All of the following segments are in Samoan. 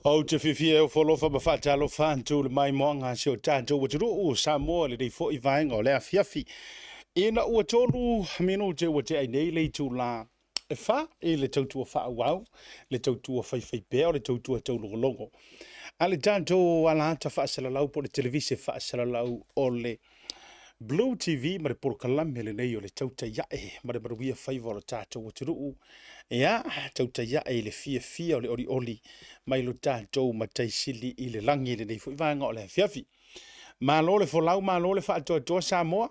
Ou te fiafia e ofo alofa ma faatalofa atu i le maimoaga a si o tatou atunuu o Samoa i lenei foi vaega o le afiafi. Ina ua 3 minute ua tea ai nei le itula e 4 i le tautua faaauau, le tautua faifaipea o le tautua taulogologo a le tatou alaata faasalalau po o le televise faasalalau o le Blue TV ma le polokalame lenei o le Tautai Ae ma le Manuia Faiva o le tatou atunuu. Ia, tautai ae i le fiafia o le olioli mai lo tatou Matai Sili i le lagi i lenei foi vaega o le afiafi. Malo le folau, malo le faatoatoa Samoa.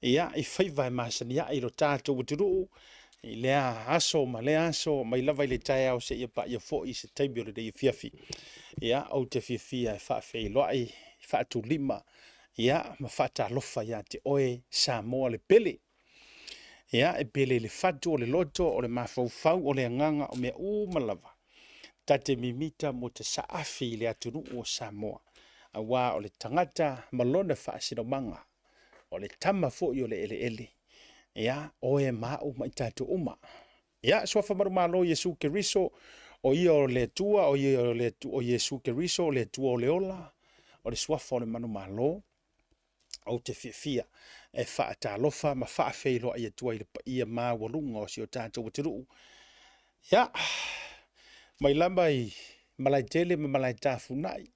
Ia, i faiva e masani ai lo tatou atunuu i lea aso ma lea aso mai lava i le taeao seia paia foi se taimi o lenei afiafi. Ia, ou te fiafia e faafeiloai, faatulima, ia, ma faatalofa ia te oe Samoa le pele. Ia, e pele i le fatu, o le loto, o le mafaufau, o le agaga, o mea uma lava. Ta te mimita mo te saafi i le atunuu o Samoa, aua o le tagata ma lona faasinomaga, o le tama foi o le eleele. Ia, oe ma au ma i tatou uma. Ia, suafa manumalo Iesu Keriso, o ia o le Atua, o ia o le Atua, o Iesu Keriso, o le Atua o le ola, o le suafa o le manumalo. Ou te fiafia e faatalofa ma faafeiloai atu ai i le paia maualuga o si o tatou atunuu. Ia, mai lava i Malaetele ma Malaetafunai,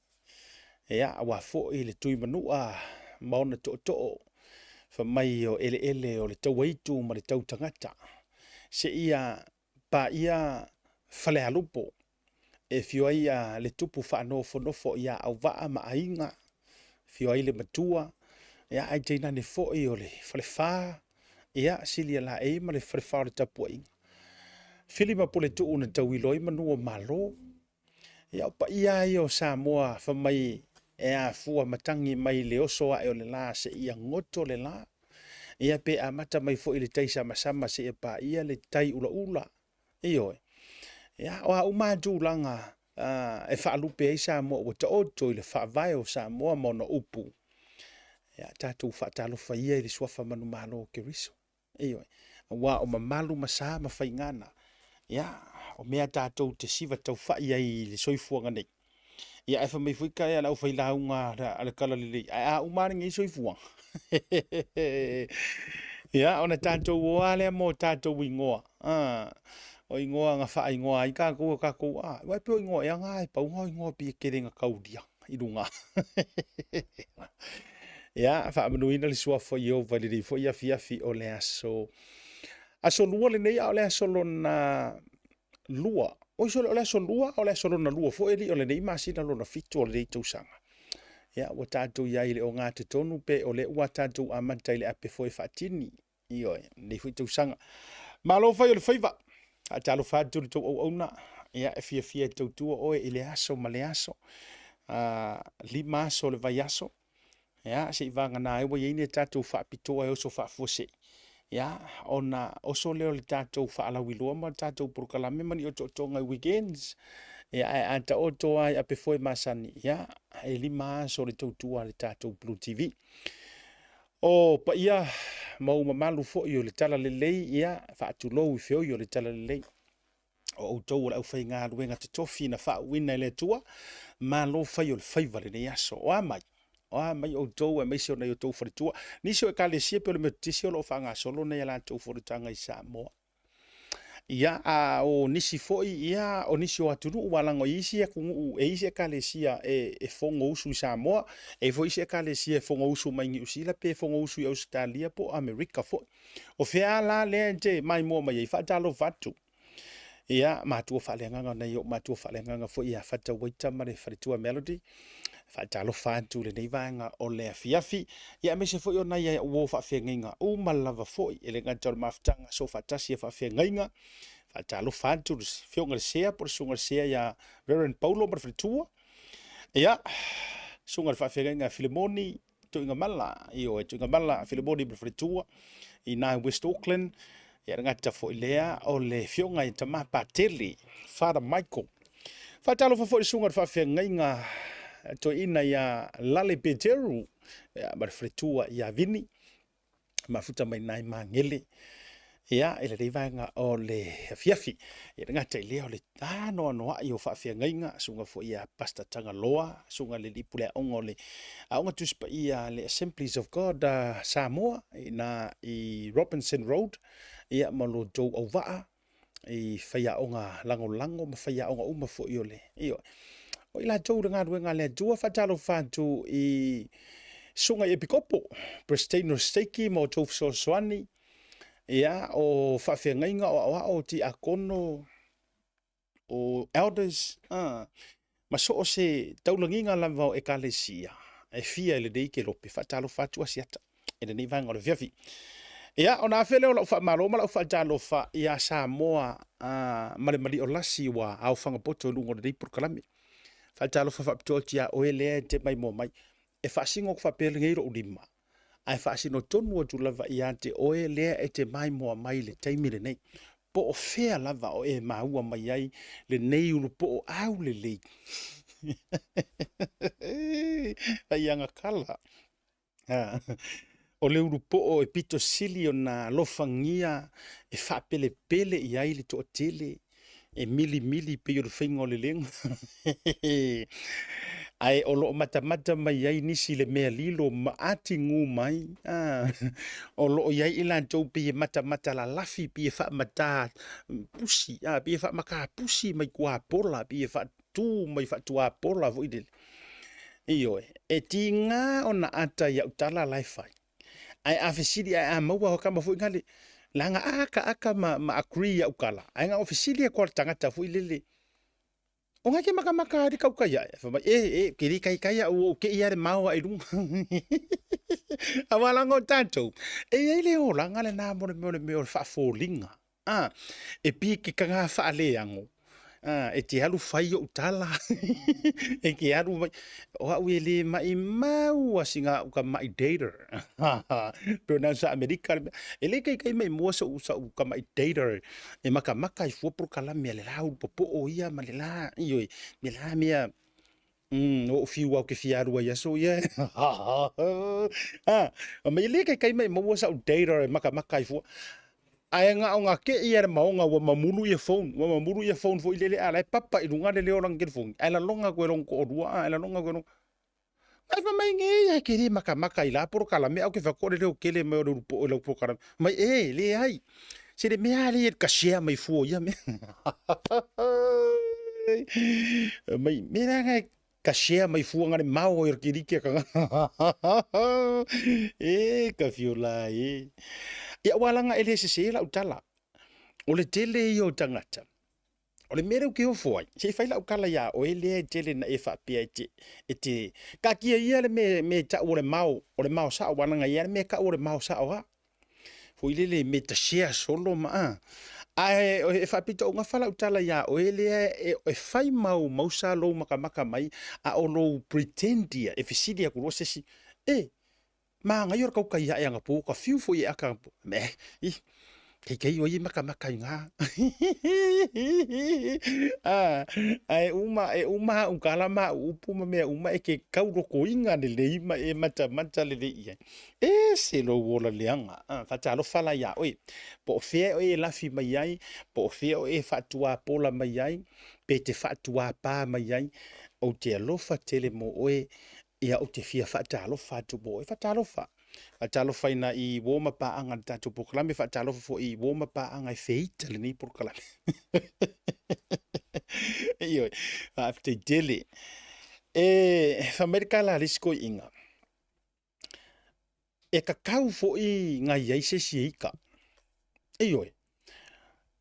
ia, aua foi le Tuimanua ma ona tootoo, fai mai o eleele o le tauaitu ma le tautagata, seia paia Falealupo e afio ai le tupu faanofonofo ia Auvaa ma Aiga, afio ai le Matua, ia, ae tainane foi o le Falefa, ia, Silialaei ma le Falefa o le Tapuaiga, Fili ma Puletuu na tauilo ai manu o Malo. Ia, o paia lava ia o Samoa fai mai e afua matagi mai le oso ae o le la seia goto le la. Ia pe amata mai foi i le tai samasama seia paia le tai ulaula. Ioe. Ia, o a uma lava tulaga e faalupe ai Samoa ua taoto i le faavae o Samoa ma ona upu, ia tatou faatalofa ia i le suafa manumalo o Keriso. Ioe. Aua o mamalu ma sa ma faigana, ia, o mea tatou te siva taufai ai i le soifuaga nei. Ia ae fai mai foi tae a le aufailauga a le Talalelei, ae a uma lava lenei soifuaga, ia, ona tatou o lava lea ma o tatou igoa, o igoa na faaigoa ai tatou e tatou, aua e pei o igoa ea na e pau na o igoa pei e tele ina taulia i luga. Ia, faamanuina le suafa o Ieova i lenei foi afiafi o le aso aso lua lenei, a o le aso lona lua. Oi sole, o le aso lua, a o le aso lona lua foi alii o lenei masina lona fitu o lenei tausaga. Ia, ua tatou i ai i le ogatotonu pe o lea ua tatou amata i le ape foi e faatini. Ioe, lenei foi tausaga. Malo fai o le faiva. Faatalofa atu i le tou auauna. Ia, e fiafia e tautua oe i le aso ma le aso. 5 aso o le vaiaso. Ia, se i vagana ai ua i ai ni tatou faapitoa e oso faafuasei. Ia, ona oso lea o le tatou faalauiloa ma le tatou polokalame ma ni otootoga i weekends. Ia, ae a taoto lava i ape foe masani, ia, e 5 aso o le tautua a le tatou Blue TV. O paia ma ou mamalu foi o le Talalelei, ia, faatulou i feoi o le Talalelei. O outou o le aufaigaluega totofi na faauuina e le Atua, malo fai o le faiva lenei aso. O a mai? O a mai outou aemaise o nai outou faletua? Nisi o ekalesia pei o le Metotisi o lo o faagasolo nai a latou fonotaga i Samoa. Ia, a o nisi foi, ia, o nisi o atunuu, aua leaga e i isi atunuu, e i isi ekalesia e fonousu i Samoa, e i ai foi isi ekalesia e fonousu mai Niu Sila pe fonousu i Ausetalia po o Amerika foi. O fea la lea e te maimoa mai ai? Faatalofa atu. Ia, matua faaleagaga, nai ou matua faaleagaga foi ia Fata Waita ma le faletua Melody. Faatalofa atu i lenei vaega o le afiafi. Ia, aemaise foi o nai au uo faafeagaiga uma lava foi, e le gata o le mafutaga soofaatasi a faafeagaiga. Faatalofa atu i le afioga i le Sea po o le susuga i le Sea ia Reverend Paulo ma le faletua. Ia, susuga i le faafeagaiga Filemoni Tuigamala, ioe, Tuigamala Filemoni ma le faletua i na i West Auckland. Ia, le gata foi lea o le afioga i Tama Patele, Father Michael. Faatalofa foi i le susuga i le faafeagaiga toeaina ia Lale Peteru ma le faletua ia Vini, mafuta mai nai Magele. Ia, i lenei vaega o le afiafi. Ia, le gata i lea o le anoanoai o faafeagaiga, susuga foi ia Pastor Tagaloa, susuga i le alii pule aoga o le Aoga Tusi Paia a le Assemblies of God Samoa i ina i Robinson Road, ia ma lo outou auvaa i faiaoga lagolago ma faiaoga uma foi o le, ioe. O i latou i le galuega a le Atua, faatalofa atu i susuga i Epikopo, Peresetene o Steiki ma outou fesoasoani, ia, o faafeagaiga, o aoao, o tiakono, o elders, ma so o se taulagiga lava o ekalesia e fia i lenei kelope, faatalofa atu Asiata i lenei vaega o le afiafi. Ia, ona afe lea o lau faamalo ma lau faatalofa ia Samoa ma le maliolasi ua aofaga poto i luga o lenei polokalame. Faatalofa faapitoa atu ia oe lea e te maimoa mai. E faasino atu faapea lenei lou lima, ae faasino tonu atu lava ia te oe lea e te maimoa mai i le taimi lenei. Po o fea lava o e maua mai ai lenei ulupoo aulelei. Faiaga kala. O le ulupoo e pito sili ona alofagia e faapelepele i ai le toatele e milimili pei o le faiga o le lega. Ae o lo o matamata mai ai nisi i le mea lilo ma atigu mai. O lo o i ai i latou pei e matamata lalafi, pei e faamata pusi, pei e faamata pusi mai tuapola, pei e faatu mai faatuapola foi lele. Ioe, e tiga ona ata i au tala la e fai. Ae a fesili ae a maua kama foi nale, leaga ata ata ma agree i au tala, ae na o fesili atu lava o le tagata foi lele, o na e te matamata ai le tautai ae, fai mai, e, e, ke le taitai au ua ou tei lava le mao ae i luga. Aua leaga o tatou, e i ai le olaga lena mo le mea o le mea o le faafoliga. A, e pei e te taga faaleago, a, e te alu fai ou tala, e te alu mai, o au e le maimau a sina au tamai dater. Pei ona sa Amerika, e le taitai mai mua sou tamai dater e matamata ai fua polokalame a le la ulu popoo ia ma le la, ioe, me la mea, o ou fiu lava ou te fia alu ai i aso ia. A, mai e le taitai mai maua sau dater e matamata ai fua. Ae na ona tei lava i le maoga ua mamulu ia phone, ua mamulu ia phone foi lele a la e papa i luga le leo o lana telefoni, ae lalona atu e lona toalua, a, e lalona atu e lona. Ae fai mai nei, ae te le matamata i la polokalame, ae ou te fai atu o le leo tele mai o le ulupoo i lau polokalame. Mai, e, leai. Se le mea lea e ka share mai fua o ia mea. Mai, me la e ka share mai fua ngare mao i ke rike ka. E, ka fiola e. Ia ua langa e le sese lau tala. O le tele ia o tagata. O le mea lea ou te ofo ai, se i fai lau tala iā oe lea e tele na e faapea e te, e te, taatia ia le mea, mea e tau o le mao, o le mao sao, aua leaga e i ai lava le mea e tau o le mao sao lava. Foi lele me ta share solo ma a. Ae e faapitoaugafa lau tala iā oe lea e fai mau mausa lou makamaka mai, a o lou pretend ia e fesili atu loa se isi, e, Manaia o le tautai ae anapo, ka fiu foi e aka anapo. Me, i, kei kei o ia makamaka i ngā. Ah, ae uma, e uma au kala ma au upu ma mea uma e ke kaulokoina lelei ma e matamata lelei i ai. E se lou ola leaga, ah, faatalofa la iā oe. Po o fea oe e lafi mai ai, po o fea oe e faatuapola mai ai, pe te faatuapā mai ai, ou te alofa tele mo oe, Ia, ou te fia faatalofa atu mo oe. Faatalofa. Faatalofaina i uō ma paaga i le tatou polokalame, faatalofa foi i uō ma paaga e feita lenei polokalame. Ioe, faafetai tele. E fai mai le tala a le isi toeaina, e tatau foi na i ai se isi e ita. Ioe,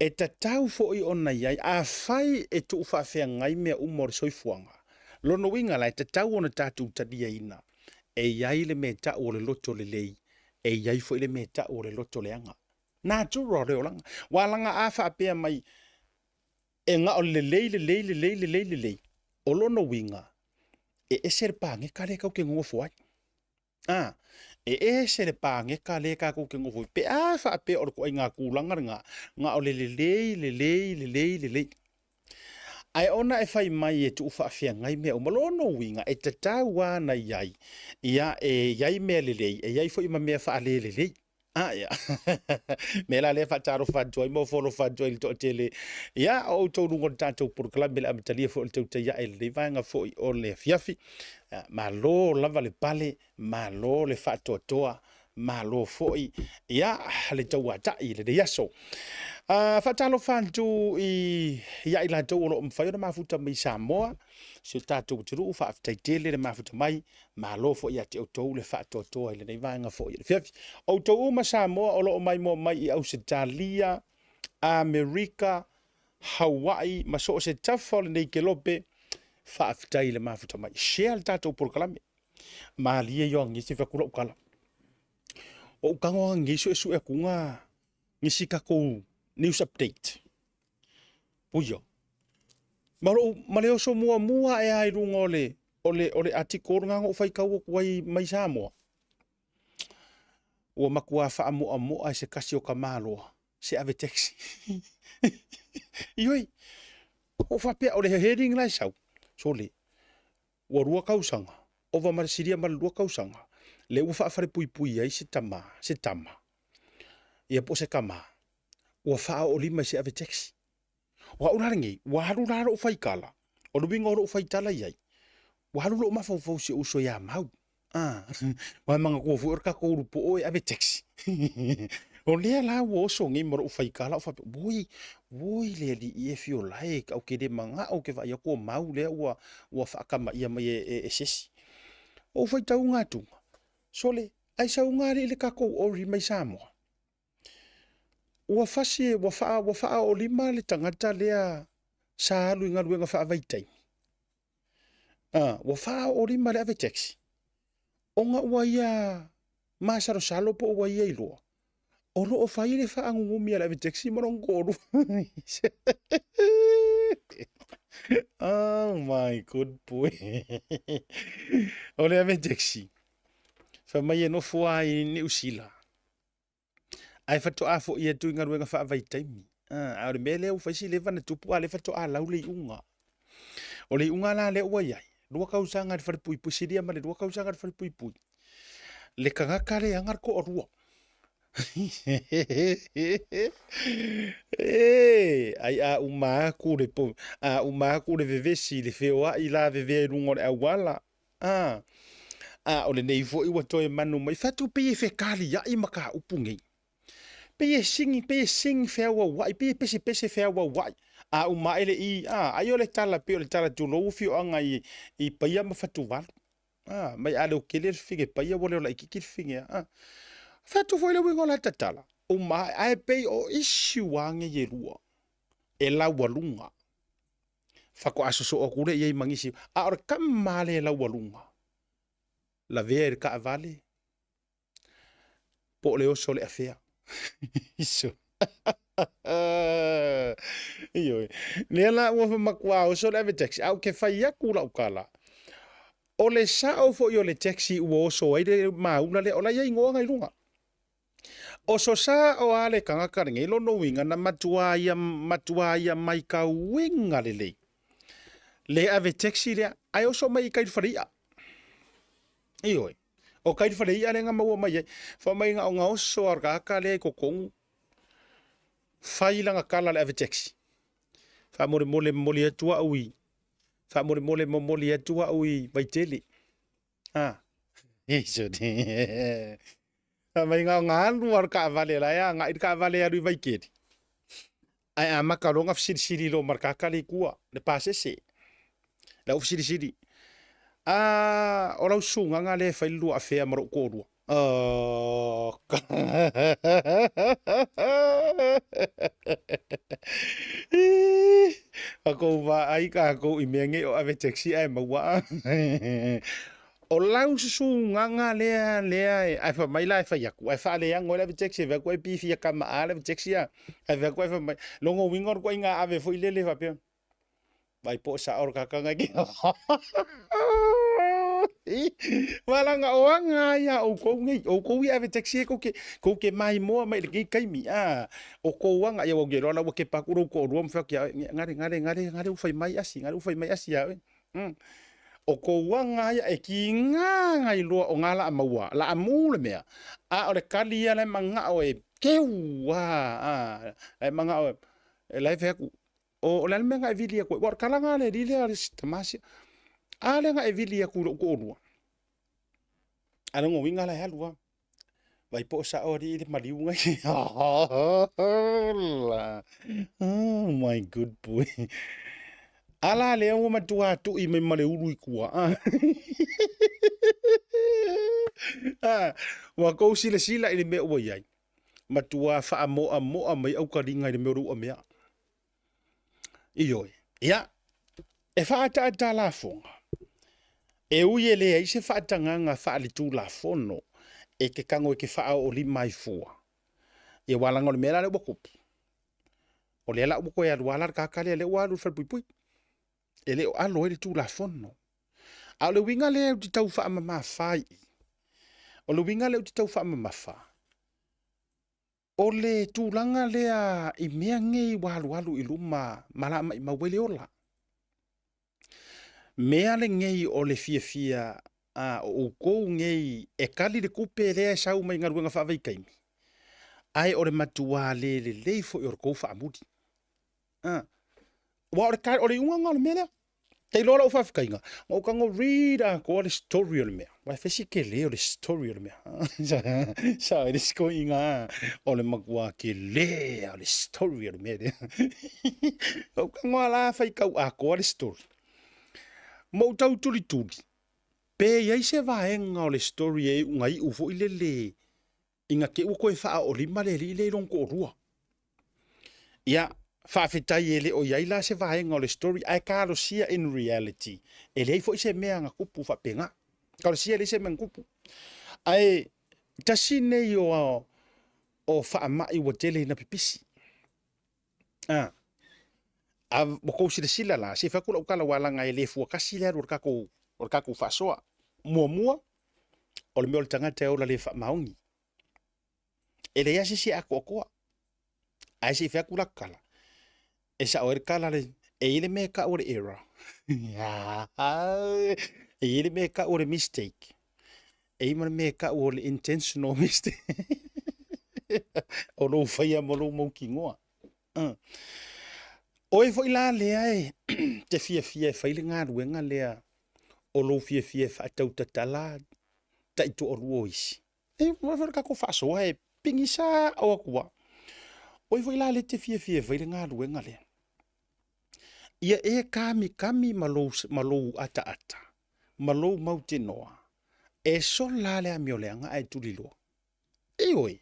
e tatau foi ona i ai, afai e tuufaafeagai mea uma o le soifuaga, lona uiga la e tatau ona tatou taliaina, e i ai le mea tau o le loto lelei, e i ai foi le mea tau o le loto leaga. Natura o le olaga. Ua laga a faapea mai, e na o le lelei, lelei, lelei, lelei, lelei, o lona uiga, e ese le paneta lea tatou te nonofo ai. A, e ese le paneta lea tatou te nofo ai. Pe a faapea o le ituaiga tulaga lena, na o le lelei, lelei, lelei, lelei. Ae ona e fai mai e tuufaafeagai mea uma, lona uiga e tatau lava ona i ai, ia e i ai mea lelei, e i ai foi ma mea faalelelei. A ia. Me la lea faatalofa atu ai ma ofo alofa atu ai i le toatele. Ia, o outou luga o le tatou polokalame le amatalia foi o le tautai ae i lenei vaega foi o le afiafi. Ia, malo lava le pale, malo le faatoatoa, malo foi ia le tauatai i lenei aso. Faatalofa atu i ia i latou o lo o mafai ona mafuta mai i Samoa, si o tatou atunuu, faafetai tele le mafuta mai, malo foi ia te outou le faatoatoa i lenei vaega foi o le afiafi. Outou uma Samoa o lo o maimoa mai i Ausetalia, Amerika, Hawaii ma so o se tafa o lenei kelope, faafetai le mafuta mai. Share le tatou polokalame. Malie ioa ngisi fa kula ukala. O ukango ngisi e su e kunga ngisi kakou news update. Puio. Ma lo ma le oso mua mua e ai lunga o le o le o le article nga ngo fai kau ku ai mai Samoa. Ua makuā faamoamoa e se tasi o tamaloa se ave taxi. Ioe, ua ou faapea o le heading la e sau, sole, ua 2 tausaga, ova ma le silia ma le 2 tausaga, lea ua faafalepuipui ai se tama, se tama, ia po o se tama, ua faaoolima i se ave taxi. O au la lenei, ua alu la lou faitala, o le uiga o lou faitala i ai, ua alu lou mafaufau i si ou uso ia Mau. Ah, ua manatua foi o le tatou ulu poo e ave taxi. O lea la ua oso nei ma lou faitala ou faapea, oi, oi le alii e fio lae, ou te le manao ou te vaai atu o Mau lea ua, ua faatamaia mai e, e, e se isi. Ou faitauga atuga, sole, ai sauga alii le tatou ori mai Samoa. Ua fasi, ua faa, ua faaoolima le tagata lea sa alu i galuega faavaitaimi. Ah, ua faaoolima le ave taxi. Ona ua ia masalosalo po ua ia iloa, o lo o fai le faanugumi a le ave taxi ma lona toalua. Oh my good boy. O le ave taxi, fai mai e nofo lava i Niu Sila. Ae faatoa foi atu i galuega faavaitaimi. A o le mea lea ua fai si leva na tupu, a o lea faatoa lau le iuga. O le iuga la lea ua i ai, 2 tausaga i le falepuipui, silia ma le 2 tausaga i le falepuipui, le tagata lea e ana le toalua. E, ai a uma atu le po, a uma atu le vevesi, le feoai lavevea i luga o le auala, A, a o lenei foi ua toe manu mai, fai atu pei e fekaliai mataupu nei. Pei e sigi, pei e sigi feauauai, pei e pesepese feauauai. A uma ae le i, a, ai o le tala pei o le tala tulou afioaga i, i Paia ma Fatuvalu. A, mai a leotele le fine Paia ua leo laitiiti le fine, a. Fai atu foi le uiga o la tatala, uma ae, ae pei o issue a nei e lua, e laualuga. Faatoa sosoo atu lea i ai ma nisi, a o le tama lea e laualuga, lavea i le taavale, po o le oso o le afea. Iso. Ioe. Lea la ua matua oso le ave taxi, a ou te fai atu lau tala, o le sao foi o le taxi ua oso ai le maula lea, o la e i ai igoa i luga. Oso sao a le tagata lenei lona uiga na matuā ia matuā ia maitauina lelei le ave taxi lea ae oso mai i tai i le fale i'a. Ioe, o tai i le fale i'a lea na maua mai ai. Fai mai na ona oso lava o le tagata lea i totonu fai lana tala i le ave taxi. Faamolemole momoli atu au i faamolemole momoli atu au i Vaitele. Ah. Fai mai na ona alu lava o le taavale la e agai le taavale e alu i Vaitele. Ae amata loa ona fesilisili loa ma le tagata lea i tua, le pasese. La ua fesilisili, A, o lau susugaga lea e fai le lua afea ma lou toalua. Oh. Tatou vaai tatou i mea nei o ave taxi ae maua. O lau susugaga lea lea e, ae fai mai la e fai atu, ae faaleago ai le ave taxi e vaai atu ai pei e fia kama a le ave taxi a. Ae vaai atu ai fai mai, lona uiga o le ituaiga ave foi lele faapea, vai po o sao le tagata na Malaga o aga ai a outou nei, outou ia ave taxi e kou te, kou te maimoa mai i lenei taimi, a, o kou aga, ia ua iloa la ua kepa atu lou toalua ma fai atu ia oe, gale, gale, gale, gale ua fai mai asi, gale ua fai mai asi ia oe. O kou aga ia e kiga gailoa o ga la a maua, la a mu le mea, a o le kali ia la e magao e keu a, a, la e magao e, e la e fai atu, o, o le a le mea na e vili atu ai? Ua o le tala na a le alii lea a le tama sia. A lea na e vili atu i lou toalua. A lona uiga la e alu lava. Vai po o sao alii le maliu nai. Oh my good boy. Ala lea ua matua tui mai ma le ulu i tua. Ah, ua kou silasila i le mea ua i ai. Matua faamoamoa mai aukaliga i le mea o le ua mea. Ioe. Ia, e faaataata lafoga, e ui e leai se faatagaga faaletulafono e te tago e te faaoolima ai fua. Ia aua leaga o le mea la lea ua tupu, o lea la ua toe alu lava la le tagata lea, lea ua alu i le falepuipui. E le o alo ai le Tulafono. A o le uiga lea ou te tau faamamafa i i, o le uiga lea ou te tau faamamafa, O le tulaga lea i mea nei ua alualu i luma ma la maimau ai le ola. Mea lenei o le fiafia a o outou nei e kali le tupe lea e sau mai galuega faavaitaimi, ae o le matuā le lelei foi o le tou faamuli. A, aua o le, o le iuga lena o le mea lea. Tailoa lau faafetaiga, na ou tago read atoa le story o le mea. Aua e fai si tele o le story o le mea. Sa le si toeaina o le matua tele o le story o le mea lea. Na ou tago lava la faitau atoa le story. Ma ou tau tulituli, pe i ai se vaega o le story e iu na iu foi lele ina te i ua toe faaoolima le alii lea i lona toalua. Ia, faafetai e le o i ai la se vaega o le story, ae talosia in reality, e leai foi se mea na tupu faapena. Talosia e leai se mea na tupu. Ae tasi nei o, o faamai ua tele ina pipisi. A, a ua tou silasila la, se i fai atu lau tala aua leaga e le fua tasi le alu o le tatou, o le tatou faasoa. Muamua, o le mea o le tagata e ola le faamaoni. E leai lava se isi e atoatoa. Ae se i fai atu la tala, e sao ai le tala le, e i ai le mea e tau o le error. E i ai le mea e tau o le mistake. E i ai ma le mea e tau o le intentional mistake. O lou faia ma lou mautinoa. Oe foi la lea e te fiafia e fai le galuega lea o lou fiafia e faatautatala taitoalua o isi. E foi le tatou faasoa e pigisa o atu lava. Oe foi la lea e te fiafia e fai le galuega lea. Ia e kamikami ma lou, ma lou ataata, ma lou mautinoa, e sola le amioleaga ae tuliloa. Ioe.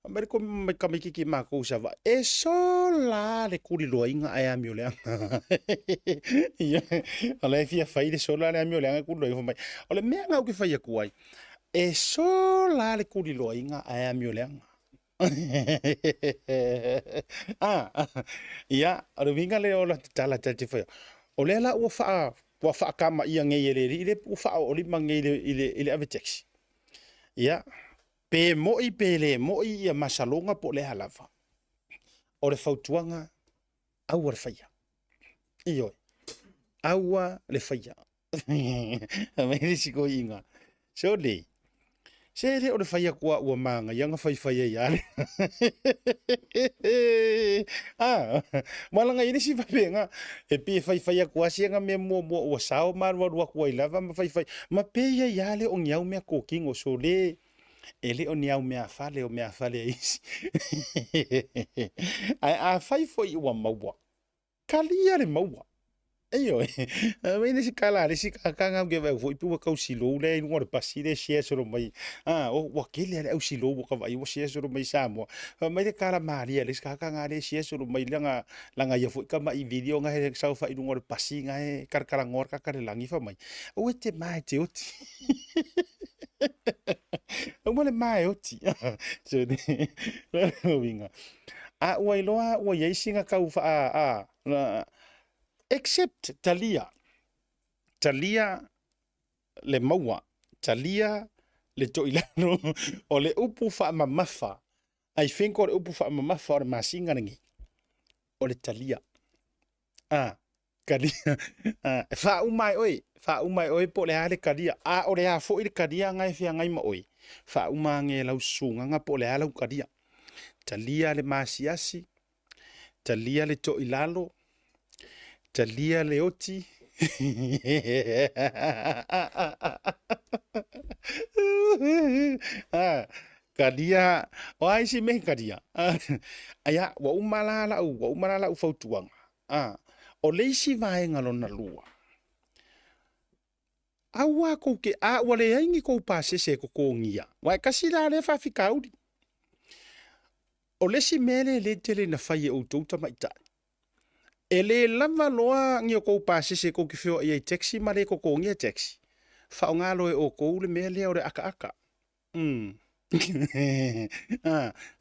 Fai mai le mai tamaititi matou i Savaii, e sola le tuliloaina ae amioleaga. Ia, o la e fia fai le sola le amioleaga e tuliloaina. Fai mai, o le mea lena ou te fai atu ai, e sola le tuliloaina ae amioleaga. Ah, ia, o le uiga lea o la tala ta te fai. O lea la ua faa ua faakamaia nei e le alii le ua faaoolima nei i le, i le, i le ave taxi. Ia, pe moi pe le moi ia masaloga po o le a lava. O le fautuaga, aua le faia. Ioe, aua le faia. Mai le isi toeaina, sole, se le o le fai atu a ua manaia na faifai ai lava. Ah, malaga i le isi faapena, e pei e faifai atu lava siana mea muamua ua sao ma alualu atu ai lava ma faifai, ma pei ai lava le o ni au mea totino, sole, e le o ni au meafale o meafale a isi. Ae afai foi ua maua, Talia le maua. Ioe. Aumai le isi tala a le isi tagata na ou te vaai foi pe ua tau silou lea i luga o le pasi lea e share solo mai. Ah, oh, ua tele lava le au silou ua ka vaai ua share solo mai i Samoa. Fai mai le tala malie a le isi tagata na lea e share solo mai lana, lana ia foi tama'i video na e saofai i luga o le pasi na e talatalanoa le tagata i le lagi fai mai, aua e te ma e te oti. Aua le ma e oti. So, le uiga. A ua iloa ua i ai sina tau faa a, a, except talia. Talia le maua, talia le toilalo o le upu faamamafa. I think o le upu faamamafa o le masina lenei, o le talia. A, Kalia, e faauma e oe, faauma e oe po o le a le kalia, a o le a foi le kalia nga e feagai ma oe, faauma age e lau susugaga po o le a lau kalia. Talia le masiasi, talia le toilalo, talia le oti, kalia, o a isi mea e kalia? Ia, ua uma la lau, ua uma la lau fautuaga. O le isi vaega lona lua, aua kou te, a ua leai ni kou pasese e totogia, aua e tasi la lea faafitauli. O le isi mea lea e le tele ina fai e outou tamaitai, e le lava loa ni o tou pasese tou te feoai ai i taxi ma le totogia taxi, faaaoga loa e outou le mea lea o le ataata.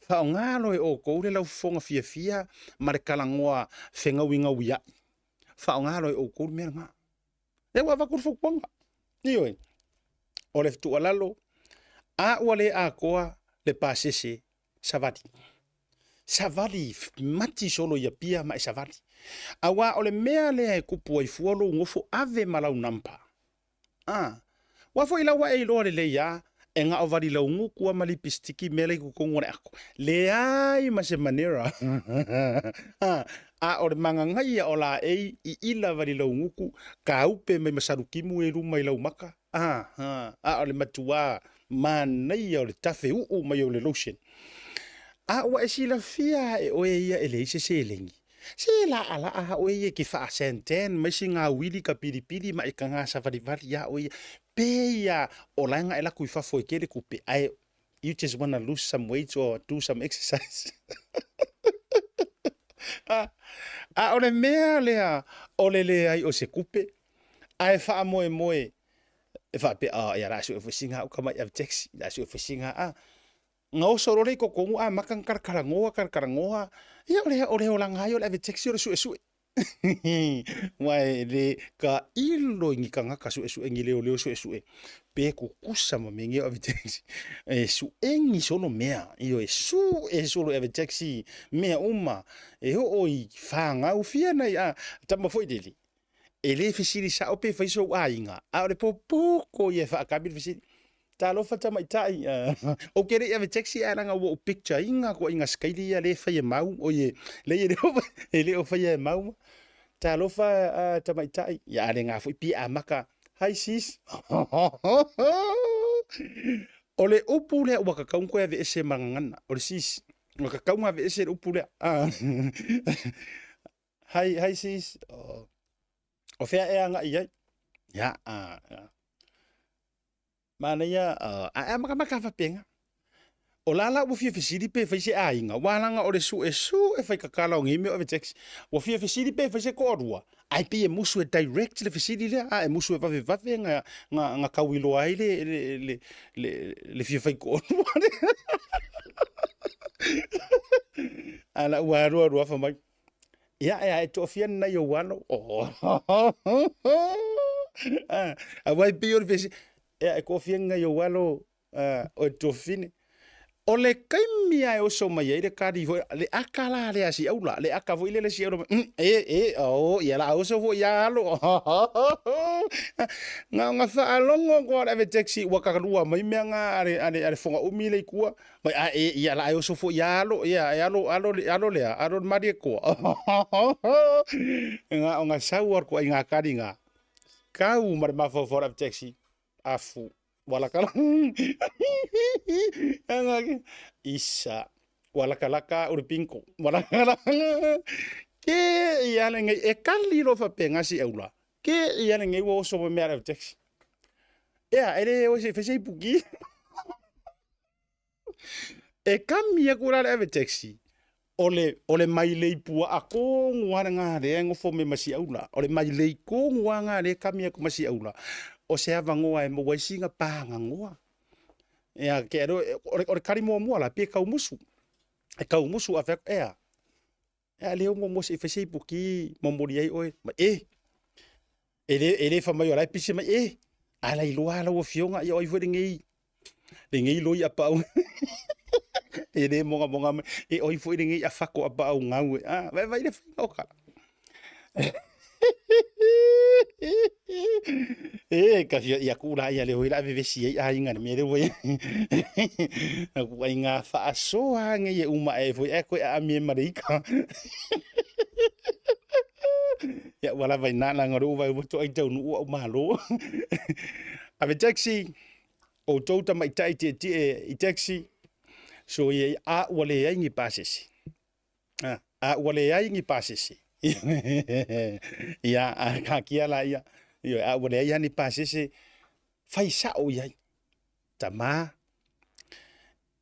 Faaaoga loa e outou le laufofoga fiafia ma le talanoa fegauigauiai, faaaoga loa e outou le mea lena. Lea ua avatu le fautuaga. Ioe. O le tuualalo, a ua le atoa le pasese, savali. Savali, mati solo i Apia ma e savali. Aua o le mea lea e tupu ai fua lou nofo ave ma lau number. Aua foi la ua e iloa lelei lava, e na o valilaugutu lava ma lipistiki mea la i totonu o le ato. Leai ma se manera. A o le magagaia o laei i ila valilaugutu, taupe mai ma salutimu e luma i lau maka. A o le matua manaia o le tafe uu mai o le lotion. A ua e silafia e oe ia e leai se seleni, se laalaa lava oe ia e te faa-santan mai sina uili ka pilipili ma e taga savalivali ia oe ia. Pe ia o la e na e alu atu i fafo e tele tupe, ae you just wanna lose some weight or do some exercise. A o le mea lea o le leai o se tupe, ae faamoemoe e faapea, oh, ia o le a sue foi sina au tamai ave taxi, o le a sue foi sina a. Na oso loa lea i totonu amata ona talatalanoa, talatalanoa, ia o le olaga lava ia o le ave taxi o le suesue. Aua e le tailo i ni tagata suesue, ni leoleo suesue, pe tutusa ma mea nei o ave taxi. E suegi solo mea, ioe, sue solo e ave taxi mea uma, e oo i fanau fia nai a tama foi lele, e le fesili sao pe fai sou aiga, a o le popoto ia e faatali le fesili. Talofa tamaitai, ou te le i ave taxi ae leaga ua ou picture ina ituaiga sikaili ia lea e fai e mau, oi lea e le o faia e mau. Talofa tamaitai, ia a le na foi pei e amata, hi sis. O le upu lea ua tatau ona toe aveese ma gagana, o le sis. Ua tatau ona aveese le upu lea. Hi, hi sis. O fea e agai i ai? Ia, manaia, ae amatamata faapena. O la la ua fia fesili pe fai se aiga, aua leaga o le suesue fai tatala o nei mea o ave taxi. Ua fia fesili pe fai se toalua, ae pei e musu e direct le fesili lea, a e musu e vavevave na tau iloa ai le fia fai toalua lea. A la ua alu alu afa mai. Ia, e a e toafia nai ou alo. Aua e pei o le fesili, ia e toafia nai ou alo o e tuafafine. O le taimi lava e oso mai ai le kali foi, le aka la lea a Siaula, le aka foi lea le Siaula, e, e, o, ia la oso foi ia alo. Na ona faalogo atu lava o le ave taxi ua talua mai mea na a le foga umi lea i tua, mai a e, ia la e oso foi ia alo, ia e alo, alo, alo lea, alo le Malietoa. Na ona sau lava o le ituaiga kali na, tau ma le mafaufau o le ave taxi, afu. Ua lakalaka Isa ua lakalaka au le pinko ua lakalaka ke ia lenei e kali loa faapena si aula ke ia lenei ua oso mai mea ale taxi ea e le o se fai se ipuki e kami aku la le ave taxi o le mailei puaa tonu lava lena lea e nofo mai ma Siaula. O le mailei tonu lava lena lea e kami atu ma Siaula, o se avanoa e maua ai sina pagagoa. Ia, ke alo, o le kali muamua la, pei e taumusu. E taumusu a fai atu, ea, ea le o muamua se i fai se ipuki momoli ai oe. Ma e, e le fai mai o la e pisi mai, e, a la iloa lau afioga, ia o ai foi lenei, lenei loi apaau e le mogamoga mai, e o ai foi lenei afato apaau gau e, a, vaivai le faiga o tala. E ka fia ia ku la ia le hoi la vevesi ai aiga le mea le ua ku aiga faasoa nge ia uma e foi e koe a mi e maleika. Ia ua lava ina langa le uva e ua toai tau nuu au malo. Ave taxi, o tou tamaitai tietie i taxi, so ia a ua leai ni pasese. A ua leai ni pasese. Ia, a kakia la ia. Ia, a ua leai ni pasese, fai sao i ai. Tamā,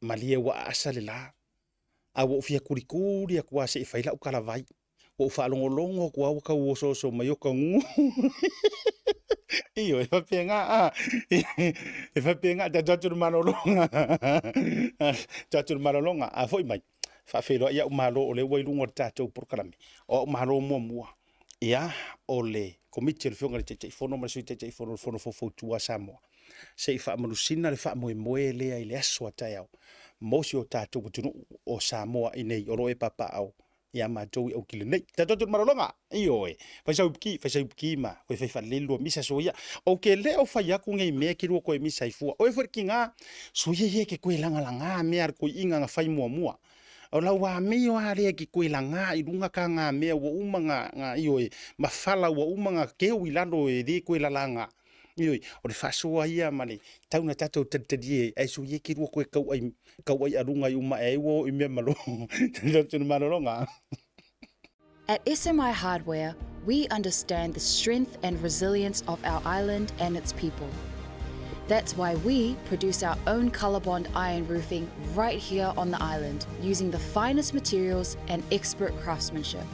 malie ua aasa le la. A ua ou fia kulikuli atu lava se i fai lau talavai. Ua ou faalogologo atu lava ua tau osooso mai o tagū. Ioe, e faapena, a. E faapena, tatou atu i le malologa. Tatou atu i le malologa, a foi mai, faafeiloai au malo o lea ua i luga o le tatou polokalame. O au malo muamua, ia, o le Komiti a le Afioga i le Taitaifono ma le Sui Taitaifono o le Fono Faufautua a Samoa, se i faamanusina le faamoemoe lea i le aso a taeao mo si o tatou atunuu o Samoa i nei o lo o e papaaao ia matou i Aukili nei. Tatou atu i le malologa, ioe, fai sau ipiki, fai sau ipiki ma koe fai faalelei le lua misa soia. Ou te le o fai atu nei mea ke lua koe misa ai fua. Oe foi le tiga, soia ia ke koe lagalaga mea a le toeaina na fai muamua. O lau amio lava lea ke koe laga i luga ka ga mea ua uma na, na ioe, ma fala ua uma na keu i lalo e le koe lalaga. Ioe, o le faasoa ia ma le tau na tatou talitalie ai, ae soia ke lua koe tauai, tauai aluga i uma ae ai ua o i mea malo. Tatou atu i le malologa. At SMI Hardware, we understand the strength and resilience of our island and its people. That's why we produce our own Colorbond iron roofing right here on the island using the finest materials and expert craftsmanship.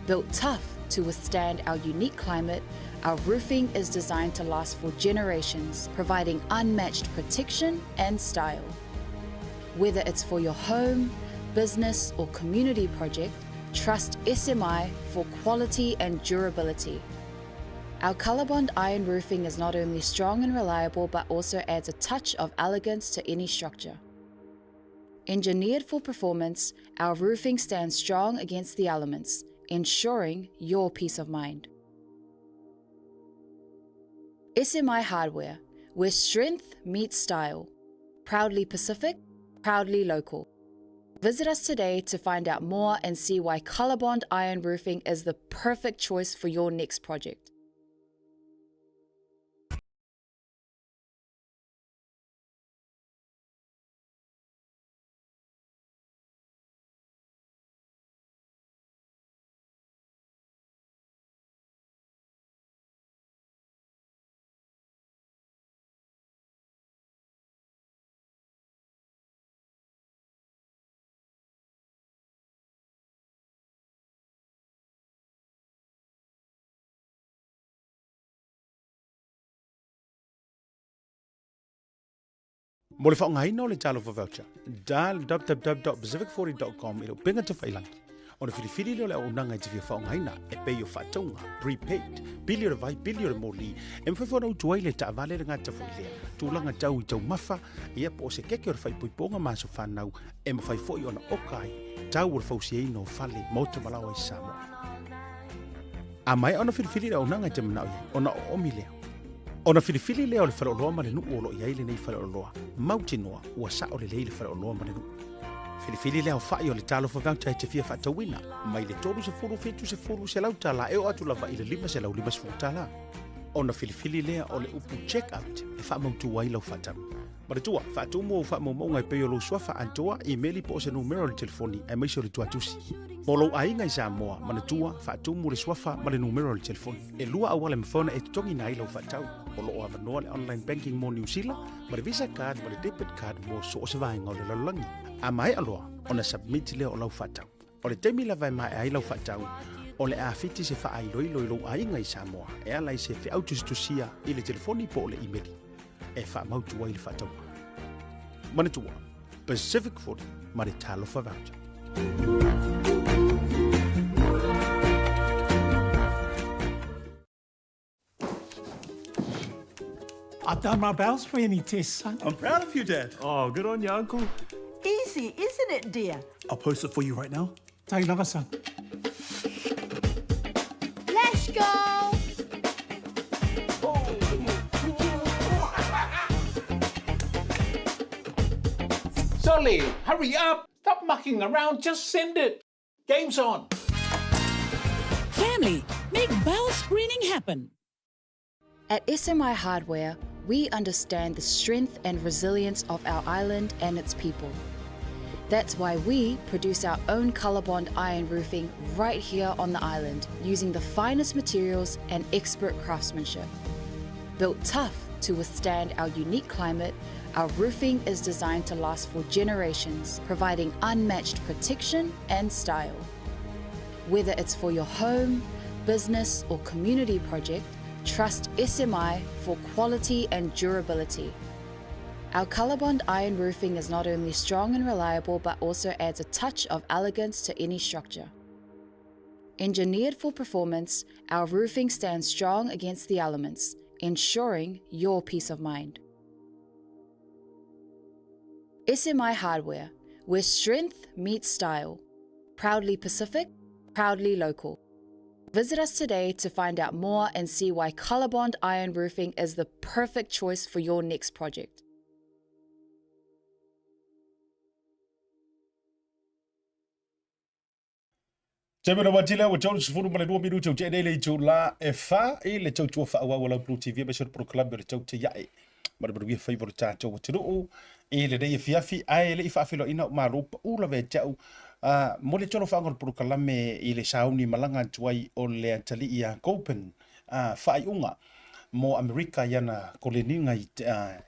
Built tough to withstand our unique climate, our roofing is designed to last for generations, providing unmatched protection and style. Whether it's for your home, business, or community project, trust SMI for quality and durability. Our Colorbond iron roofing is not only strong and reliable, but also adds a touch of elegance to any structure. Engineered for performance, our roofing stands strong against the elements, ensuring your peace of mind. SMI Hardware, where strength meets style. Proudly Pacific, proudly local. Visit us today to find out more and see why Colorbond Iron Roofing is the perfect choice for your next project. Mo le faaaogaina o le Talofa Voucher, dial www.pacific40.com i le upega tafailangi. Ona filifili lea o le auaunaga e te fia faaaogaina e pei o faatauga, prepaid, pili o le vai, pili o le moli, e mafai foi ona utu ai le taavale le gata foi lea, tulaga tau i taumafa, ia po o se keke o le faaipoipoga ma aso fanau, e mafai foi ona oka ai tau o le fausiaina o fale, maota ma laoa i Samoa. A maea ona filifili le auaunaga e te manao i ai, ona oomi lea. Ona filifili lea o le faleoloa ma le nuu o lo o i ai lenei faleoloa, mautinoa ua sao lelei le faleoloa ma le nuu. Filifili le aofai o le Talofa Voucher e te fia faatauina, mai le 30, 70, $100 e oo atu lava i le $550. Ona filifili lea o le upu check out e faamautu ai lau faatau. Manatua, faatumu ou faamaumauga e pei o lou suafa atoa, imeli po o se numera o le telefoni aemaise o le tuatusi. Mo lou aiga i Samoa, manatua, faatumu le suafa ma le numera o le telefoni. E lua auala e mafai ona e totogiina ai lau faatau. O lo o avanoa le online banking mo Niu Sila, ma le Visa card ma le debit card mo so o se vaega o le lalolagi. A maea loa ona submit lea o lau faatau. O le taimi lava e maea ai lau faatau, o le a fiti se faailoilo i lou aiga i Samoa e ala i se feau tusitusia i le telefoni po o le imeli e faamautu ai le faatauga. Manatua, Pacific 40 ma le Talofa Voucher. I've done my bowels for any test, son. I'm proud of you, Dad. Oh, good on you, Uncle. Easy, isn't it, dear? I'll post it for you right now. Take lava, son. Let's go! Dolly, hurry up! Stop mucking around, just send it! Game's on! Family, make bowel screening happen. At SMI Hardware, we understand the strength and resilience of our island and its people. That's why we produce our own Colorbond iron roofing right here on the island using the finest materials and expert craftsmanship. Built tough to withstand our unique climate, our roofing is designed to last for generations, providing unmatched protection and style. Whether it's for your home, business, or community project, trust SMI for quality and durability. Our Colorbond iron roofing is not only strong and reliable, but also adds a touch of elegance to any structure. Engineered for performance, our roofing stands strong against the elements, ensuring your peace of mind. SMI Hardware, where strength meets style. Proudly Pacific, proudly local. Visit us today to find out more and see why Colorbond Iron Roofing is the perfect choice for your next project. Taimi na tile ua 32 minute o tea le itula e fa i le tautua faaauau a lau Blue TV aemaise o le polokalame o le tau teiae ma le manuia faiva o le tatou atunuu i lenei afiafi ae le i faafeiloaiina o malo pau lava ia te au mo le tolofaga o le polokalame i le sauni malaga atu ai o le atalii ia Gopen faaiuga mo Amerika i ana koleniga i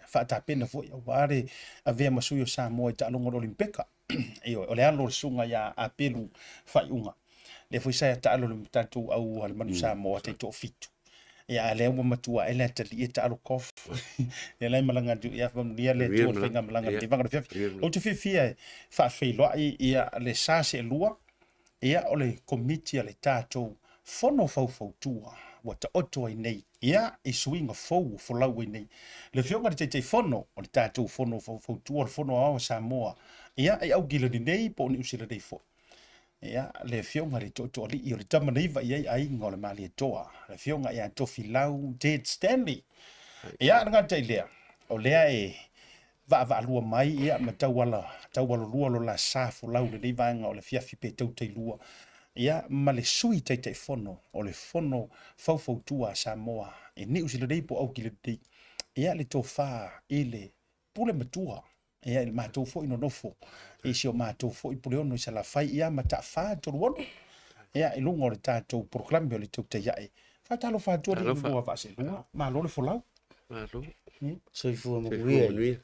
faatapena foi aua le avea ma sui o Samoa i taaloga o le Olimpeka. Ioe, o le alo o le susuga ia Apelu Faaiuga. Lea foi sa ia taalo le tatou au a le Manu Samoa taitoafitu. Ia, a lea ua matua ae le atalii e taalo golf. Lea la e malaga atu, ia faamanuia le Atua i le faigamalaga lenei vaega o le afiafi. Ou te fiafia e faafeiloai ia le sa seelua, ia o le Komiti a le tatou Fono Faufautua ua taoto ai nei, ia, i suiga fou ua folau ai nei. Le Afioga i le Taitaifono o le tatou Fono Faufautua o le Fono Aoao a Samoa, ia, i Aukilani nei po o Niu Sila nei foi. Ia, le Afioga i le Tootooalii o le tama na iva i ai aiga o le Malietoa, le Afioga ia Tofilau Ted Stanley. Ia, le gata i lea, o lea e vaavaalua mai ia ma tauala taualolua lo la sa folau lenei vaega o le afiafi pe tautailua ia ma le sui Taitaifono o le Fono Faufautua a Samoa i Niu Sila nei po o Aukilani nei ia le tofa i le pule matua ia i le matou foi nonofo i si o matou foi Puleono i Salafai ia Mataafa Toluono ia i luga o le tatou polokalame o le tautai ae. Faatalofa atu alii lua vaaselua, malo le folau. Malo. Soifua manuia i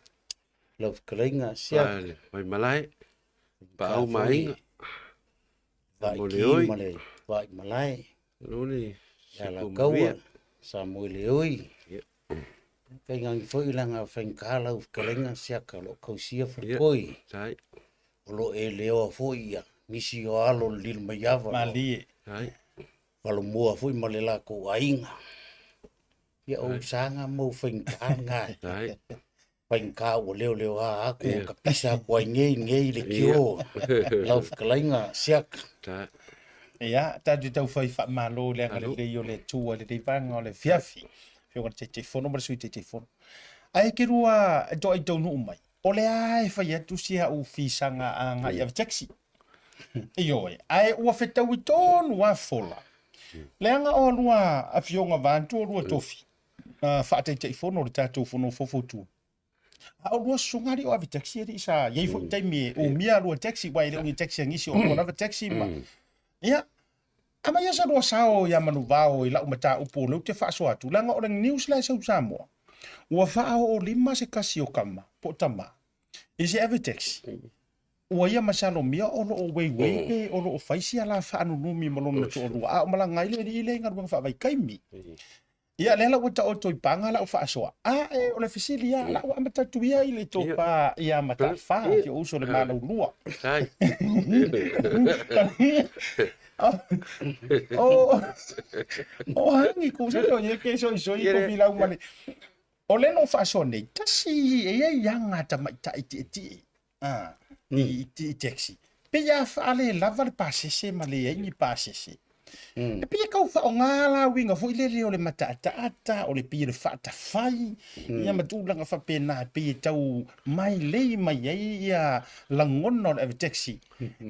lau fetalaiga Siaki. Vale, mai malae, paau ma aiga. Vai Mo le ki oi. ma le vai malae. Lo le Ia la soifua kaua, manuia. Samuele oi. Ia. Kaingangi foi langa faigata lau fetalaiga Siaka o lo o kausia falepoi. Sai. O lo o e leoa foi ia nisi o alo o le Lilomaiava. Malie. Sai. Valomua foi ma le lakou aiga. Ia o usaga ma ou faigata lena. Sai. Faigata ua leoleoa aku ua kapisa aku ai nei nei le kio. Lau fetalaiga Siaka. Sai. Ia, tatou tau fai faamalo i le agalelei o le Atua i lenei vaega o le afiafi. Afioga i le Taitaifono ma le Sui Taitaifono. Ae ke lua e toa i taunuu mai, o le a e fai atu si au fisaga agai ave taxi. Ioe, ae ua fetaui tonu a fola. Leaga o lua afioga vaeatu o lua tofi, faataitaifono o le tatou fono faufautua. A o lua susuga alii o ave taxi alii sa iai foi taimi e umia lua taxi, aua e le o ni taxi a nisi o lua lava taxi ma. Ia, aumai ia sa lua sao ia Manuvao i lau mataupu o lea ou te faasoa atu, leaga o le news la e sau Samoa, ua faaoolima se kasi o kama po o tama i se ave taxi. Ua ia masalomia o lo o weiwei pe o lo o fai sia la faanunumi ma lona toalua, a o malaga ai le alii lea i galuega faavaitaimi. Ia, lea la ua taoto i paga lau faasoa, a e o le fesili lava, la ua amata atu ia i le tofa ia Mataafa, si ou uso le Malaulua. O, o hangi ku se so ye ke so so i ko filau ma le. O le no faasoa nei, tasi e ia i aga tamaitai tietie i, i, i taxi. Pe ia whaale lava le pasese ma le ai ni pasese. E pei e tau faaaoga la uiga foi lele o le mataataata, o le pei o le faatafai, ia ma tulaga faapena e pei e tau mailei mai ai ia lagona o le ave taxi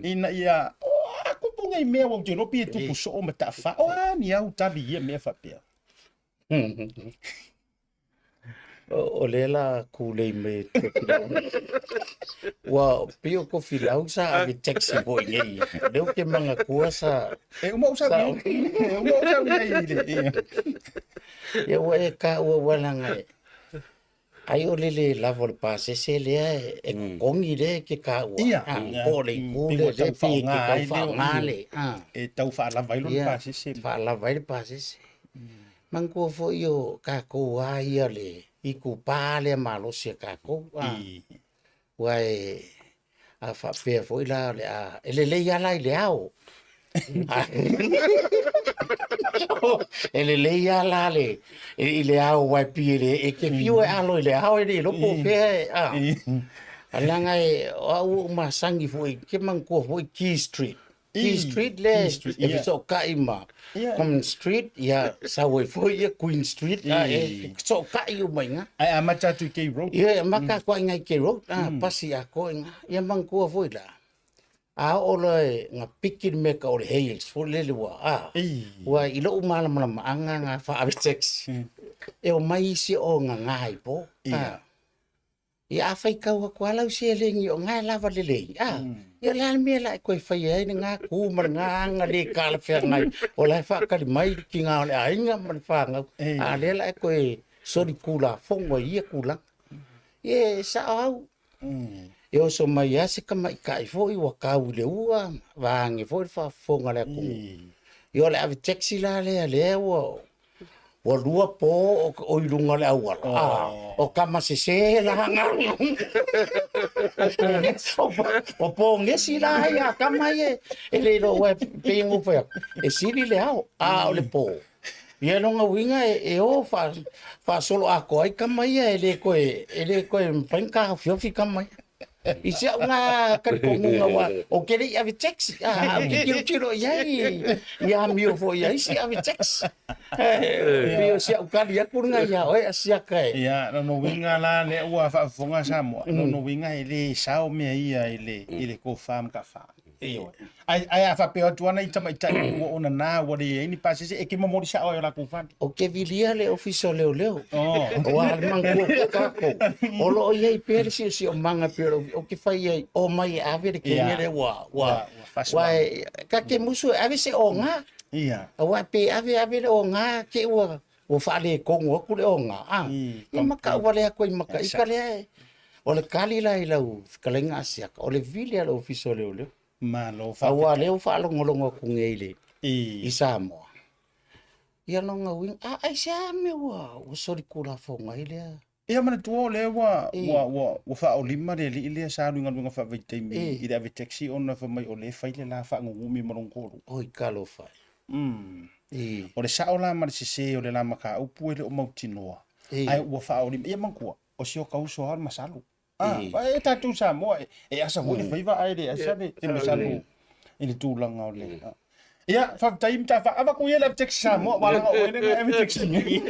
ina ia o a tupu nei mea ua ou te iloa pei e tupu soo ma taafa. O a ni au tali i ia mea faapea? O lea la kūlei mai e Tofilau. Ua pei o Tofilau sa ave taxi foi nei. O lea ou te manatua sa... E uma ou sau i ai. E uma ou sau i ai i le... Ia ua e taua ua leaga e... Ai o le le lava o le pasese lea e totogi lea e te taua. Ia. Po o le itu lea lea pei e te tau faaaoga le... E tau faalava ai lona pasese. Faalava ai le pasese. Manatua foi o tatou a ia le itupa lea malosi a tatou. Ua e a faapea foi la o le a e lelei lava la i le ao. E lelei lava la le i le ao aua e pei e le e te fiu e alo i le ao e le iloa po o fea e a. A leaga e o au ua ou masani foi ou te manatua foi Key Street. Key Street lea e fesootai ma Common Street, ia sau ai foi ia Queen Street, a e fesootai uma i ina. Ae amata atu i K Road. Ia, e amata atu lava i ina i K Road, a pasi atoa i ina. Ia manatua foi la, a oo loa ina piki le mea e tau o le Hales foi lele ua, a, ua i lou malamalamaaga na faa-ave taxi, e omai isi o gaga ai po. A. Ia a faitau atu lava lau seleni o na e lava lelei, a, ia o le a le mea la e toe faia ai lena tu ma lena aga le talafeagai, o la e faatali mai le tina o le aiga ma le fanau, a o lea la e toe solitulafono i ia tulaga. Ia e sao au, e oso mai lava se tamaitai foi ua tau i le ua, vaeane foi le faafofoga a le atunuu. Ia o le ave taxi la lea, lea ua Ua lua po o i luga o le auala, a, o tama sese la na. O pogesi la ia a tama ia e le iloa aua e pei ona ou fai atu, e sili le ao, a o le po. Ia lona uiga e o faasoloatoa ai tama ia e le toe e le toe mafai ona taofiofi tama ia. I si au na talitonuga aua ou te le i ave taxi, a ou te tilotilo i ai i amio foi a isi ave taxi. E pei o si au tali atu lena ia oe Asiata e. Ia, lona uiga la lea ua faafofoga Samoa, lona uiga e le sao mea ia i le i le tofa ma tafa. Ioe. Ae ae a faapea atu ana i tamaitai ua onana ua leai ni pasese e te momoli sao ai o latou fale. Ou te vilia le Ofisa o Leoleo. Oh. Aua le manatua foi tatou, o lo o i ai pea le siosiomaga pei o le ou te fai ai, omai e ave le kene lea ua, ua, ua, ta te musu e ave se oga. Ia. Aua pe ave ave le oga te i ua, ua faaletonu atu le oga, a. Ia ma tauvale atu ai ma ka ika lea e. O le tali la i lau fetalaiga Asiata, o le vili a le Ofisa o Leoleo. Malo faafetai. Aua o lea ua faalogologo atu nei i le, i Samoa. Ia lona uiga, a aisea mea ua, ua solitulafono ai lea? Ia manatua o lea ua, ua, ua, ua faaolima le alii lea sa alu i galuega faavaitaimi i le ave taxi ona fai mai o lea e fai le la faanunumi ma lona toalua. Oi talofa e. O le sao la ma le sese o le la mataupu e le o mautinoa, ae ua faaolima. Ia manatua, o si o ta uso lava o le masalo. Ah, e tatou Samoa, e asa foi le faiva ae le asa le masalo i le tulaga o le... Ia, faafetai Matafa, avatu ia le ave taxi Samoa, aua leaga o oe lea na ave taxi nei.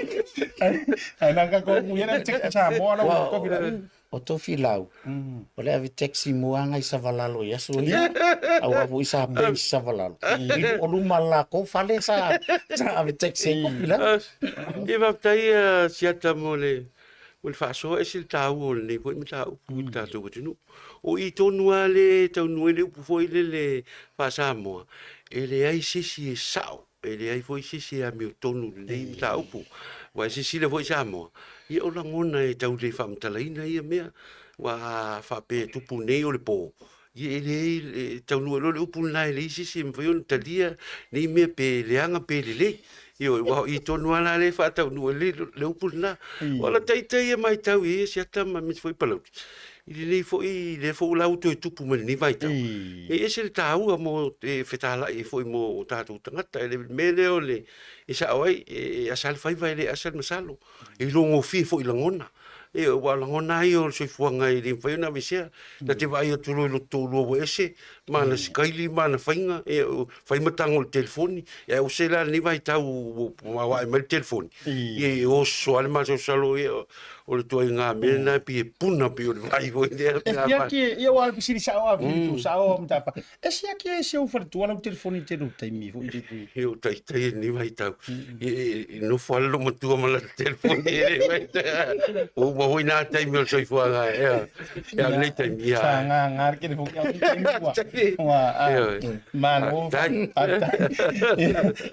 Ae na tatou atu ia le ave taxi Samoa lau Tofilau. O Tofilau, o le ave taxi mua lava i Savalalo i aso ia, aua foi sa base Savalalo. O luma o le latou fale sa ave taxi ai Tofilau. Ia faafetai Siata mo le Mo le faasoa, e ese le taua o lenei foi mataupu i le tatou atunuu. O i tonu lava lea e taunuu ai le upu foi lele faa-Samoa, e leai se isi e sao, e leai foi se isi e amiotonu i lenei mataupu. Aua e silasila foi Samoa, ia o lagona e tau le faamatalaina ia mea. Aua a faapea e tupu nei o le po, ia e leai, e taunuu ai loa le upu lena e leai se isi e mafai ona talia nei mea pe leaga pe lelei. Ioe, aua o i tonu lava la lea e faataunuu ai le upu lena. O ala ita ia matau i ai Asiata ma aemaise foi Palauli. I lenei foi, lea foi la ua toe tupu mai lenei vaitau, e ese le taua mo e fetalai ai foi mo tatou tagata. E le mea lea o le e sao ai, e asa le faiva e le asa le masalo. E iloagofie foi i lagona. E, aua o lagona lava ia o le soifuaga e le mafai ona aveesea. Ta te vaai atu loa i lo toalua ua ese ma ana sikaili ma ana faiga, e, fai ma tago i le telefoni. Ae ua se la lenei vaitau ua maoae mai le telefoni, ia e oso lava le masalosalo, ia, o le ituaiga mea lena e pei e puna pei o le vai foi lea. E siaki e, ia ua fesili sao a fesili tu sao a matapa. E siaki e si ou faletua lau telefoni i te lou taimi foi. E o taitai e lenei vaitau. E nofo lava le loomatua ma lana telefoni i lenei vaitau. Ua uma foi na taimi o le soifuaga ea. Ea lenei taimi. Ia. Sa ngā ngā le telefoni au taimi ua. Ua malo.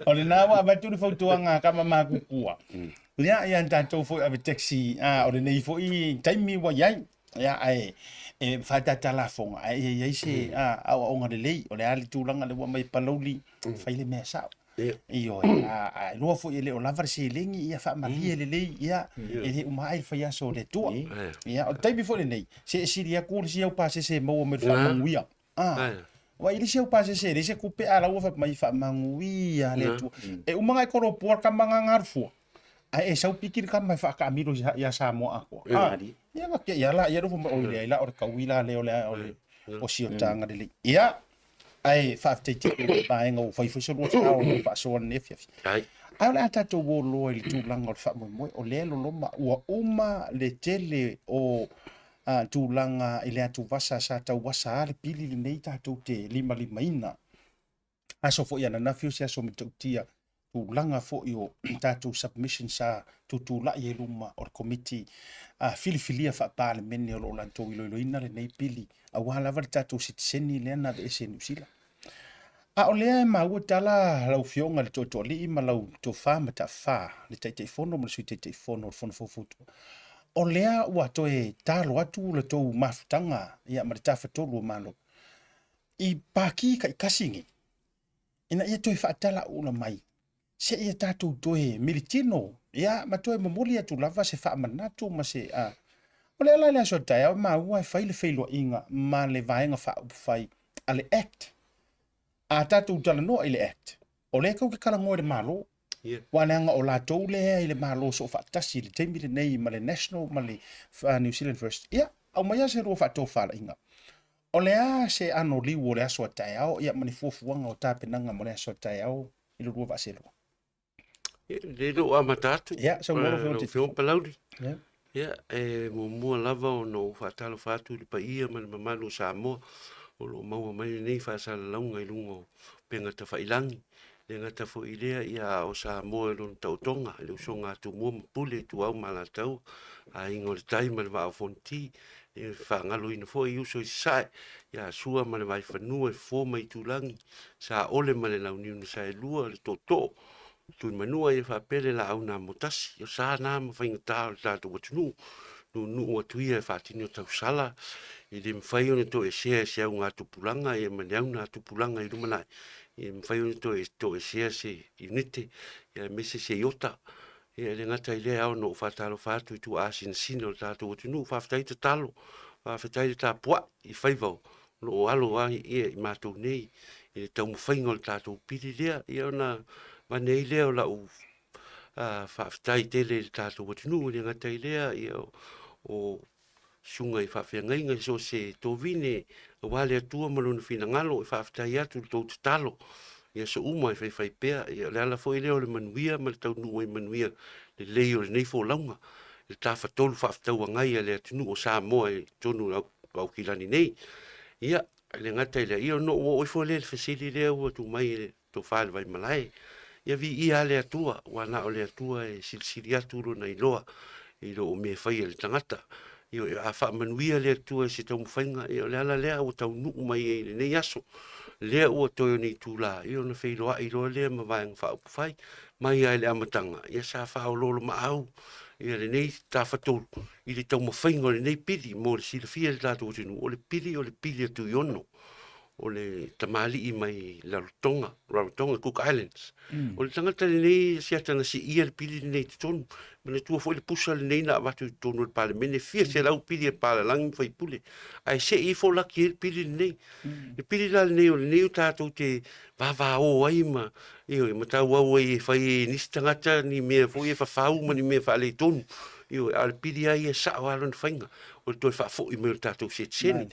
O lena ua avatu le fautuaga a kama makukua. Ia, ia tatou foi ave taxi, a, o lenei foi taimi ua iai. Ia, ae e whaatata lafoga, ae ia iai se a, aoaoga lelei, o le a le tulaga le ua mai Palauli, fai le mea sao. Ioe, a, a e lua foi e le o lava le seleni, ia faamalie lelei, ia, e le uma ai le faiaso o le Atua. Ia, o le taimi foi lenei, se e sili atu le isi au pasese e maua mai le faamanuia. Ah, wa i le isi au pasese e leai se tupe a la ua fai mai faamanuia le Atua. E uma ona e kolopoa le tama na na fua. Ae e sau piki le tama e faataamilo ia Samoa atoa. Ah, ia na te ia la ia lofo mai oi leai la o le taui la lea o le o le o siotaga lelei. Ia, ae faafetai tele i le vaega ua fai foi se lua sao o faasoa lenei afiafi. Ae o le a tatou o loa i le tulaga o le faamoemoe, o lea e loloma ua uma le tele o tulaga i le atuvasa sa tauasa a le pili lenei tatou te limalimaina. Aso foi ananafi o se aso matautia tulaga foi o tatou submission sa tutulai ai luma o le komiti a filifilia faa-Palemene o lo o latou iloiloina lenei pili aua lava le tatou sitiseni lea na aveese e Niu Sila. A o lea e maua tala lau Afioga i le Tootooalii ma lau tofa mataafa, le Taitaifono ma le Sui Taitaifono o le Fono Faufautua, o lea ua toe talo atu le tou mafutaga ia, ma le Tafatolu o Malo i paki taitasi nei, ina ia toe faatalaula mai seia tatou toe militino ia, ma toe momoli atu lava se faamanatu ma se a. O le ala i le aso taeao maua e fai le feiloaiga ma le vaega faaupufai a le Act. A tatou talanoa i le Act, o lea tou te talanoa i le Malo. Ua leaga o latou lea i le Malo soofaatasi i le taimi lenei ma le National ma le New Zealand First. Ia, aumaia se lua faatofalaiga. O le a se ano liu o le aso a taeao ia ma ni fuafuaga o tapenaga mo le aso a taeao i lo lua vaaselua? Ia, le lou amata atu. Ia, saunoa lau Afioga i le Taitaifono. Palauli. Ia. Ia, e muamua lava ona ou faatalofa atu i le paia ma le mamalu o Samoa o lo o maua mai lenei faasalalauga i luga o upega tafailangi. E le gata foi i lea, ia, a o Samoa i lona taotoga, i le usoga a Tumua ma Pule, Ituau ma Alataua, Aiga o le Tai ma le Vaa o Fonoti, e faagaloina foi i uso i Sasae, ia Sua ma le Vaifanua, Fofo ma Itulagi, Saole ma le Launiu na Saelua, le Tootoo, Tuimanua, ia faapea le Laau na Amotasi. O sa na ma faigata o le tatou atunuu, nuunuu atu ia e faatino tausala, e le mafai ona toesea e se augatupulaga ia ma le augatupulaga i lumanai, e mafai ona toesea se iunite, ia aemaise se iota. Ia e le gata i lea, e ao ona ou faatalofa atu i tuaasinasina o le tatou atunuu, faafetai tatalo, faafetai le tapuai i faiva o lo o alo ai ia i matou nei i le taumafaiga o le tatou pili lea. Ia ona avane ai lea o lau faafetai tele i le tatou atunuu, e le gata i lea, ia o susuga i faafeagaiga i so o se tovine aua le Atua ma Lona finagalo, e faafetai atu i le tou tatalo i aso uma e faifai pea. Ia, o le ala foi lea o le manuia ma le taunuu ai manuia lelei o lenei folauga, i le Tafatolu Faafetauagai a le atunuu o Samoa i totonu o Aukilani nei. Ia, e le gata i lea, ia ona ou oo ifo lea i le fesili lea ua tuu mai e le Tofa i le Vaimalae. Ia viia lava le Atua, aua na o le Atua e silisili atu lona iloa i lo o mea fai a le tagata. Ioe, a faamanuia le Atua i se taumafaiga, ia o le ala lea ua taunuu mai ai i lenei aso. Lea ua toe o ni itula, ia ona feiloai loa lea ma Vaega Faaupufai. Mai lava i le amataga, ia sa faaoloolomaau ia lenei Tafatolu i le taumafaiga o lenei pili mo le silafia e le tatou atunuu, o le pili o le pili a Tuiono. o le tamalii mai Rarotonga, Rarotonga, Cook Islands. O le tagata lenei siata na siia le pili lenei i totonu. Manatua foi le pusa lenei na avatu i totonu o le Palemene, fia selau pili a palalagi ma faipule, ae sei ifo laki ai le pili lenei. Le pili la lenei o lenei o tatou te vavao ai ma, ioe, ma tauau ai e fai e nisi tagata ni mea foi e fafau ma ni mea faaletonu. Ioe, a o le pili lava ia e sao lava lona faiga, o le toe faafoi mai o le tatou setiseni.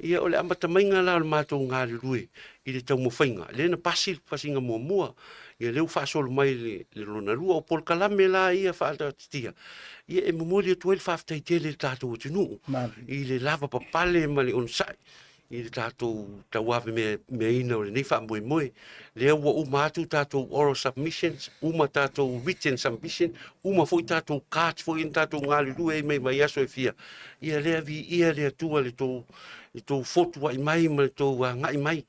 Ia, o le amatamaiga la o le matou galulue i le taumafaiga, lea na pasi le pasiga muamua, ia lea ua faasolo mai le lona lua. O polokalame la ia faataatitia, ia e momoli atu ai le faafetai tele i le tatou atunuu i le lavapapale ma le onosai i le tatou tauavemeaina o lenei faamoemoe. Lea ua uma atu tatou oral submissions, uma tatou written submission, uma foi tatou cards foi na tatou galulue ai mai vaiaso e fia. Ia lea viia le Atua le tou, le tou fotuai mai ma le tou agai mai.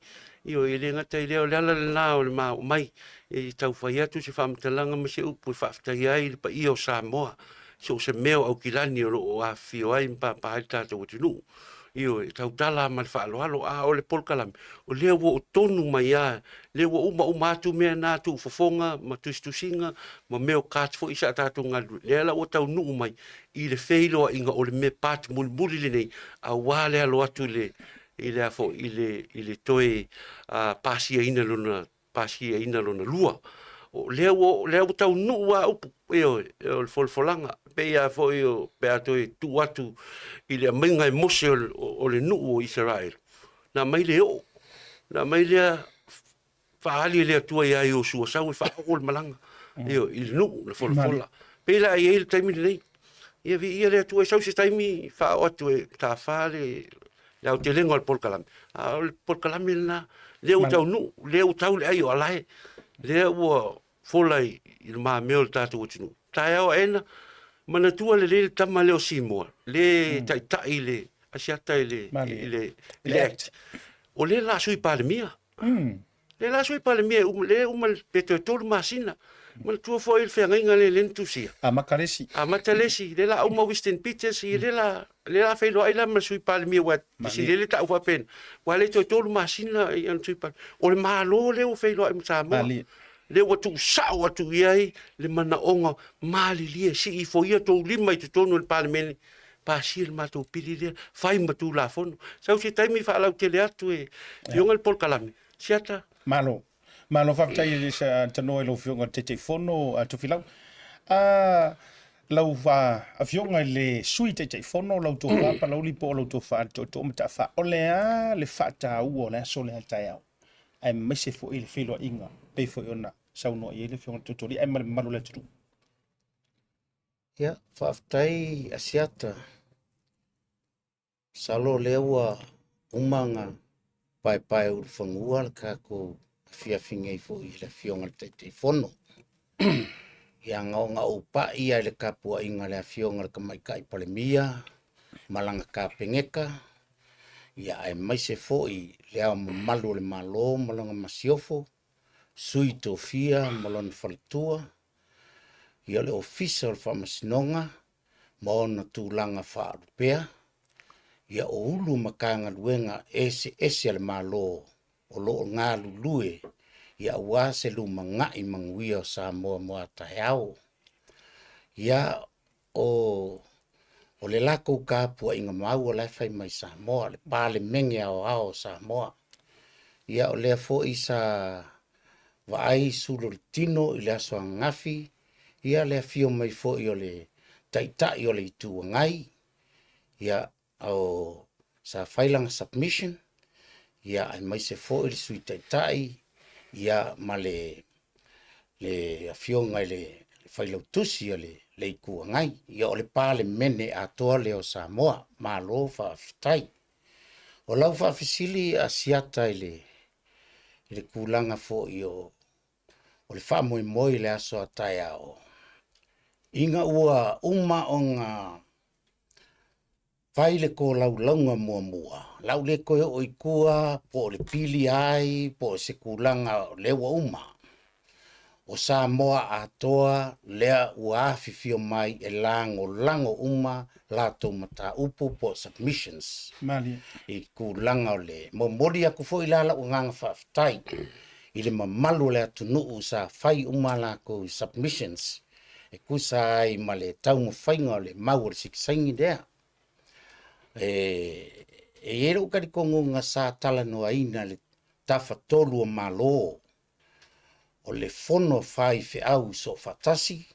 Ioe, e le gata i lea, o le ala lena o le mao'o mai e tau fai atu se faamatalaga ma se upu e faafetaia ai le paia o Samoa, so o se mea o Aukilani o lo o afifio ai ma pāpā ai le tatou atunuu. Ioe, e tautala ma le faaaloalo, a o le polokalame, o lea ua oo tonu mai lava, lea ua umauma atu mea na, tuufofoga ma tusitusiga ma mea o cards foi sa tatou galulue, lea la ua taunuu mai i le feiloaiga o le mea part mulimuli lenei, aua le alo atu i le, i le a foi, i le, i le toe pasiaina lona, pasiaina lona lua. O lea ua, lea ua taunuu lava upu, ioe, o le folafolaga, pei lava foi o, pe a toe tuu atu i le aumaiga e Mose o le, o le nuu o Isaraelu, na aumai le oo, na aumai lea faaali e le Atua ia Iosua, sau e faaoo le malaga, ioe, i le nuu, na folafola. Pei la e i ai le taimi lenei, ia viia le Atua, e sau se taimi faaoo atu e tafa le, le aotelega o le polokalame, a o le polokalame lena, lea ua taunuu, lea ua tau le ai o alae, lea ua fola i le mamea o le tatou atunuu. Taeao aena, manatua lelei le tama lea o Simoa, le taitai le Asiata i le, i le, i le Act. O lea la Sui Palemia. Lea la Sui Palemia e uma, lea e uma pe toe 3 masina. Manatua foi le feagaiga lea lea na tusia. Amata le isi. Amata le isi. Lea la uma Winston Peters, ia lea la, lea la feiloai la ma le Sui Palemia ua fesili le tau faapena. Ua le toe 3 masina i ana Sui Palemia. O le Malo lea ua feiloai ma Samoa. Lea ua tuusao atu i ai le manaoga malilie, sii ifo ia tou lima i totonu o le Palemene, pasia le matou pili lea, fai ma Tulafono. Sau se taimi faalautele atu e Afioga le polokalame. Siata. Malo. Malo faafetai i le tanoa i lau Afioga i le Taitaifono Tofilau. Lau Afioga i le Sui Taitaifono, lau Tofa Palauli po o lau Tofa Tootoo Mataafa, o le a le faataua o le aso lea taeao, aemaise foi le feiloaiga pei foi ona saunoa i ai le Afioga i le Tootooalii ae ma le mamalu o le atunuu? Ia, faafetai Asiata. Masalo o lea ua uma ona paepae ulufanua le tatou afiafi nei foi i le Afioga i le Taitaifono. Ia na ona ou pai lava i le tapuaiga a le Afioga i le Tamaitai Palemia ma lana Kapeneta, ia aemaise foi le Ao Mamalu o le Malo ma lana Masiofo, Sui Tofia ma lona faletua, ia le Ofisa o le Faamasinoga ma ona tulaga faalupea, ia o Ulu o Matagaluega eseese a le Malo o lo o galulue ia aua se lumanai manuia o Samoa mo a taeao. Ia o o le latou tapuaiga mau o la e fai mai Samoa, le Palemene Aoao o Samoa. Ia o lea foi sa vaai sulu o le tino i le aso ananafi, ia le afio mai foi o le Taitai o le Itu Agai, ia o sa fai lana submission, ia aemaise foi le Sui Taitai, ia ma le le Afioga i le Failautusi o le Itu Agai. Ia o le Palemene atoa lea o Samoa. Malo faafetai. O lau faafesili Asiata i le i le tulaga foi o o le faamoemoe i le aso a taeao, ina ua uma ona fai le tolaulauga muamua, lau le toe oo i tua po o le pili ai po o se tulaga o lea ua uma. O Samoa atoa lea ua afifio mai e lagolago uma latou mataupu po o submissions. Malie. I tulaga o le momoli aku foi la la'u agaga faafetai i le mamalu o le atunuu sa fai uma a latou submissions e tusa ai ma le taumafaiga o le mau o le sikisaini lea. E i ai lou talitonuga sa talanoaina le Tafatolu o Malo, o le Fono a Faifeau Soofaatasi,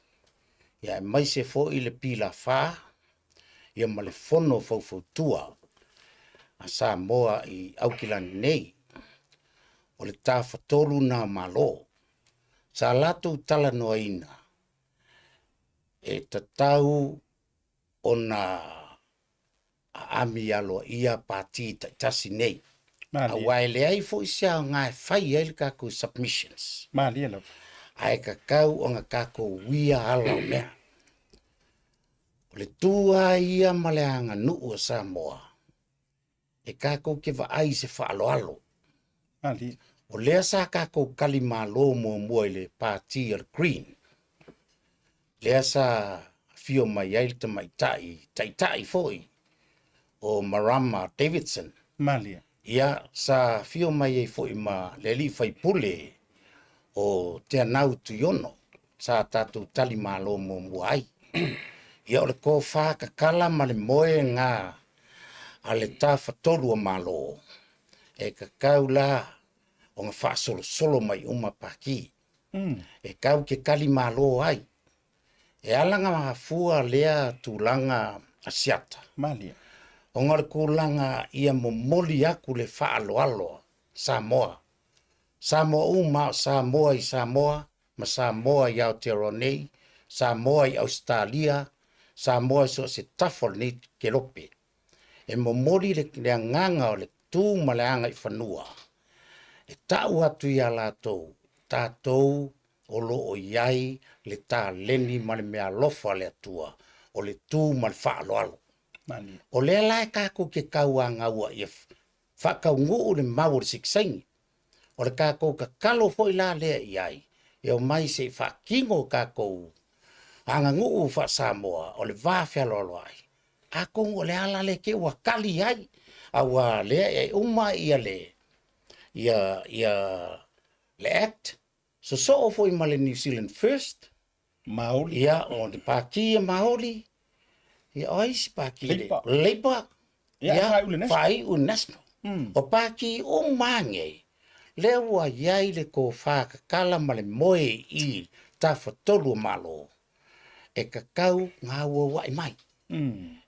ia aemaise foi le Pilafa, ia ma le Fono Faufautua a Samoa i Aukilani nei. O le Tafatolu na o Malo. Sa latou talanoaina e tatau ona aami aloaia pati taitasi nei. Malie. Aua e leai foi se aoga e fai ai le tatou submissions. Malie lava. Ae tatau ona tatou uia ala o mea. O le tu lava ia ma le aganuu a Samoa, e tatou te vaai i se faaaloalo. Malie. O lea sa tatou talimalo muamua i le pati a le Green, lea sa afio mai ai le tamaitai taitai foi o Marama Davidson. Malie. Ia, sa afio mai ai foi ma le alii faipule o Teanau Tuiono, sa tatou talimalo muamua ai. Ia, o le tofa tatala ma le moe ga a le Tafatolu o Malo, e tatau la ona faasolosolo mai uma pati. E tau ke talimalo ai. E ala na mafua lea tulaga Asiata. Malie. Ona o le tulaga ia momoli aku le faaaloalo Samoa. Samoa uma o Samoa i Samoa ma Samoa i Aotearoa nei, Samoa i Ausetalia, Samoa i so o se tafa o lenei kelope. E momoli le agaga o le tu ma le agaifanua e ta'u atu iā latou, tatou o lo o i ai le taleni ma le meaalofa a le Atua o le tu ma le faaaloalo. Malie. O lea la e tatou te tauagaua ia faataunuu le mau o le sikisaini. O le tatou tatalo foi la lea i ai, e omai se i faatino tatou aganuu faa-Samoa o le va fealoaloai. Atonu o le ala lea te ua tali ai, aua lea e uma ia le ia ia le Act, sosoo foi ma le New Zealand First, Maoli. Ia, o le Pati a Maori, ia o ai isi pati? Labour. Labour. Ia, faaiu le National. Faaiu le National. O pati uma nei, lea ua i ai le tofa tatala ma le moe i Tafatolu o Malo, e tatau gauaua'i mai.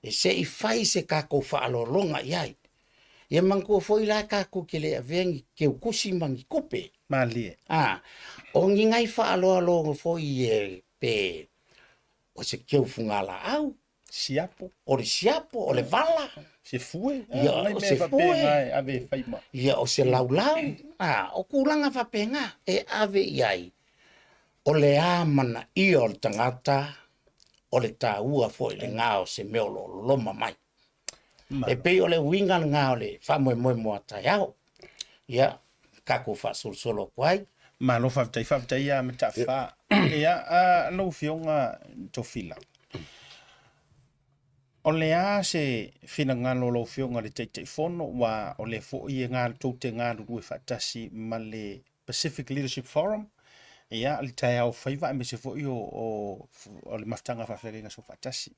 E se i fai se tatou faaaloaloga i ai. Ia manatua foi la tatou te le avea ni keukusi ma ni tupe. Malie. A, o ni nai faaaloaloga foi e pe o se keu fugalaau. Siapo. O le siapo, o le vala. Se fue. Ia, o se fue. Ave e fai ma. Ia, o se laulau. A, o tulaga faapena e ave i ai. O le amanaia o le tagata, o le taua foi lena o se mea o lo o loma mai. E pei o le uiga lena o le faamoemoe mo a taeao. Ia, tatou faasolosolo atu ai. Malo faafetai, faafetai ia Mataafa. Ia, lau Afioga Tofila, o le a se finagalo o lau Afioga i le Taitaifono, aua o lea foi e tou te galulue faatasi ma le Pacific Leadership Forum, ia, le taeao faiva aemaise foi o le mafutaga faafeagaiga soofaatasi.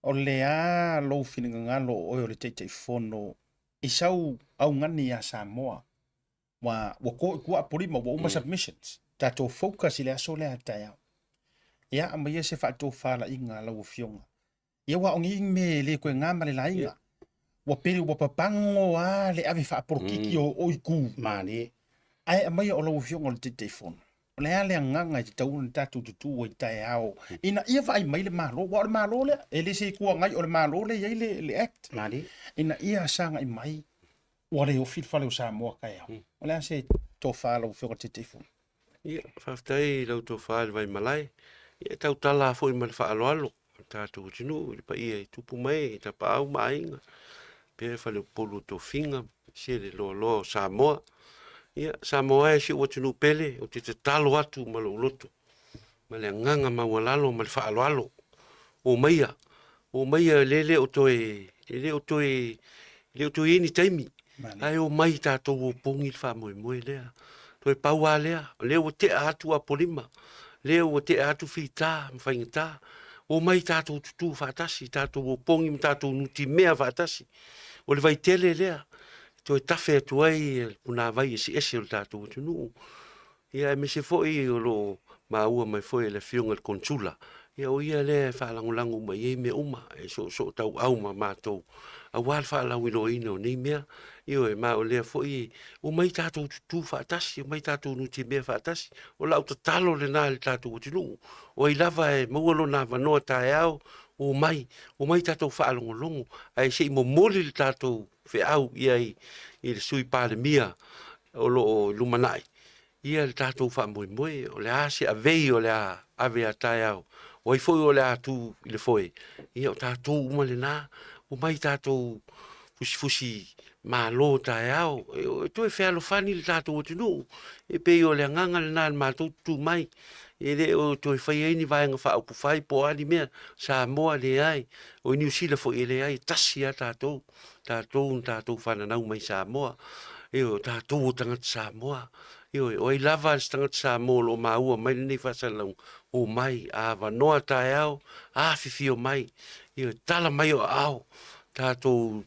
O le a lou finagalo o oe o le Taitaifono i sau augani iā Samoa, ua to i tua Apolima, ua uma submissions, tatou focus i le aso lea a taeao. Ia, aumaia se faatofalaiga a lau Afioga. Ia, aua o nei mea e le toe na ma le laina. Ua pele ua papago lava le ave faapolokiki o itu. Malie. Ae aumaia o lau Afioga o le Taitaifono. O le a le agaga e tatau ona tatou tutu ai taeao ina ia vaai mai le Malo, aua o le Malo lea, e le se Itu Agai, o le Malo lea e i ai le Act. Malie. Ina ia sagai mai ua le ofi le fale o Samoa taeao. O le a se tofa a lau Afioga i le Taitaifono? Ia, faafetai i lau tofa i le Vaimalae. Ia, e tautala foi ma le faaaloalo o le tatou atunuu i le paia i tupu mai, i tapaau ma aiga, pea le faleupolu o tofiga, se le loaloa o Samoa. Ia, Samoa e si ou atunuu pele, ou te tatalo atu ma lou loto, ma le agaga maualalo ma le faaaloalo, omaia, omaia le le o toe, e le o toe, le o toe i ai ni taimi, ae omai tatou o pogi le faamoemoe lea. Toe pau lava lea, o lea ua tea atu Apolima, lea ua tea atu fita ma faigata, omai tatou tutu faatasi, tatou o pogi ma tatou nutimea faatasi. O le vaitele lea, e toe tafe atu ai le punavai eseese o le tatou atunuu. Ia aemaise foi o lo o maua mai foi e le Afioga i le Konesula, ia o ia lea e faalagolago uma i ai mea uma, e soosootauau ma matou aua le faalauiloaina o nei mea. Ioe, ma o lea foi, omai tatou tutu faatasi, omai tatou nutimea faatasi. O lau tatalo lena i le tatou atunuu, o ai lava e maua lona avanoa taeao, omai, omai tatou faalogologo, ae se i momoli le tatou feau i ai i le Sui Palemia o lo o lumanai, ia le tatou faamoemoe, o le a se avei o le a ave a taeao, o ai foi o le a tu i le foe, ia o tatou uma lena, omai tatou fusifusi malo taeao, e toe fealofani le tatou atunuu, e pei o le agaga lena i le matou tutu mai, e le o toe faia ai ni Vaega Faaupufai po o a ni mea, Samoa e leai, o Niu Sila foi e leai, e tasi lava tatou, tatou na tatou fananau mai Samoa, ioe, o tatou o tagata Samoa, ioe, o ai lava se tagata Samoa o lo o maua mai lenei faasalalauga, omai, a avanoa taeao, afifio mai, ioe, tala mai o aao, tatou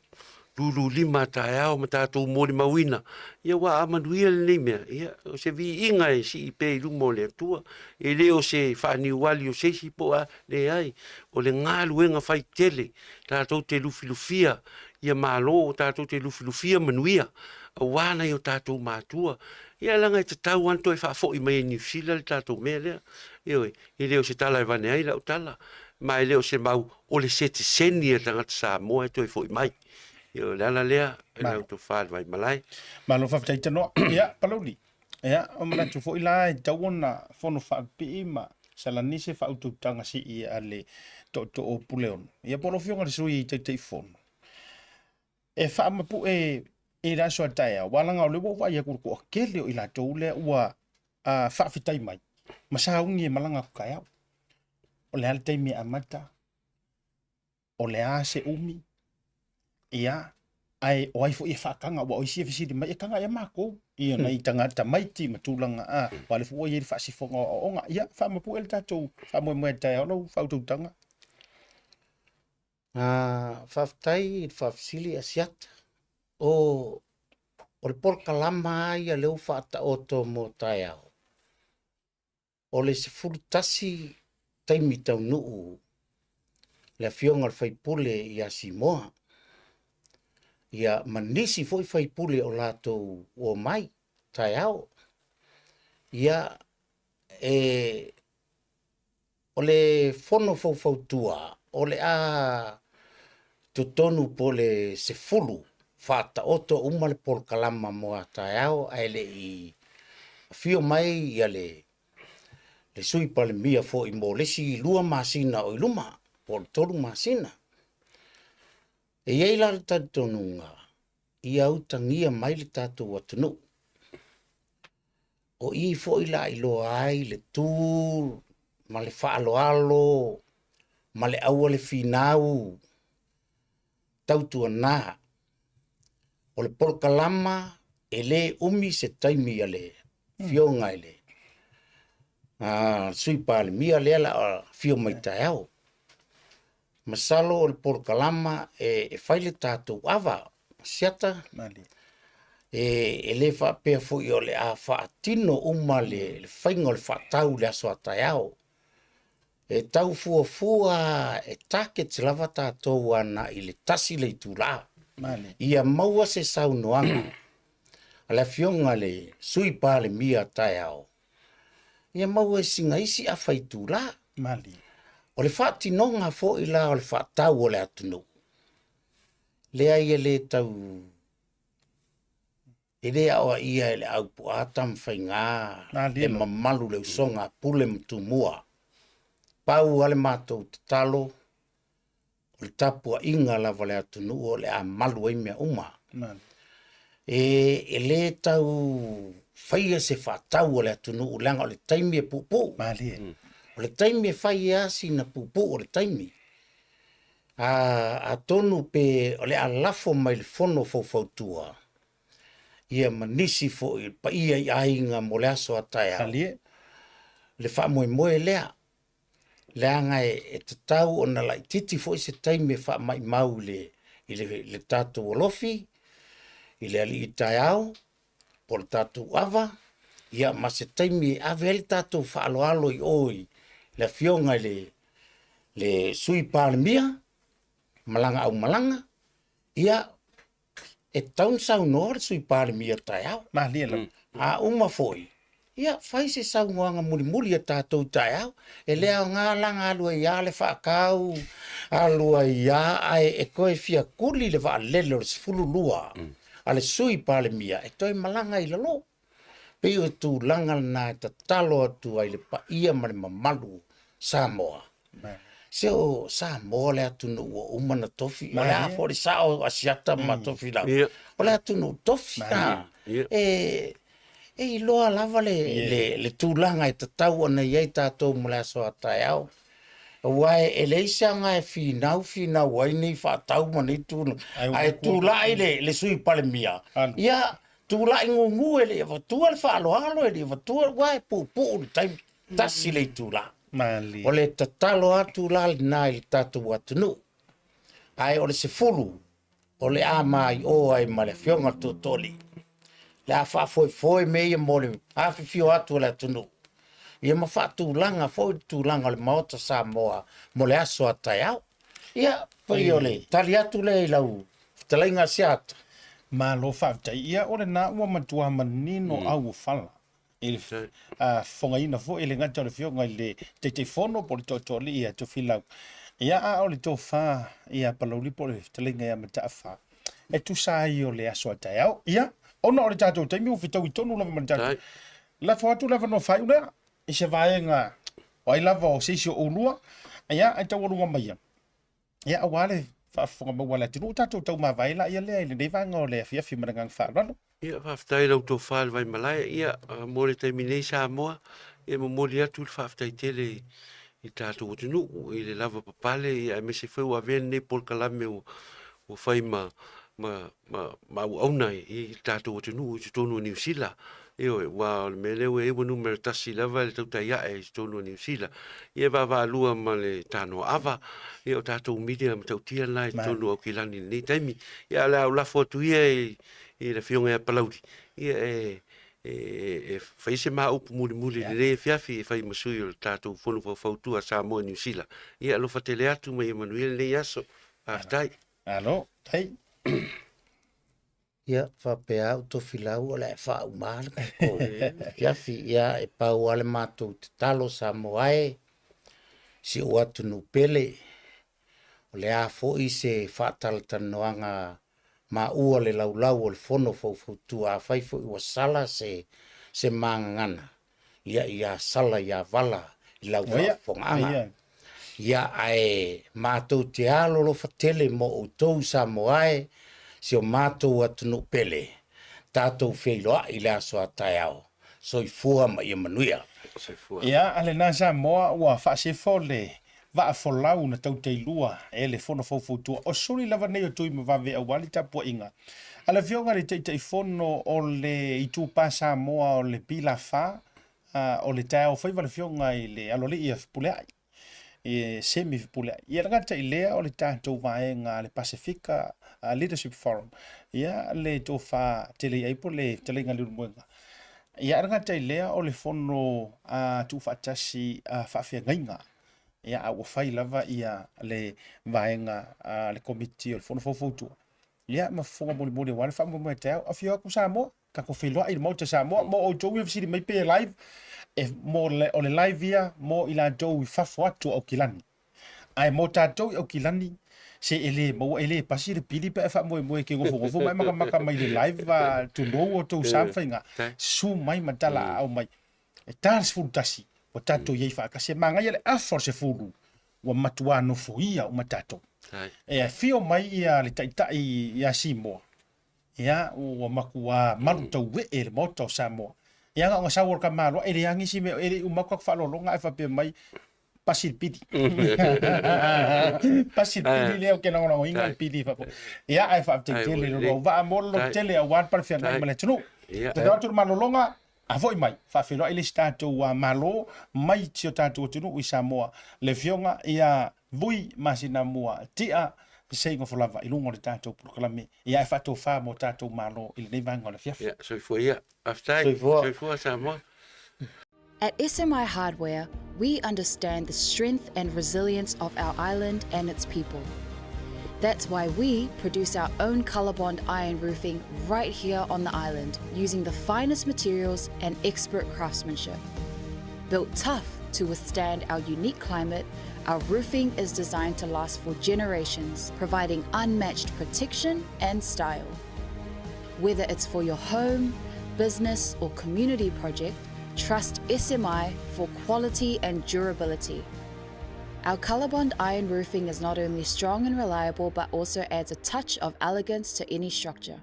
lululima taeao ma tatou molimauina, ia ua a manuia lenei mea, ia, o se viiga e sii pea i luma o le Atua, e le o se faaniuali o se isi po o a, leai, o le galuega fai tele, tatou te lufilufia ia malo, tatou te lufilufia manuia, aua nai o tatou matua. Ia leaga e tatau lava ona toe faafoi mai e Niu Sila le tatou mea lea. Ioe, e le o se tala e avane ai lau tala, ma e le o se mau o le setiseni a tagata Samoa e toe foi mai. Ioe, o le ala lea, e lau tofa i le Vaimalae. Malo faafetai Tanoa. Ia, Palauli, ia, o manatu foi la e tatau ona fono faapipii ma salani se faautautaga sii a le tootoo o Puleono. Ia po o lau Afioga i le Sui Taitaifono, e faamapue i le aso a taeao, aua leaga o lea ua ou vaai atu i le toatele o i latou lea ua faafetai mai ma sauni e malaga atu taeao. O le a le taimi e amata? O le a se umi? Ia, ae o ai foi e faataga, aua o isi e fesili mai, e taga ea matou? Ia, nai tagata tamaiti ma tulaga, a, aua o lea foi ua i ai le faasifoga o aoaoga. Ia, faamapue le tatou faamoemoe a taeao lau faautautaga. Faafetai i le faafesili Asiata. O le polokalama lava ia lea ua faataoto mo taeao, o le 11 taimi taunuu le afioga i le sui usufono ia Simoa, ia ma nisi foi sui usufono o latou omai taeao. Ia, e O le fono faufautua o le a totonu po o le 10 faataoto uma le polokalama mo a taeao ae le i afio mai ia le Sui Palemia foi mo le isi 2 masina o i luma po o le 3 masina. E i ai la le talitonuga ia utagia mai le tatou atunuu. O i foi la iloa ai le tu ma le faaaloalo ma le aua le finau tautuana. O le polokalama e le umi se taimi a le afioga i le Sui Palemia lea la afio mai taeao. Masalo o le polokalama e fai le tatou ava siata e le faapea foi o le a faatino uma le faiga o le faatau i le aso a taeao. E tau fuafua e target lava tatou agai i le 1 le itula ia maua se saunoaga a le afioga i le Sui Palemia taeao ia maua i sina isi afa itula. O le faatinoga foi la o le faatau o le atunuu, leai e le tau, e le aoaia e le au po o a Tamafaiga le mamalu le usoga a Pule ma Tumua. Pau lava le matou tatalo, o le tapuaiga lava a le atunuu o le a malu ai mea uma. E, e lē tau faia se faatau a le atunuu leaga o le taimi e puupuu. Malie. O le taimi e fai ai sina puupuu o le taimi. A, atonu pe o le a lafo mai le fono faufautua ia ma nisi foi o le paia i aiga mo le aso a taeao. Malie. Le faamoemoe lea, leaga e tatau ona laitiiti foi se taimi e faamaimau i le, i le, le tatou alofi, i le alii taeao, po o le tatou ava, ia ma se taimi e ave ai le tatou faaaloalo i o i le afioga i le, le Sui Palemia ma lana aumalaga, ia e tatau ona saunoa le Sui Palemia taeao. Malie lava. A uma foi, ia fai se saunoaga mulimuli a tatou taeao. E le aoga la na alu ai lava le faatau, alu ai lava ae e toe fia tuli le vaalele o le 12 a le Sui Palemia e toe malaga i lalo. Pei o le tulaga lena e tatalo atu ai le paia ma le mamalu o Samoa. Se o Samoa le atunuu ua uma ona tofi. O le a foi le sao o Asiata ma Tofilau. O le atunuu tofi. E, e iloa lava le, le, le tulaga e tatau ona i ai tatou mo le aso a taeao. Aua e leai se aoga e finau finau ai nei faatau ma nei tulaga. Ae tulai le, le Sui Palemia, ia tulai gugu e le i avatua le faaaloalo, e le i avatua, aua e puupuu le taimi, tasi le itula. Malie. O le tatalo atu la lena i le tatou atunuu. Ae o le 10, o le a maioa ai ma le afioga i le Tootooalii. Le a faafoefoe mea ia mo le afifio atu o le atunuu. Ia ma faatulaga foi le tulaga o le Maota Samoa mo le aso a taeao. Ia, pei o le tali atu lea i lau fetalaiga Asiata. Malo faafetai. Ia, o lena ua matua manino au o fala i le fofogaina foi e le gata o le Afioga i le Taitaifono po o le Tootooalii ia Tofilau. Ia, a o le tofa ia Palauli po o le fetalaiga ia Mataafa e tusa ai o le aso a taeao. Ia, ona o le tatou taimi ua fetaui tonu lava ma le tatou. Lafo atu le avanoa faaiu lea i se vaega o ai lava o se isi o oulua, ia, e taualuga mai ia. Ia, aua le faafofoga maua a le atunuu, tatou taumavae laia lea i lenei vaega o le afiafi ma le agaga faaaloalo. Ia, faafetai i lau tofa i le Vaimalae. Ia, mo le taimi nei Samoa, ia e momoli atu le faafetai tele i le tatou atunuu i le lava papale, ia aemaise foi ua avea lenei polokalame ua, ua fai ma, ma, ma, ma auauna i le tatou atunuu i totonu o Niu Sila. Ioe, aua o le mea lea ua i ai ua numera tasi lava le tautai ae i totonu o Niu Sila. Ia e vaavaalua ma le tanoa ava, ia o tatou media matautia lena i totonu o Aukilani i lenei taimi. Ia a o le a ou lafo atu ia i, i le Afioga ia Palauli, ia e, e, e fai se ma upu mulimuli i lenei afiafi e fai ma sui o le tatou Fono Faufautua a Samoa i Niu Sila. Ia alofa tele atu ma ia manuia lenei aso. Faafetai. Malo, tai. Ia, faapea au Tofilau o le a e faauma le tatou afiafi. Ia, e pau lava le matou tatalo Samoa e, si ou atunuu pele, o le a foi se faatalatalanoaga maua le laulau o le Fono Faufautua, afai foi ua sala se se magagana, ia ia sala ia vala i lau faafofogaaga. Ia, ae matou te alolofa tele mo outou Samoa e, si o matou atunuu pele, tatou feiloai i le aso a taeao. Soifua ma ia manuia. Soifua. Ia, a lena Samoa ua faasefo le vaa folau na tauteilua e le Fono Faufautua o suli lava nei o Tuimavave aua le tapuaiga a le Afioga i le Taitaifono o le Itupa Samoa o le PLA o le taeao faiva le Afioga i le Aloalii ia Fepuleai, e Semi Fepuleai. Ia le gata i lea o le tatou vaega a le Pasefika Leadership Forum, ia le tofa tele i ai po le fetalaiga Leulumoega. Ia le gata i lea o le fono tuufaatasi faafeagaiga, ia a ua fai lava ia le vaega a le komiti o le fono faufautua, ia ma fofoga molimoli aua le faamoemoe taeao. Afio atu Samoa, tatou feiloai i le Maota Samoa. Mo outou ia fesili mai pe e live, e, mo le, o le live ia mo i latou i fafo atu o Aukilani. Ae mo tatou i Aukilani, se e le maua, e le pasi le pili pe a e faamoemoe e te nofonofo ma e makamaka mai le live a tunou o tou sa ma faiga. Susu mai ma tala aao mai. E ta le 11, ua tatou i ai faatasi. E manaia le afa o le 10, ua matuā nofoia uma tatou. E afio mai ia le taitai ia Simoa. Ia, ua matua malu tauee le Maota o Samoa. Ia na ona sau o le tamaloa, e leai nisi mea, e le i uma atu aku faaaloaloga ae faapea mai, pasi le pili. Pasi le pili lea ou te lagolagoina le pili faapea. Ia, ae faafetai tele i lo lua vaa mo le lototele aua le palefeagai ma le atunuu. Tatalo atu le malologa, a foi mai, faafeiloai le isi tatou Malo mai si o tatou atunuu i Samoa, le Afioga ia Vui Masinamua Tia Seigofa lava i luga o le tatou polokalame, ia e faatofa mo tatou Malo i lenei vaega o le afiafi. Ia, soifua ia. Faafetai. Soifua. Soifua Samoa. At SMI Hardware, we understand the strength and resilience of our island and its people. That's why we produce our own Colorbond iron roofing right here on the island using the finest materials and expert craftsmanship. Built tough to withstand our unique climate, our roofing is designed to last for generations, providing unmatched protection and style. Whether it's for your home, business, or community project, trust SMI for quality and durability. Our Colorbond iron roofing is not only strong and reliable, but also adds a touch of elegance to any structure.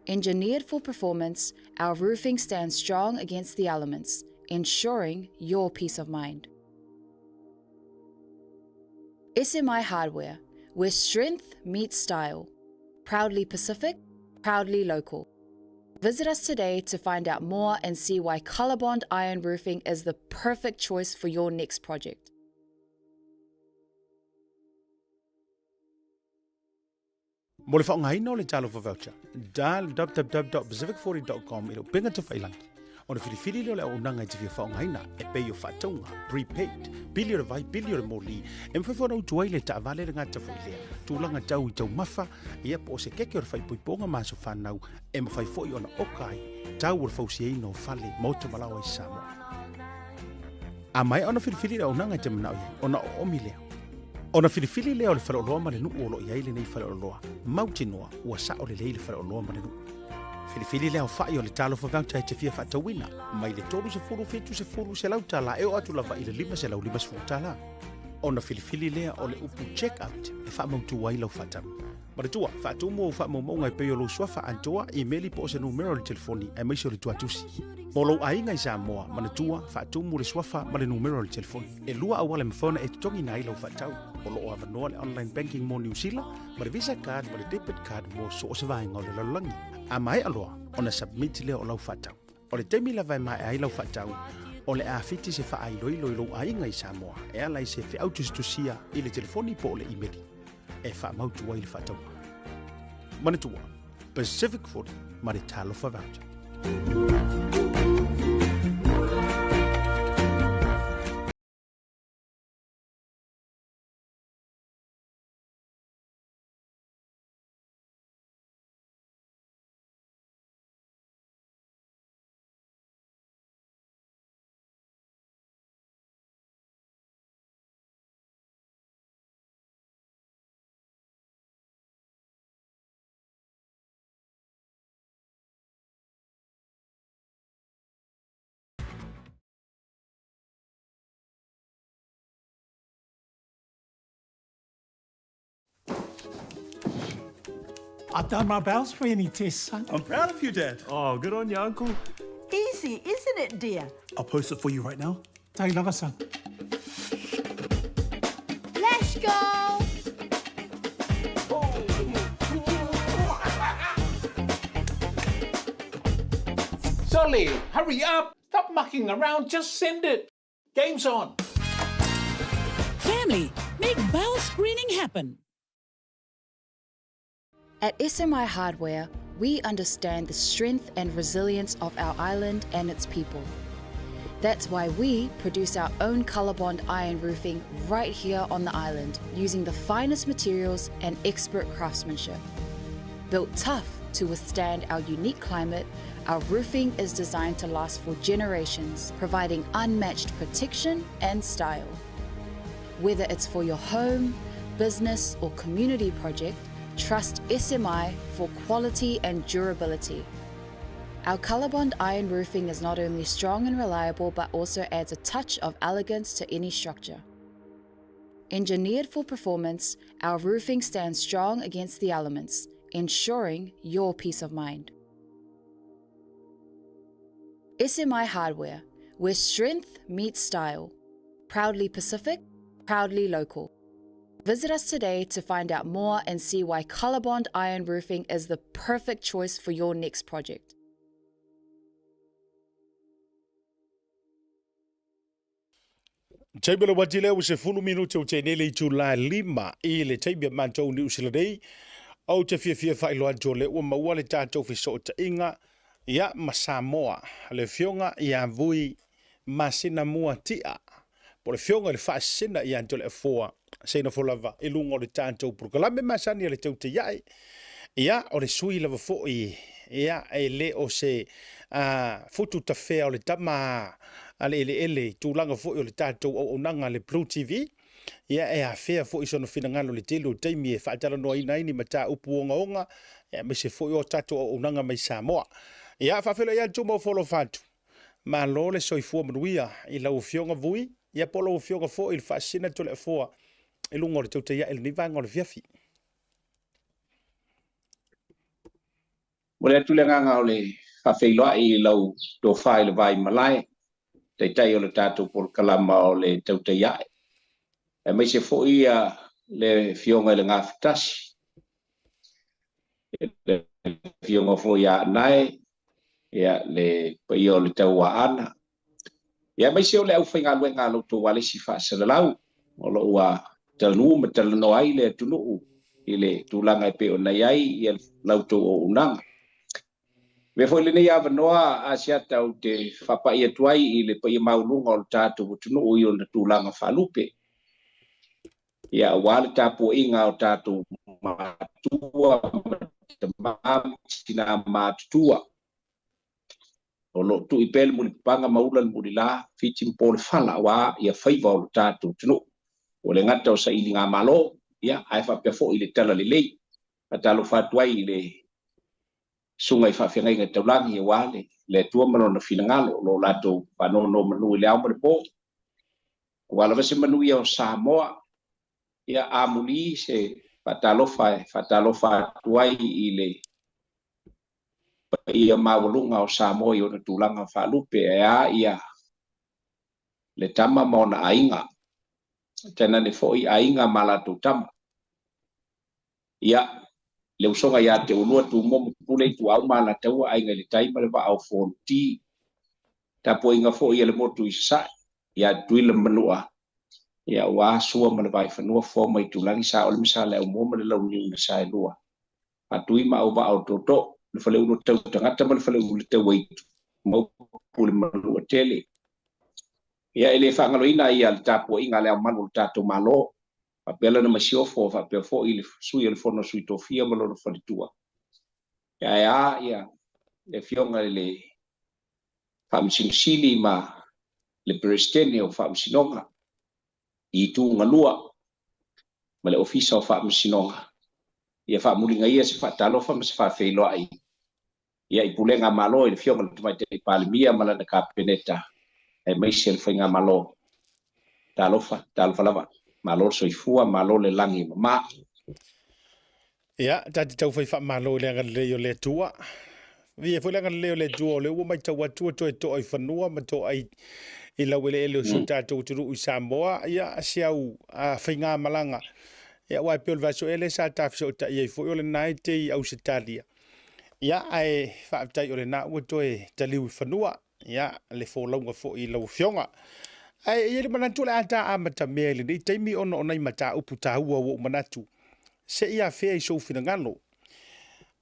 Engineered for performance, our roofing stands strong against the elements, ensuring your peace of mind. SMI Hardware, where strength meets style. Proudly Pacific, proudly local. Visit us today to find out more and see why Colorbond Iron Roofing is the perfect choice for your next project. Mo le faaaogaina o le Talofa Voucher, dial www.pacific40.com i le upega tafailangi. Ona filifili lea o le auaunaga e te fia faaaogaina, e pei o faatauga, prepaid, pili o le vai, pili o le moli, e mafai foi ona utu ai le taavale le gata foi lea, tulaga tau i taumafa, ia po o se keke o le faaipoipoga ma aso fanau, e mafai foi ona oka ai tau o le fausiaina o fale, maota ma laoa i Samoa. A maea ona filifili le auaunaga e te manao i ai, ona oomi lea. Ona filifili lea o le faleoloa ma le nuu o lo o i ai lenei faleoloa, mautinoa ua sao lelei le faleoloa ma le nuu. Filifili le aofai o le Talofa Voucher e te fia faatauina, mai le 30, 70, 100 tala e oo atu lava i le 550 tala. Ona filifili lea o le upu check out e faamautu ai lau faatau. Manatua, faatumu ou faamaumauga e pei o lou suafa atoa, imeli po o se numera o le telefoni aemaise o le tuatusi. Mo lou aiga i Samoa, manatua, faatumu le suafa ma le numera o le telefoni. E lua auala e mafai ona e totogiina ai lau faatau. O lo o avanoa le online banking mo Niu Sila, ma le Visa card ma le debit card mo so o se vaega o le lalolagi. A maea loa ona submit lea o lau faatau. O le taimi lava e maea ai lau faatau, o le a fiti se faailoilo i lou aiga i Samoa e ala i se feau tusitusia i le telefoni po o le imeli e faamautu ai le faatauga. Manatua, Pacific 40 ma le Talofa Voucher. I've done my bowel screening test, son. I'm proud of you, Dad. Oh, good on you, Uncle. Easy, isn't it, dear? I'll post it for you right now. Take lava, son. Let's go! Solly, hurry up! Stop mucking around, just send it. Game's on. Family, make bowel screening happen. At SMI Hardware, we understand the strength and resilience of our island and its people. That's why we produce our own Colorbond iron roofing right here on the island using the finest materials and expert craftsmanship. Built tough to withstand our unique climate, our roofing is designed to last for generations, providing unmatched protection and style. Whether it's for your home, business, or community project, trust SMI for quality and durability. Our Colorbond iron roofing is not only strong and reliable, but also adds a touch of elegance to any structure. Engineered for performance, our roofing stands strong against the elements, ensuring your peace of mind. SMI Hardware, where strength meets style. Proudly Pacific, proudly local. Visit us today to find out more and see why Colorbond Iron Roofing is the perfect choice for your next project. Taimi o le wati lea ua 10 minute o tenei le itula 5 i le taimi a matou Niu Sila nei. Ou te fiafia faailoa atu o lea ua maua le tatou fesootaiga ia ma Samoa, le afioga ia Vui Masina Mua Tia, po o le afioga i le Faasisina ia Toleafoa Seinofo lava i luga o le tatou polokalame masani a le Teuteiae. Ia, o le sui lava foi, ia, e le o se futu tafea o le tama a le eleele i tulaga foi o le tatou auaunaga a le Blue TV. Ia, e afea foi sona finagalo i le tele o taimi e faatalanoaina ai ni mataupu ogaoga, aemaise foi o tatou auaunaga mai Samoa. Ia, faafeiloai atu ma ofo alofa atu. Malo le soifua manuia i lau Afioga Vui, ia po o lau Afioga foi i le Faasisina Toleafoa i luga o le Teuteiae i lenei vaega o le afiafi. Momoli atu le agaga o le faafeiloai i lau tofa i le vai malae, taitai o le tatou polokalama o le Tautai Ae, aemaise foi le Afioga i le Gafatasi, le Afioga foi ia Anae, ia le paia o le Tauaana, ia aemaise o le aufaigaluega a lo outou alesi faasalalau o lo o ua talanu ma talanoa ai le atunuu i le tulaga e pei ona i ai ia la outou auaunaga. Avea foi lenei avanoa Asiata ou te faapai atu ai i le paia maualuga o le tatou atunuu i ona tulaga faalupe, ia aua le tapuaiga a o tatou matua ma tama ma tina matutua o lo o tui pea le mulipapaga ma ula le mulila, fiti ma po le fala aua ia faiva o lo tatou atunuu. Ua le gata o sailigamalo, ia, ae faapea foi i le talalelei. Faatalofa atu ai i le susuga i faafeagaiga taulagi aua le le Atua ma Lona finagalo o lo o latou faanonomanu i le ao ma le po. Aua lava se manuia o Samoa, ia amuli se faatalofa e faatalofa atu ai i le paia maualuga o Samoa i ona tulaga faalupe, ae a ia le tama ma ona aiga, tainane foi aiga ma latou tama. Ia, le usoga ia te oulua Tumua ma Pule, Ituau ma Alataua, Aiga i le Tai ma le Vaa o Fonoti, tapuaiga foi a le motu i Sasae, ia Tutuila ma Manua, ia aua Sua ma le Vaifanua, Foa ma Aitulagi, Saole ma Saleaaumua ma le Launiu na Saelua, Faatui ma Auvaa o Tootoo, le Faleula tau tagata ma le Faleula tau aitu, ma upu i le Manuatele. Ia, e le faagaloina ia le tapuaiga a le Ao Mamalu o le tatou Malo, faapea lana masiofo, faapea foi le sui o le Fono a Sui Tofia ma lona faletua. Ae a ia le Afioga i le Faamasino Sili ma le Peresetene o Faamasinoga i Itu Galua ma le Ofisa o Faamasinoga, ia faamuliga ia se faatalofa ma se faafeiloai ia i Pulega a Malo i le Afioga i le Tamaitai Palemia ma lana Kapeneta aemaise le Faigamalo. Talofa, talofa lava. Malo le soifua, malo le lagi e mama. Ia, ta te tau fai faamalo i le agalelei o le Atua. Viia foi le agalelei o le Atua o lea ua matau atu ua toe toa i fanua ma toa i laueleele o si o tatou atunuu i Samoa, ia, si au faigamalaga. Ia, aua e pei o le vaiaso ea lea sa ta fesootai ai foi o lena e te i Ausetalia. Ia, ae faafetai o lena ua toe taliu i fanua, ia, le folauga foi i lau Afioga. Ae e i ai le manatu o le a ta amatamea i lenei taimi ona o nai mataupu taua ua ou manatu se i afea i sou finagalo.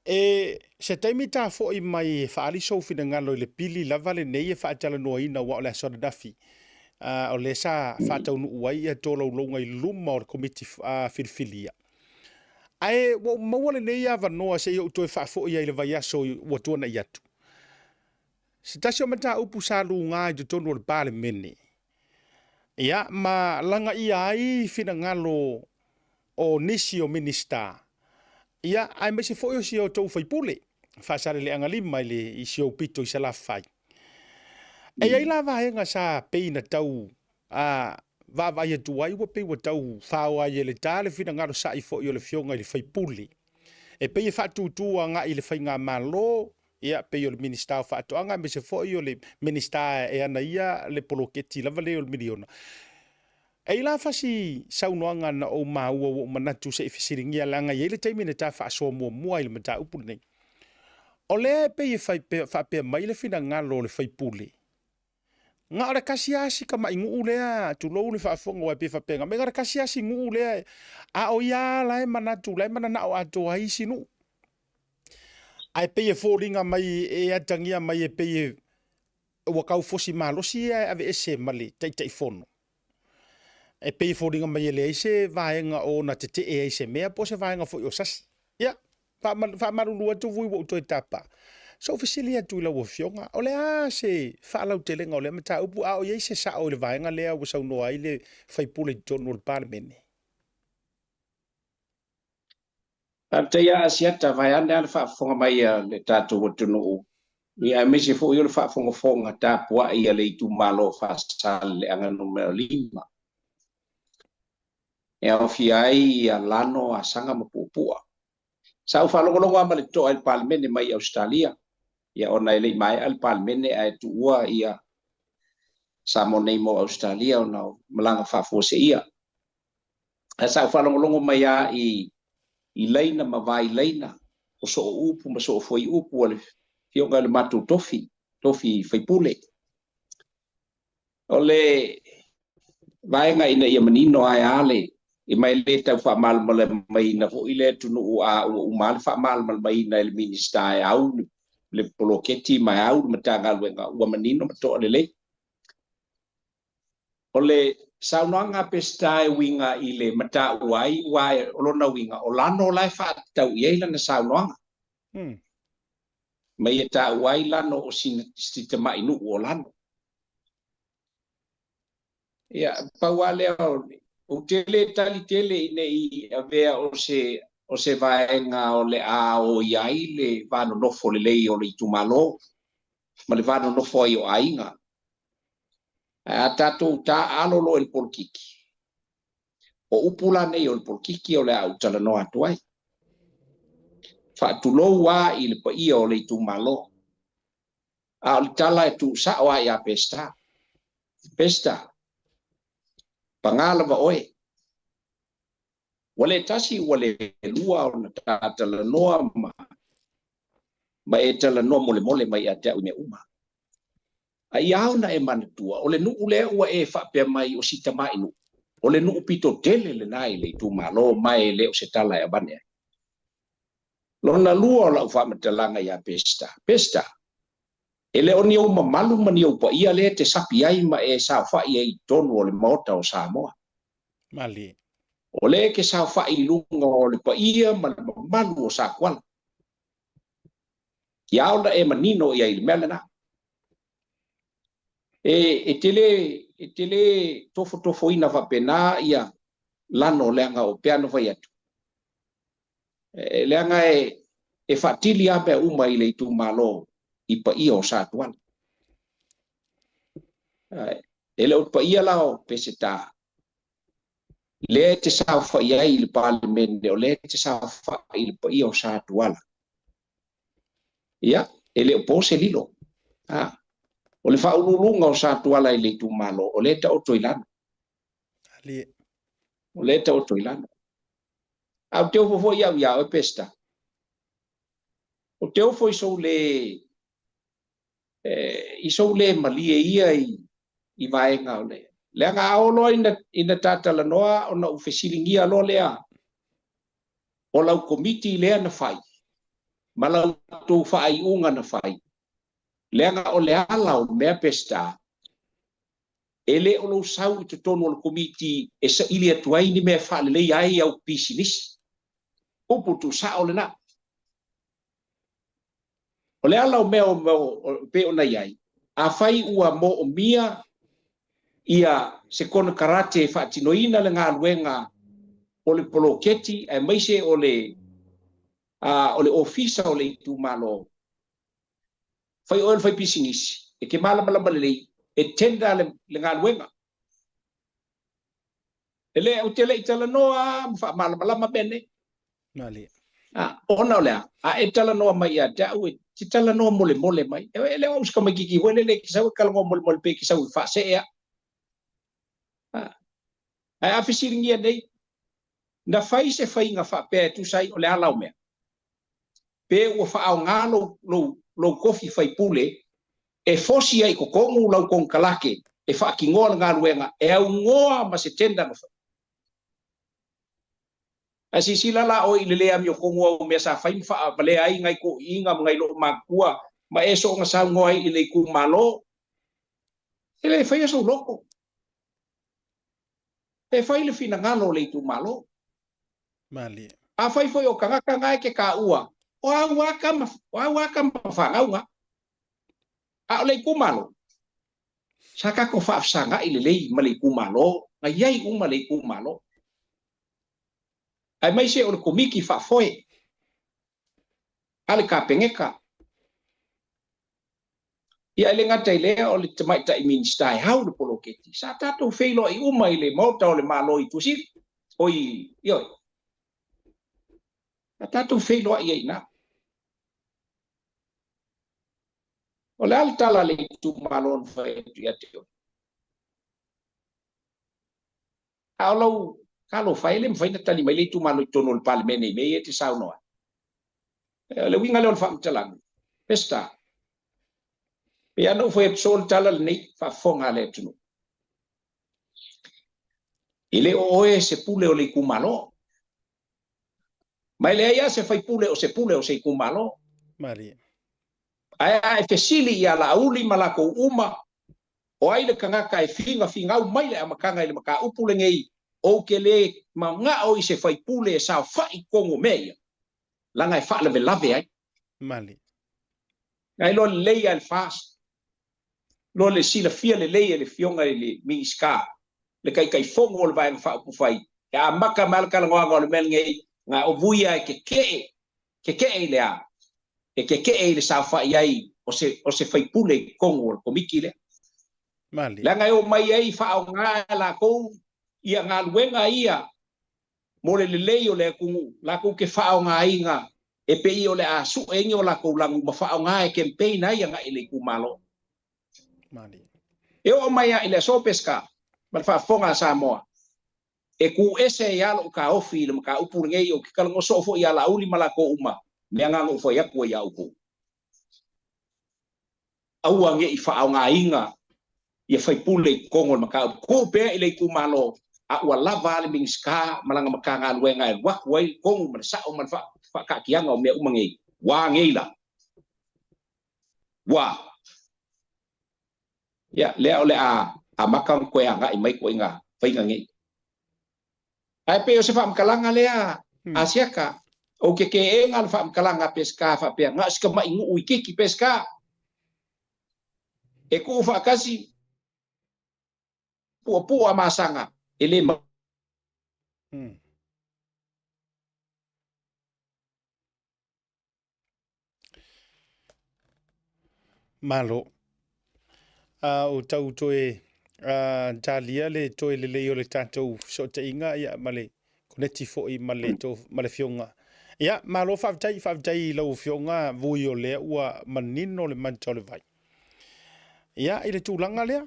E se taimi ta foi mai e faaali sou finagalo i le pili lava lenei e faatalanoaina aua o le aso ananafi o lea sa faataunuu ai ia tolaulauga i luma o le Komiti Filifilia. Ae ua ou maua lenei avanoa se i ou toe faafoi ai i le vaiaso ua tuanai atu. Se tasi o mataupu sa luga i totonu o le Palemene, ia, ma lagaia ai finagalo o nisi o Minisita, ia, aemaise foi o si o outou sui usufono, Faasaleleaga 5 i le i si ou pito i Salafai. E i ai la vaega sa pei na tau a vaavaai atu ai ua pei ua tau fao ai e le ta le finagalo sa'i foi o le Afioga i le sui usufono. E pei e faatūtū agai i le faigamalo, ia, pei o le Minisita o Faatoaga aemaise foi o le Minisita e ana ia le poloketi lava lea o le miliona. E i la fasi saunoaga na ou maua ua ou manatu se i fesiligia leaga e i ai le taimi na ta faasoa muamua ai i le mataupu lenei. O lea e pei e fai, faapea mai le finagalo o le faipule, Na o le tasi lava si tamai nuu lea, tulou le faafofoga aua e pei e faapena mai, na o le tasi lava si nuu lea, a o ia lava la e manatu, la e mananao atoa ai isi nuu. Ae pei e foliga mai, e atagia mai e pei e ua tau fosi malosi ia e aveese ma le Taitaifono. E pei e foliga mai e leai se vaega o ona tetee ai i se mea po o se vaega foi o sasi. Ia, faamalulu atu vui ua ou toe tapa. Se ou fesili atu i lau Afioga, o le a se faalautelega o lea mataupu, a o i ai se sao i le vaega lea ua saunoa ai le sui usufono i totonu o le Palemene? Faafetai lava Asiata, vaeane lava le faafofoga mai a le tatou atunuu, ia aemaise foi o le faafogafoga tapuai a le itumalo o Faasaleleaga Nu.5, e aofia ai ia Lano, Asaga ma Puapua. Sa ou faalogologo lava ma le totoa i le Palemene mai Ausetalia, ia ona e le i maea le Palemene ae tuua ia Samoa nei mo Ausetalia ona o malaga faafuaseia. Ae sa ou faalogologo mai lava i i laina ma vai laina o soo upu ma soo fuaiupu a le Afioga i le matou tofi, tofi faipule. O le vaega ina ia manino ae a le e mai le tau faamalamalamaina foi le atunuu a ua uma lava le faamalamalamaina e le Minisita e au le poloketi ma e au le Matagaluega ua manino ma toa lelei. O le saunoaga a Peseta e uiga i le mataua ai, aua o lona uiga, o Lano la e faatatau i ai lana saunoaga. Ma ia taua ai Lano o si tamai nuu o Lano. Ia, pau lava lea, ou te le tali tele ina ne i avea o se vaega o le a oia ai le va nonofo lelei o le itumalo ma le va nonofo ai o aiga. Ae a tatou taaalo loa i le polokiki, o upu la nei o le polokiki o le a ou talanoa atu ai. Faatulou lava i le paia o le itumalo, a o le tala e tuusao lava ia Peseta. Peseta, paga lava oe. Ua le tasi ua le lua ona ta talanoa ma e talanoa molemole mai ia te au i mea uma. A ia ao ona e manatua, o le nuu lea ua e faapea mai o si tamai nuu, o le nuu pito tele lena i le itumalo ma e le o se tala e avane ai. Lona lua o lau faamatalaga ia Peseta, Peseta, e le o ni ou mamalu ma ni ou paia lea e te sapi ai ma e saofai ai i totonu o le Maota o Samoa. Malie. O lea e te saofai i luga o le paia ma le mamalu o Satuala. Ia ao ona e manino i ai i le mea lena. E, e te le, e te le tofotofoina faapena ia Lano leaga o pea na fai atu. E, leaga e, e faatili lava mea uma i le itumalo i paia o Satuala. E le o le paia la o Peseta, lea e te saofai ai i le Palemene, o lea e te saofai i le paia o Satuala. Ia, e le o po se lilo. A, o le faauluuluga o Satuala i le itumalo, o lea e taoto i lalo. O lea e taoto i lalo. A ou te ofo foi au iā oe Peseta. Ou te ofo i sou le, i sou le malie ia i vaega o le, leaga a oo loa ina ta talanoa ona ou fesiligia loa lea o lau komiti lea na fai ma la outou faaiuga na fai, leaga o le ala o mea Peseta, e le o lou sau i totonu o le komiti e saili atu ai ni mea e faaleleia ai au pisinisi. Upu tuusao lena. O le ala o mea e pei ona i ai, afai ua moomia ia se konekarate e faatinoina le galuega o le poloketi aemaise o le o le ofisa o le itumalo, fai oe o le faipisinisi, e te malamalama lelei e tender le galuega. E le, ou te le i talanoa ma faamalamalama mea nei. Malie. Ona o le a? A e talanoa mai ia te au, e te talanoa molemole mai. E le o au se tamaitiiti foi lele e te sau e talanoa molemole pei e te sau e faasee au. Ae a fesiligia nei, na fai se faiga faapea e tusa ai o le ala o mea? Pe ua faaaoga lou, lou, lou tofi faipule e fosi ai i totonu lau konekarate e faatinoa le galuega e aunoa ma se tender na fai? Ae silasila la oe i le le amiotonu o au mea sa fai ma faavalea ai nai toeaiina ma nai loomatutua ma e soona saunoa ai i le itumalo, e le faia sou loto. E fai le finagalo o le itumalo. Malie. Afai foi o tagata na e te taua, o au lava tama, o au lava tama fanau na. A o le itumalo, sa tatou faafesagai lelei ma le itumalo, na i ai uma le itumalo. Aemaise o le Komiti Faafoe a le Kapeneta. Ia e le gata i lea o le Tamaitai Minisita e au le poloketi. Sa tatou feiloai uma i le Maota o le Malo i Tuasivi, oi, ioe. Sa tatou feiloai ai i ina. O le a le tala a le itumalo na fai atu ia te oe? A o lau talofa e le mafai ona tali mai le itumalo i totonu o le Palemene i mea ia e te saunoa ai. O le uiga lea o le faamatalaga, Peseta, pei lava ona ou fai atu soo le tala lenei, faafofoga a le atunuu. E le o oe se pule o le itumalo. Ma e leai lava se faipule o se pule o se itumalo. Malie. Ae a e fesili ia Laauli ma latou uma, o ai le tagata e finafingau mai le amataga i le mataupu lenei, ou te le manao i se faipule e saofai i totonu o mea ia, leaga e faalavelave ai. Malie. Na iloa lelei lava e le FAST, iloa le silafia lelei e le Afioga i le Minisita, le Taitaifono o le Vaega Faaupufai, e amata mai lava le talanoaga o le mea lenei, na o Vuia e tetee, tetee i le a? E tetee i le saofai ai o se, o se faipule i totonu o le Komiti lea. Malie. Leaga e omai ai faaaoga e latou ia galuega ia mo le lelei o le atunuu, latou te faaaogaina e pei o le a sue ai ni o latou lanu ma faaaoga e campaign ai agai i le itumalo. Malie. E oo mai lava i le aso Peseta ma le faafofoga a Samoa, e tu ese ai lava lou taofi i le mataupu lenei, ou te talanoa soo foi ia Laauli ma latou uma, mea na na ou fai atu ai ia outou. Aua ne i faaaogaina ia faipule i totonu o le mataupu. Tuu pea i le itumalo, a ua lava a le Minisita ma lana Matagaluega e alu atu ai le tonu ma le sao ma le faataatiaga o mea uma nei. Ua nei la? Ua. Ia, lea o le a amata ona toe agai mai ituaiga faiga nei. Ae pei o se faamatalaga lea a Siaka, ou te teena le faamatalaga a Peseta faapea, na o si tamai nuu itiiti Peseta e tuu faatasi puapua masaga e le Malo. A o tau toe talia le toe lelei o le tatou fesootaiga ia, ma le koneti foi ma le, to, ma le fioga. Ia, malo faafetai, faafetai i lau afioga Vui o lea ua manino le manta o le vai. Ia, i le tulaga lea,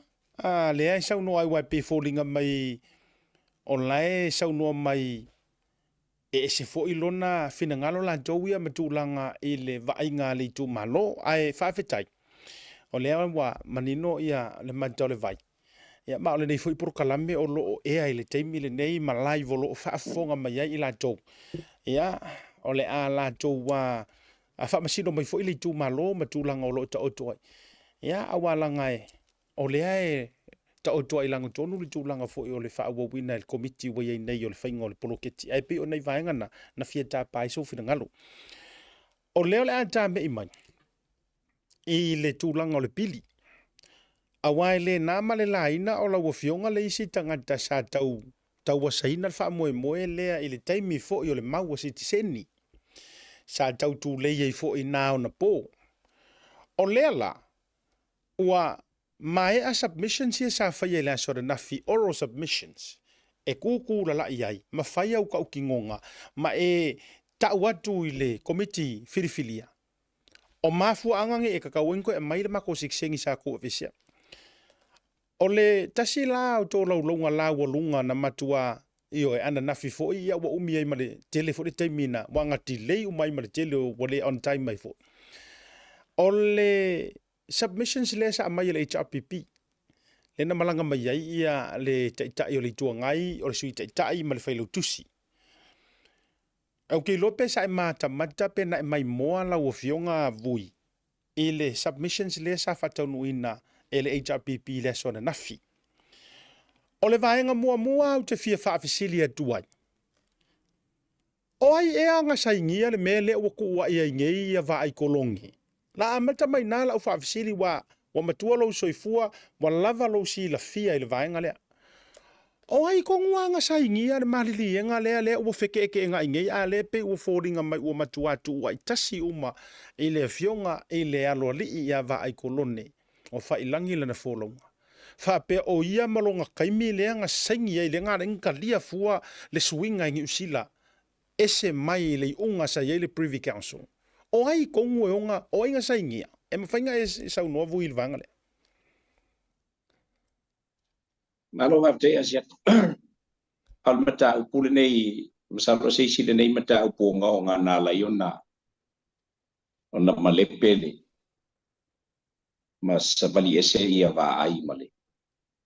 lea e saunoa ai ua e pei foliga mai o la e saunoa mai E ese foi lona finagalo latou ia ma tulaga i le vaaiga a le itumalo. Ae faafetai, o lea ua manino ia le mata o le vai. Ia, ma o lenei foi polokalame o lo o ea i le taimi lenei ma live o lo o faafofoga mai ai i latou. Ia, o le a latou a faamasino mai foi le itumalo ma tulaga o lo o taoto ai. Ia, aua laga e O lea e taoto ai i lagatonu le tulaga foi o le faaauauina e le Komiti ua i ai nei o le faiga o le poloketi, ae pei o nai vaega na, na fia tapa ai sou finagalo. O lea o le a tamei mai i le tulaga o le pili, aua e le na ma le laina o lau Afioga le isi tagata sa tau tauasaina le faamoemoe lea i le taimi foi o le mau a sitiseni, sa tau tulei ai foi na ona po. O lea la, Ua maea submissions ia sa faia i le aso ananafi, oral submissions, e kūkū lalaʻi ai ma fai au tautinoga ma e ta'u atu i le Komiti Filifilia, o mafuaaga nei e tatau ai ona toe aumai le matou sitiseni sa tou aveesea. O le tasi la o tolaulauga laualuga na matua ioe ananafi foi, ia ua umi ai ma le tele foi le taimi na ua aga delay uma ai ma le tele ua le on time mai foi. O le submissions lea sa aumai e le HRPP, lea na malaga mai ai ia le Taitai o le Itu Agai, o le Sui Taitai ma le Failautusi. Ou te iloa pe sa e matamata pe na e maimoa lau Afioga Vui i le submissions lea sa faataunuuina e le HRPP i le aso ananafi. O le vaega muamua ou te fia faafesili atu ai, o ai ea na sainia le mea lea ua tuuai ai nei ia Vaai Kolone? La amata mai nā lau faafesili ua matua lou soifua, ua lava lou silafia i le vaega lea. O ai tonu lava na sainia le maliliega lea lea ua fekeekeega'i nei a lea pei ua foliga mai ua matua tuua'i tasi uma i le afioga i le aloalii ia Vaai Kolone o Faiilagi lana folauga. Faapea o ia ma lona taimi lea na saini ai lea na ala ai ona talia fua le suiga i Niu Sila ese mai i le iuga sa i ai le Privy Council. O ai tonu e ona, o ai na sainia? E mafai ona e saunoa Vui i le vaega lea? Malo faafetai Asiata. O le mataupu lenei, masalo o se isi lenei mataupu ogaoga na ala ai ona ona malepe le ma savali ese ia vaai ma le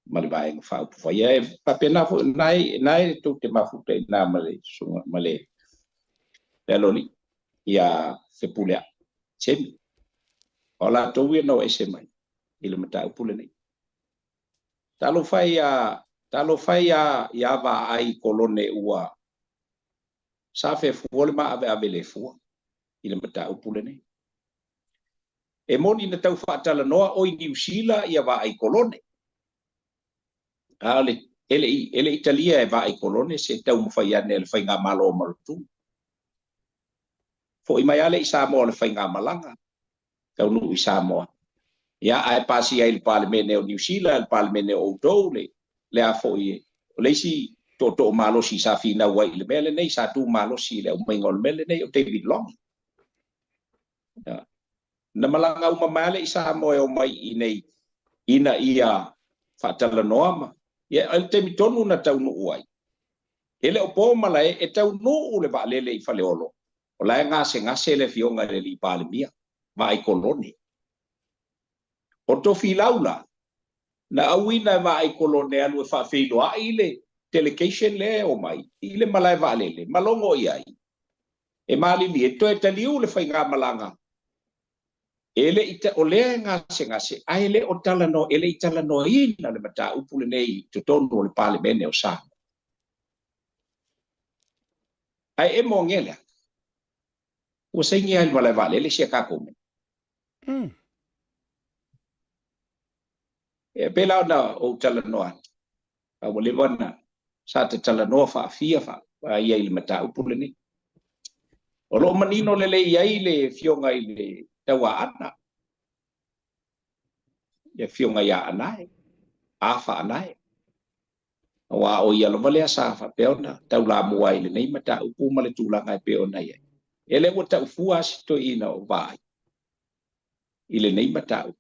ma le Vaega Faaupufai. E faapena foi na e na e tou te mafuta i na ma le susuga ma le le aloalii ia Fepuleai Semi. O latou ia na o ese mai i le mataupu lenei. Talofa e iā, talofa e iā, iā Vaai Kolone ua sa fefua le maaveave le fua i le mataupu lenei. E moni na tau faatalanoa o i Niu Sila ia Vaai Kolone, a o le, e le i, e le i talia e Vaai Kolone se taumafai ane a le Faigamalo o Malotu. Foi mai lava lea i Samoa o le faigamalaga, taunuu i Samoa. Ia, ae pasia ai i le Palemene o Niu Sila, le Palemene o outou, le, le a foi, o le isi tootoo malosi sa finau ai i le mea lenei, sa tu malosi i le aumaiga o le mea lenei, o David Long. Ia. Na malaga uma mai lava lea i Samoa e omai i inei ina ia faatalanoa ma, ia, o le taimi tonu na taunuu ai, e le o po malae e taunuu le vaalele i Faleolo, o la e gasegase le Afioga i le Alii Palemia, Vaai Kolone. O Tofilau la, na auina e Vaai Kolone e alu e faafeiloai le delegation lea e omai i le malae vaalele ma logo i ai, e malilie toe taliu le faigamalaga. E le i, o lea e gasegase ae le o talanoa, e le i talanoaina le mataupu lenei i totonu o le Palemene o Samoa. Ae emo ange lea. Ua saini lava i le malae vaalele si a tatou mea. E pei la ona ou talanoa atu, a ua leva ona sa tatalanoa faafia ia i le mataupu lenei. O lo o manino lelei ai le Afioga i le Tauaana, le Afioga ia Anae, Afa Anae, aua o ia lava lea sa faapea ona taulamua ai i lenei mataupu ma le tulaga e pei ona i ai. E le ua taufua lava si toeaina o Vaai i lenei mataupu.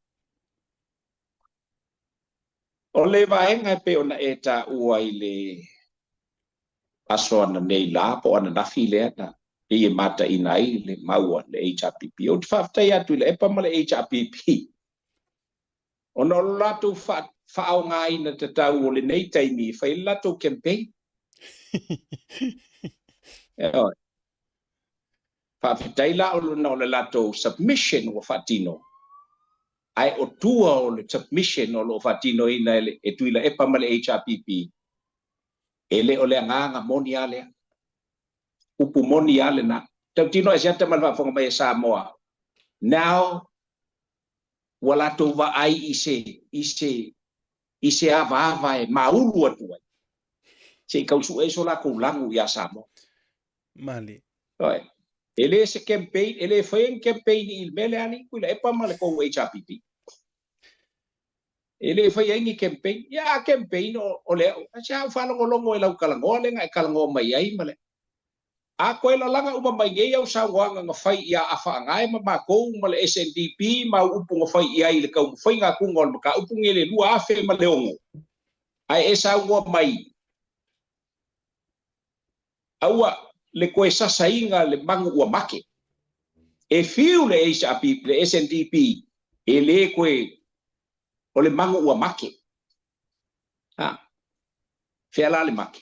O le vaega e pei ona e taua i le aso ananei la po o ananafi lea na pei e mataina ai le mau a le HRPP. Ou te faafetai atu i le EPA ma le HRPP ona o lo latou faaaogaina tatau o lenei taimi e fai ai le latou campaign. Ioe. Faafetai la ona o le latou submission ua faatino, ae o tua o le submission o lo o faatinoina e le e Tuilaepa ma le HRPP, e le o le agaga moni lava lea. Upu moni lava lena. Tautino Asiata ma le faafofoga mai a Samoa, now ua latou vaai i se, i se, i se avaava e maulu atu ai, se i tau sue ai so latou lagu ia Samoa. Malie. Ioe. E le se campaign, e le faia ni campaign i le mea lea alii Tuilaepa ma le tou HRPP. E le faia ai ni campaign. Ia a campaign o, o lea, se a ou faalogologo i lau talanoa lea na e talanoa mai ai ma le. A koe lalaga uma mai nei au saunoaga na fai ia Afaanae ma makou ma le SNDP ma au upu na fai i ai i le taumafaiga atuga o le mataupu nei i le 2006, ae e saunoa mai, Aua le toe sasaina le manu ua make. E fiu le HRP, le SNDP e le toe o le manu ua make. Ha. Fea la le make?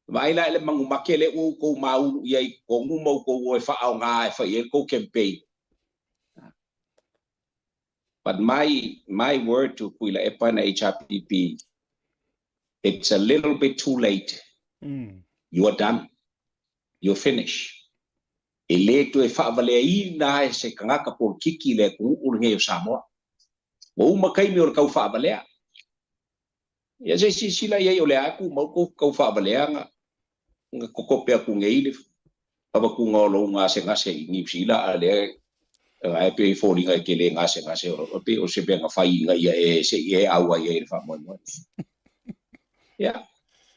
Vaai la i le manu make lea ua outou maulu i ai i totonu ma outou o e faaaoga e fai ai le tou campaign. But my my word to Tuilaepa and HRPP, it's a little bit too late. You are done. You're finished. E le toe faavaleaina e se tagata polokiki le atunuu lenei o Samoa. Ua uma taimi o le tau faavalea. Ia se i silasila i ai o le a tumau tou tau faavalea na kokope atu nei le avatuga o lou gasegase i Niu Sila a lea e pei e foliga e te le gasegase o pei o se mea na fai ina ia e se i e auai ai i le faamoemoe. Ia,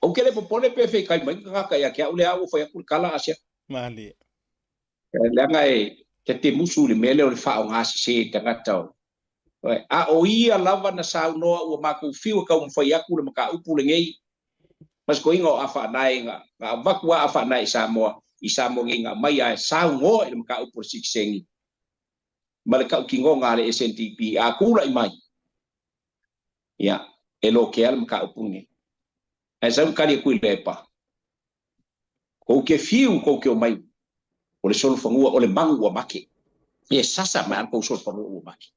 ou te le popole pe feikai mai ni tagata ia te au lea ua fai atu le tala Asiata. Malie. Leaga e ta te musu i le mea lea o le faaaoga sese i tagata o A o ia lava na saunoa ua matou fiu e taumafai atu le mataupu lenei, ma se toeaina o Afaanae na avatu lava Afaanae i Samoa, i Samoa nei na aumai lava e saunoa i le mataupu a le sitiseni ma le tautinoga a le SNDP a tulai mai, ia, e lokea le mataupu lenei. Ae sau le tali atu i Lepa, Kou te fiu kou te omai, o le solofanua o le manu ua make. E sasa mai a le kou solofanua ua make.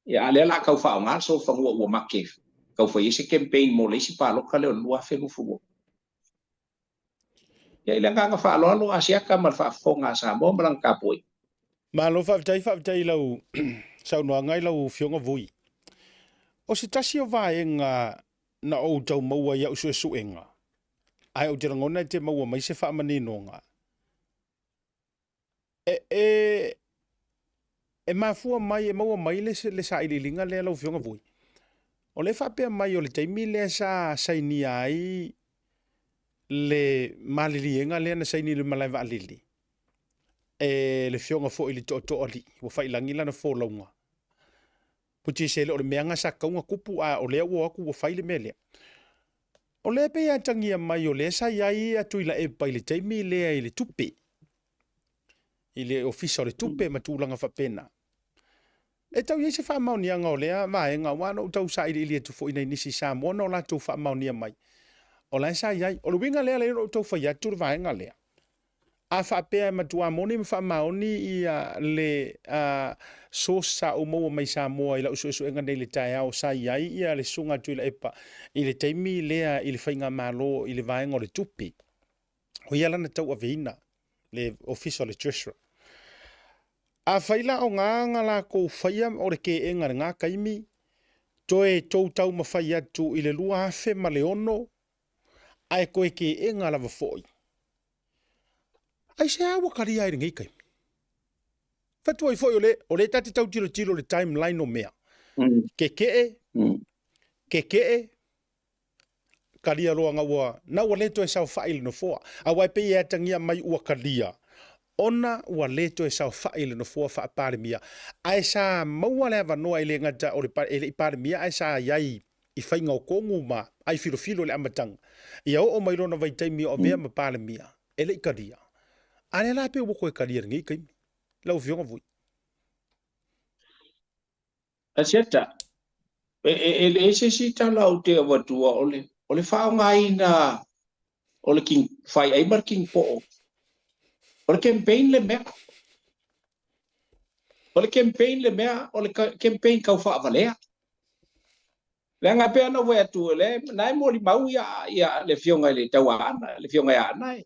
Ia, a lea la tau faaaoga le solofanua ua make, tau fai ai se campaign mo le isi palota lea o le 2022. Ia, i le agaga faaaloalo, Asiata ma le faafofoga a Samoa ma lana tapuaiga. Malo faafetai, faafetai i lau saunoaga i lau Afioga Vui. O se tasi o vaega na ou tau maua i au suesuega, ae ou te lagona e te maua mai se faamaninoga, e, e, e mafua mai, e maua mai le, le sailiiliga lea lau Afioga Vui. O lea e faapea mai o le taimi lea sa sainia ai le maliliega lea na saini i le malae vaalele e le Afioga foi i le Tootooalii, ua faiilagi lana folauga. Putise e le o le mea na sa tatau ona tupu a o lea ua o atu ua fai le mea lea. O lea pei e atagia mai o lea sa i ai a Tuilaepa i le taimi lea i le tupe, i le Ofisa o le Tupe ma tulaga faapena. E tau i ai se faamaoniaga o lea vaega aua na ou tau sailiili atu foi i nai nisi Samoa na o latou faamaonia mai o la e sa i ai. O le uiga lea lea na ou tau fai atu le vaega lea. A faapea e matua moni ma faamaoni ia le source sa ou maua mai Samoa i lau suesuega nei i le taeao sa i ai ia le Susuga a Tuilaepa i le taimi lea i le faigamalo i le vaega o le tupe, o ia lana tauaveina le Ofisa o le Treasurer. Afai la o ga na lakou faia o le keega i lena taimi, toe tou taumafai atu i le 2006 ae toe keega lava foi. Aisea ua talia ai lenei taimi? Fatu ai foi o le, o le ta te tau tilotilo le timeline o mea. Kekee, kekee, talia loa na ua, na ua le toe saofai i le nofoa. Aua e pei e atagia mai ua talia, ona ua le toe saofai i le nofoa faa-Palemia. Ae sa maua le avanoa e le gata o le, e le i Palemia ae sa i ai i faiga o Kogu ma ai filofilo i le amataga, ia oo mai lona vaitaimi o avea ma Palemia, e le i talia. A lea la pei ua toe talia i lenei taimi. Lau Afioga Vui. Asiata, e, e, e leai se isi tala ou te avatua o le, o le faaaogaina o le king, faiai ma le king po'o. O le campaign le mea. O le campaign le mea, o le campaign kau faavalea. Leaga e pei ona ou fai atu, o lea na e molimau ia, ia le Afioga i le Tauaana, le Afioga ia Anae.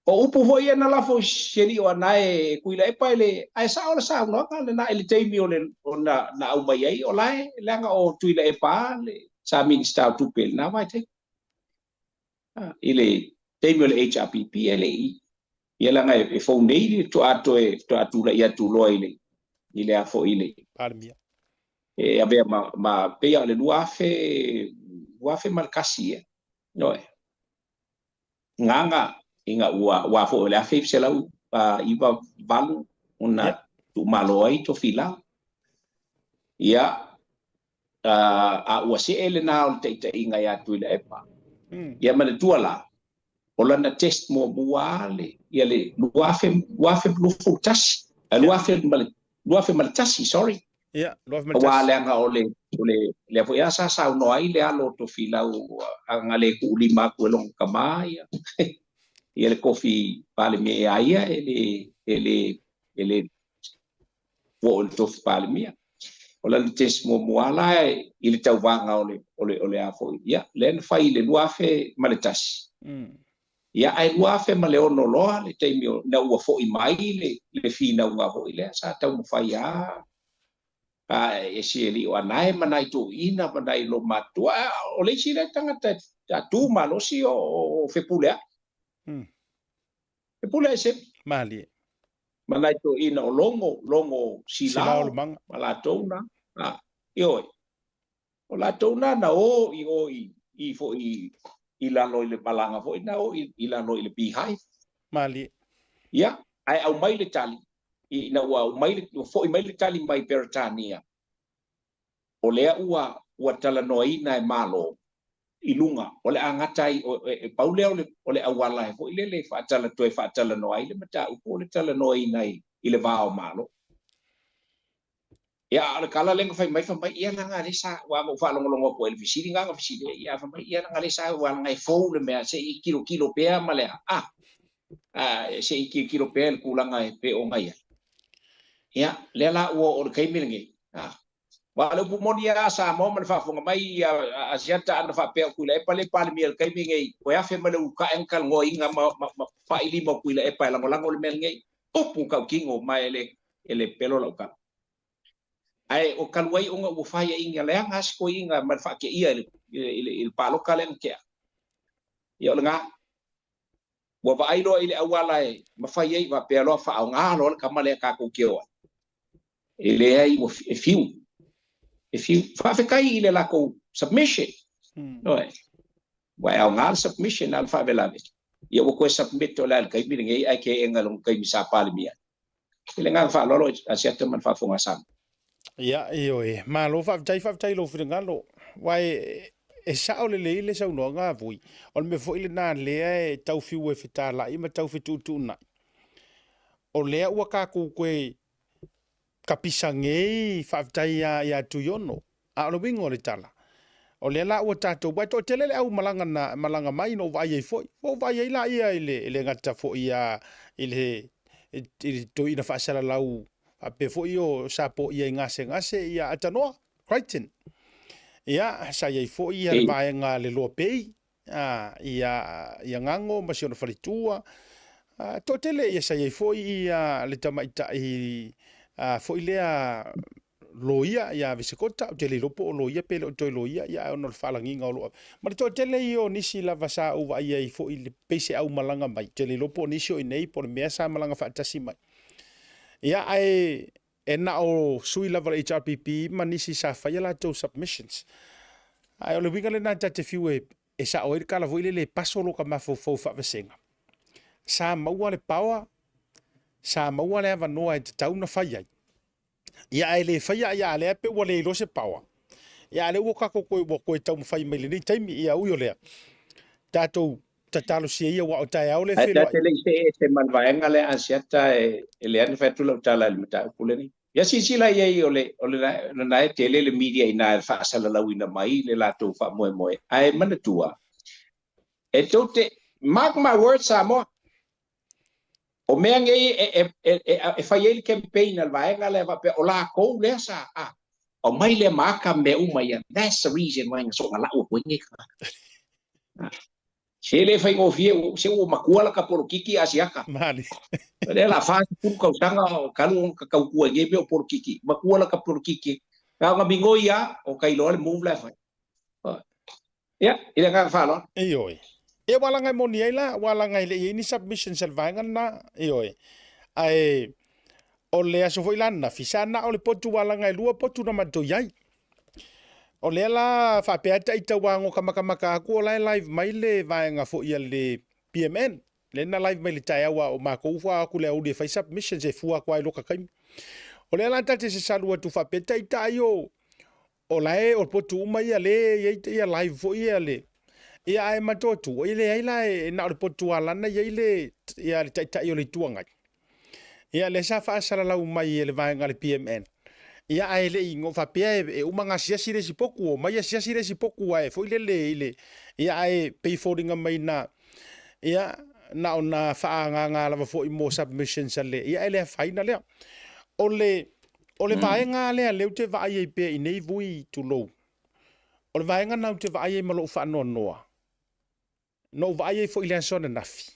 O upu foi ia na lafo i si alii o Anae e Tuilaepa e le, ae sao le saunoaga lena i le taimi o le, o na, na aumai ai, o la e, leaga o Tuilaepa le, sa Minisita o Tupe i lena vaitaimi. I le taimi o le HRPP e le i, ia leaga e fou nei le faatoa toe, faatoa tulai atu loa i le, i le a foi i le Palemia. E avea ma, ma pei lava o le 2000, 2001 ea. Ioe. Gaga ina ua aua foi o le 1998 na tuumalo ai Tofilau. Ia, a ua see lena o le taitaiga ia Tuilaepa. Ia manatua la, o lana test muamua lava le, ia le 2021, 2001, sorry. Ia, 2001. Aua leaga o le, o le, lea foi lava sa saunoa ai le alo o Tofilau, a na le tuulima atu e lona tama ia, ia le tofi Palemia ia ia, e le, e le, e le oo i le tofi Palemia. O lana test muamua la i le tauvaga o le, o le, o le a foi, ia, lea na fai i le 2001. Ia, ae 2006 loa le taimi o, ina ua foi mai le, le finauga foi lea, sa taumafai lava a e si alii o Anae ma nai toeaiina ma nai loomatutua. A o le isi lea tagata e tu malosi o, o Fepuleai. Fepuleai Semi. Malie. Ma nai toeaiina o Logo, Logo Silao, ma latou na. A, ioe. O latou na na o i o i, i foi i, i lalo i le malaga foi na o i, i lalo i le Beehive. Malie. Ia, ae aumai le tali, ina ua aumai le, ua foi mai le tali mai Peretania, o lea ua, ua talanoaina e Malo i luga, o le a gata ai, e pau lea o le, o le auala e foi lele e faatala, toe faatalanoa ai le mataupu o le talanoaina i, i le va o Malo. Ia, a o le tala lea na fai mai, fai mai, ia leaga lea sa, aua na ou faalogologo atu ai i le fesili na na fesili ai, ia fai mai, ia leaga lea sa, aua leaga e fou le mea, se i tilotilo pea ma le, a, a, se i tilotilo pea i le tulaga e pei ona i ai. Ia, lea la ua oo i le taimi lenei, a, aua o le upu moni lava a Samoa ma le faafofoga mai a Asiata a na faapea o Tuilaepa lea e Palemia i le taimi lenei, toe afe ma le ulutai na talanoaina ma, ma, ma pai lima o Tuilaepa e lagolago le mea lenei, upu tautino ma e le, e le pelo lau tala. Ae o talu ai ona ua faiaina leaga lava si toeaina ma le faateia i le, i le, i le palota lea na tea. Ia o lena. Ua vaai loa i le auala e mafai ai, faapea loa faaaoga loa le tama lea tatou te o ai. E leai, ua e fiu. E fiu. Faafetai i le latou submission. Ioe. Ua e aoga le submission a le faalavelave. Ia ua toe submit o le a le taimi lenei ae teena i lona taimi sa Palemia ai. I le agaga faaaloalo Asiata ma le faafofoga a Samoa. Ia, ioe. Malo faafetai, faafetai i lou finagalo. Aua e, e sao lelei le saunoaga a Vui. O le mea foi lena lea e tau fiu e fetalai ma tau fetuutuunai. O lea ua tatou toe kapisa nei, faafetai ia, ia Tuiono. A o le uiga o le tala, o lea la ua tatou, aua e toatele le au malaga na malaga mai na ou vaai ai foi. Ua ou vaai ai laia i le, e le gata foi ia i le, i le toeaina faasalalau faapea foi o sa poia i gasegase ia Atanoa Crichton. Ia, sa i ai foi ia le vaega a le Loa Pei, a, ia, ia Gago ma si ona faletua. A, toatele ia sa i ai foi ia le tamaitai a, foi lea loia ia Vesekota, ou te le iloa po o loia pe le o toe loia, ia ae ona o le faalagiga o lo o ma le toatele ia o nisi lava sa ou vaai ai foi i le pei se au malaga mai, ou te le iloa po o nisi o i inei po o le mea sa malaga faatasi mai. Ia ae e na o sui lava o le HRPP ma nisi sa fai a latou submissions. Ae o le uiga lena ta te fiu e, e sao ai le tala foi lele e paso lo ka mafaufau faavasega. Sa maua le power, sa maua le avanoa e tatau na fai ai. Ia ae le faia, ia a lea pe ua le iloa se power. Ia a lea ua tatou toe, ua toe taumafai mai lenei taimi, ia ui o lea. Tatou tatalosia ia aua o taeao le Ae ta te le i see ese ma le vaega lea Asiata e leai na fai atu lau tala i le mataupu lenei. Ia silasila i ai o le o le lena e tele le media i ina e faasalalauina mai le latou faamoemoe ae manatua e tou te mark my words Samoa o mea nei e e e e, e fai ai le campaign a le vaega lea faapea o latou lea sa a aumai lea ma aka mea uma ia. That's the reason why na soona lau atu ai nei tagata. Se le faigofie, se ua matua la ka polokiki Asiata. Mali. O lea la 40 tausaga o talu ona ka tautua i nei mea o polokiki. Matua la ka polokiki. Na ona migoi lava, o ka iloa le move la e fai. Ia, i le agaga faaaloalo. Ioe. Ia ua laga e moni ai la, ua laga e le i i ai ni submissions a le vaega lena. Ioe. Ae o le aso foi la ananafi, sa na o le potu ua laga e lua potu na matou i ai. O lea la faapea ita ua ago ka makamaka aku o la e live mai le vaega foi a le. PMN. Lea na live mai le taeao a o makou fua aku le auli e fai submissions e fua aku ai loka kaimi. O lea la tate se salu atu faapea taitai o o la e o potu uma ia le ia ia live foi ia le ia ae matou atu e leai la e na o le potu alana ia i le ia le taitai o le Itu Agai. Ia lea sa faasalalau mai e le vaega a le PMN. Ia ae le i faapea e uma ona asiasi le isi potu, omai asiasi le isi potu ae foi lele i le ia ae pei e foliga mai na ia na ona faaagaga lava foi mo submissions a le ia e le afaina lea. O le o le vaega lea lea ou te vaai ai pea i nei vui tulou. O le vaega na ou te vaai ai ma lou faanoanoa. Na ou vaai ai foi i le aso ananafi,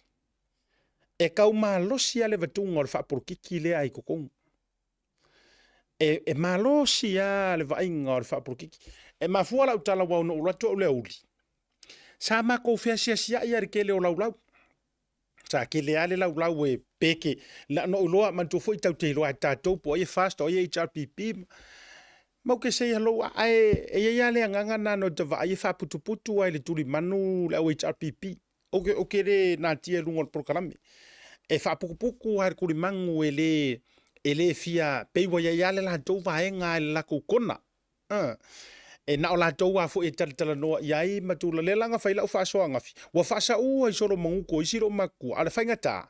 e tau malosi lava le avatuga o le faapolokiki lea i totonu. E, e malosi lava le vaaiga o le faapolokiki. E mafua lau tala aua na ou alu atu au i le aoauli, sa matou feasiasiai lava i le tele o laulau. Sa tele lava le laulau e peke. Na ou iloa, manatua foi tatou te iloa e tatou po o ai e FAST o ai e HRPP. Matou te say hello, ae e i ai lava le agaga lena na ota vaai e faaputuputu lava i le tulimanu le au HRPP. Ou te, ou te le natia i luga o le polokalame. E faaputuputu lava i le tulimanu e le, e le fia, pei ua i ai lava le latou vaega i le latou kona. E na o latou lava foi e talatalanoa i ai ma tulaga. Lea la na fai lau faasoa ananafi, ua faasaua i solomanutu o isi loomatua, a o le faigata,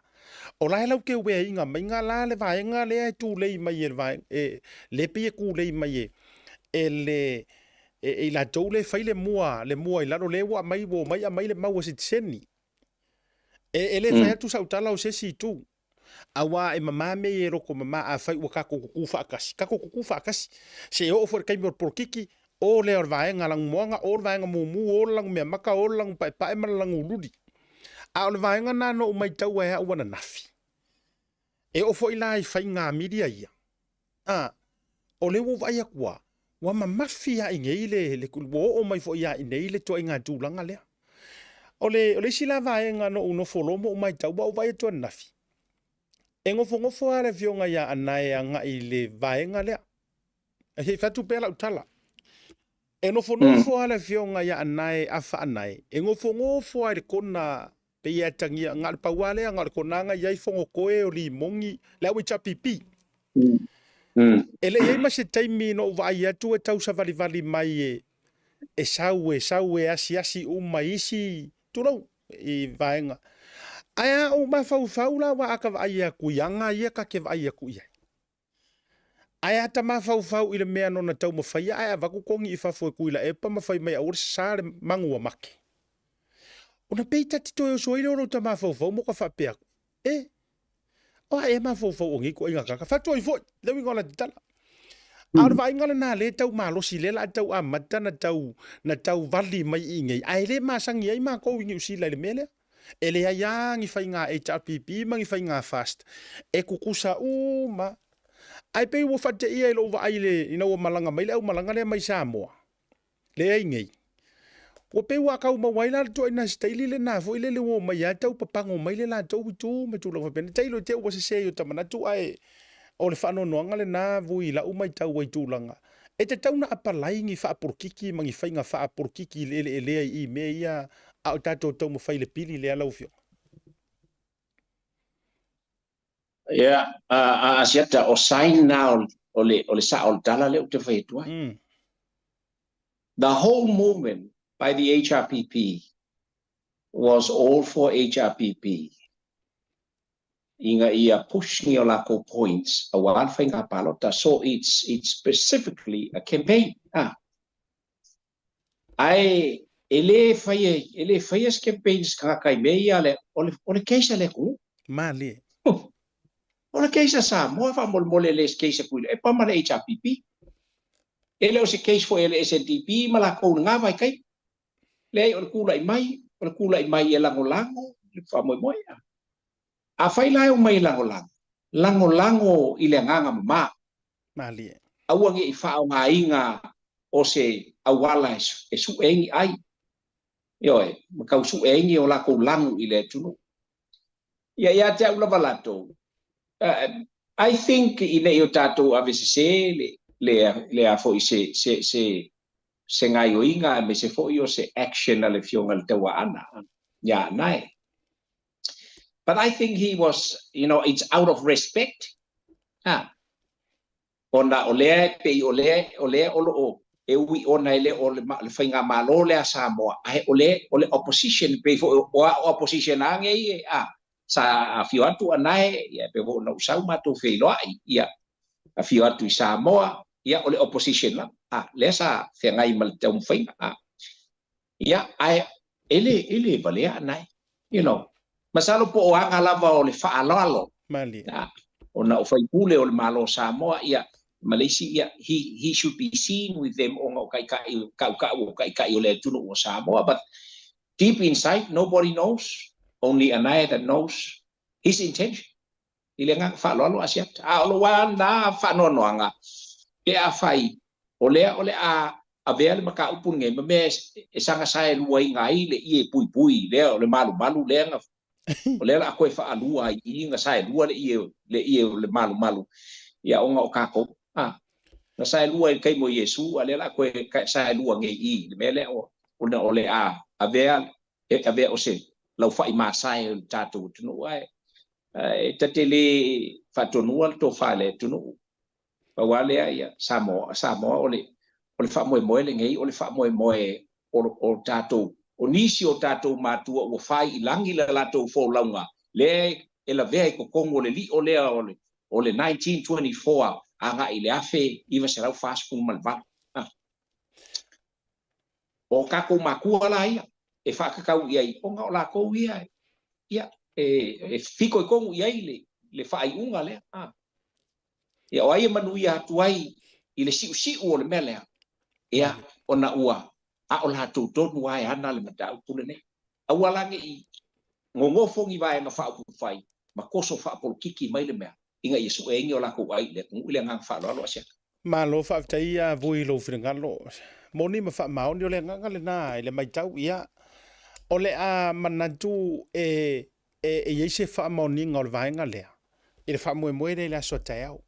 o la e lau te ueaiga mai ga la le vaega lea e tulei mai e le vaega, e, le pei e tulei mai e, e le, e, e i latou le fai le mua, le mua i lalo, lea ua aumai, ua omai aumai le mau a sitiseni. E, e le fai atu sau tala o se isi itu. Aua e mama mea ia e loto mama afai ua tatou tutu faatasi, tatou tutu faatasi. Se oo foi i le taimi o le polokiki, o lea o le vaega lanumoana, o le vaega mumu, o le lanumeamata, o le lanupaepae ma le lanuululi. A o le vaega lena na ou matau ai au ananafi, e oo foi la i faiga milia ia, a, o lea ua ou vaai atu lava, ua mamafi lava i inei le, le, ua oo mai foi lava i inei le ituaiga tulaga lea. O le, o le isi la vaega na ou nofo loa ma ou matau, ua ou vaai atu ananafi, e nofonofo lava le afioga ia Anae agai i le vaega lea. Se i fai atu pea lau tala. E nofonofo lava le afioga ia Anae Afa Anae, e nofonofo lava i le kona pei e atagia, na o le pau lava lea, na o le kona na i ai Fonotoe o Limogi, le au HRPP. E le i i ai ma se taimi na ou vaai atu e tausavalivali mai e, e sau, e sau e asiasi uma i isi, tulou, i vaega. Ae a ou mafaufau la aua a ta vaai atu i aga ia ta te vaai atu i ai. Ae a ta mafaufau i le mea na ona taumafaia ae avatu togi i fafo e Tuilaepa ma fai mai aua le sasa le magu ua make. Ona pei ta te toe oso ai lea o lou ta mafaufau ma ta faapea atu, E! O a ea mafaufau o nei ituaiga tagata? Fatu ai foi, le uiga o la tatala. A o le vaaiga lena lea e tau malosi, lea la a tau amata na tau, na tau vali mai i inei, ae le masani ai matou i Niu Sila i le mea lea. E leai lava ni faiga HRPP ma ni faiga fast, e tutusa uma. Ae pei ua faateia i lou vaai le, ina ua malaga mai le aumalaga lea mai Samoa, lea i nei, ua pei ua tau maua ai la le ituaiga sitaili lena foi lele ua omai lava tau papago mai le latou itu ma tulaga faapena. Tailo i te i ua sese i o ta manatu ae o le faanoanoaga lena vui i lau matau ai i tulaga e tatau ona apalai ni faapolokiki ma ni faiga faapolokiki i le eleelea i i mea ia a o tatou taumafai i le pili lea lau Afioga. Ia, a Asiata, o sign na o le, o le sao o le tala lea ou te fai atu ai. The whole movement by the HRPP was all for HRPP ina ia push ni o lakou points aua le faiga palota. So it's, it's specifically a campaign. Ah. Ae e le faia, e le faia se campaign se tagata i mea ia le, o le, o le case a le atunuu. Malie. O le case a Samoa faamolemole e le se case a Tuilaepa ma le HRPP. E le o se case foi a le SNDP ma latou i lena vaitaimi. Leai, o le tulai mai, o le tulai mai e lagolago le faamoemoe. Afai la e omai e lagolago, lagolago i le agaga mama. Malie. Aua ne i faaaogaina o se auala e sue ai ni ai. Ioe, ma tau sue ai ni o latou lagu i le atunuu. Ia, ia te au lava latou, I think ina ia o tatou avesese le, le, le a foi se, se, se, se gaioiga aemaise foi o se action a le Afioga i le Tauaana ia Anae. But I think he was, you know, it's out of respect. Ha. Ona o lea e pei o lea, o lea o lo o e ui ona e le o le, le faigamalo lea a Samoa, ae o le, o le opposition, pei foi o a opposition a ngei e, a, sa afio atu anae, ia, pei foi ona ou sau matou feiloai, ia, afio atu i Samoa, ia, o le opposition lava, a, lea sa feagai ma le taumafaiga, a. Ia, ae e le, e le valea anae, you know. Masalo po o aga lava o le faaaloalo. Malie. A, ona o faipule o le Malo o Samoa, ia, ma le isi, ia, he, he should be seen with them ona o taitai, kaukau o taitai o le atunuu o Samoa, but deep inside, nobody knows, only Anae that knows his intention. I le agaga faaaloalo Asiata. A o lou lava lena faanoanoaga, pe afai o lea o le a avea le mataupu lenei ma mea e saga saeluaina ai le ie puipui lea o le malumalu lea na o lea o le a toe faalua ai i i na saelua le ie le ie o le malumalu ia ona o tatou a na saelua i le taimi o Iesu a lea o le a toe saelua nei i i le mea lea o ona o le a avea e avea o se laufai masae o le tatou atunuu ae e ta te le faatonua le tofa i le atunuu. Pau lava lea, ia, Samoa, Samoa o le, o le faamoemoe lenei, o le faamoemoe o, o tatou, o nisi o tatou matua ua fai i lagi le latou folauga, lea e lavea i totonu o le lio lea o le, o le 1924 agai i le 1948. Ah. O tatou matua la ia e faatatau i ai, ona o latou ia, ia, e, e fitoitonu i ai le, le faaiuga lea. Ah. Ia, o ai e manuia atu ai i le siusiu o le mea lea? Ia, ona ua a o latou tonu lava e ana le mataupu lenei. Aua la ne i nonofo ni vaega faaupufai ma toso faapolokiki mai le mea ina ia sue ai ni o latou ai i le atunuu i le agaga faaaloalo Asiata. Malo faafetai ia Vui i lou finagalo. Moni ma faamaoni o le agaga lena i le matau ia o le a manatu e e i ai se faamaoniga o le vaega lea i le faamoemoe lea i le aso a taeao.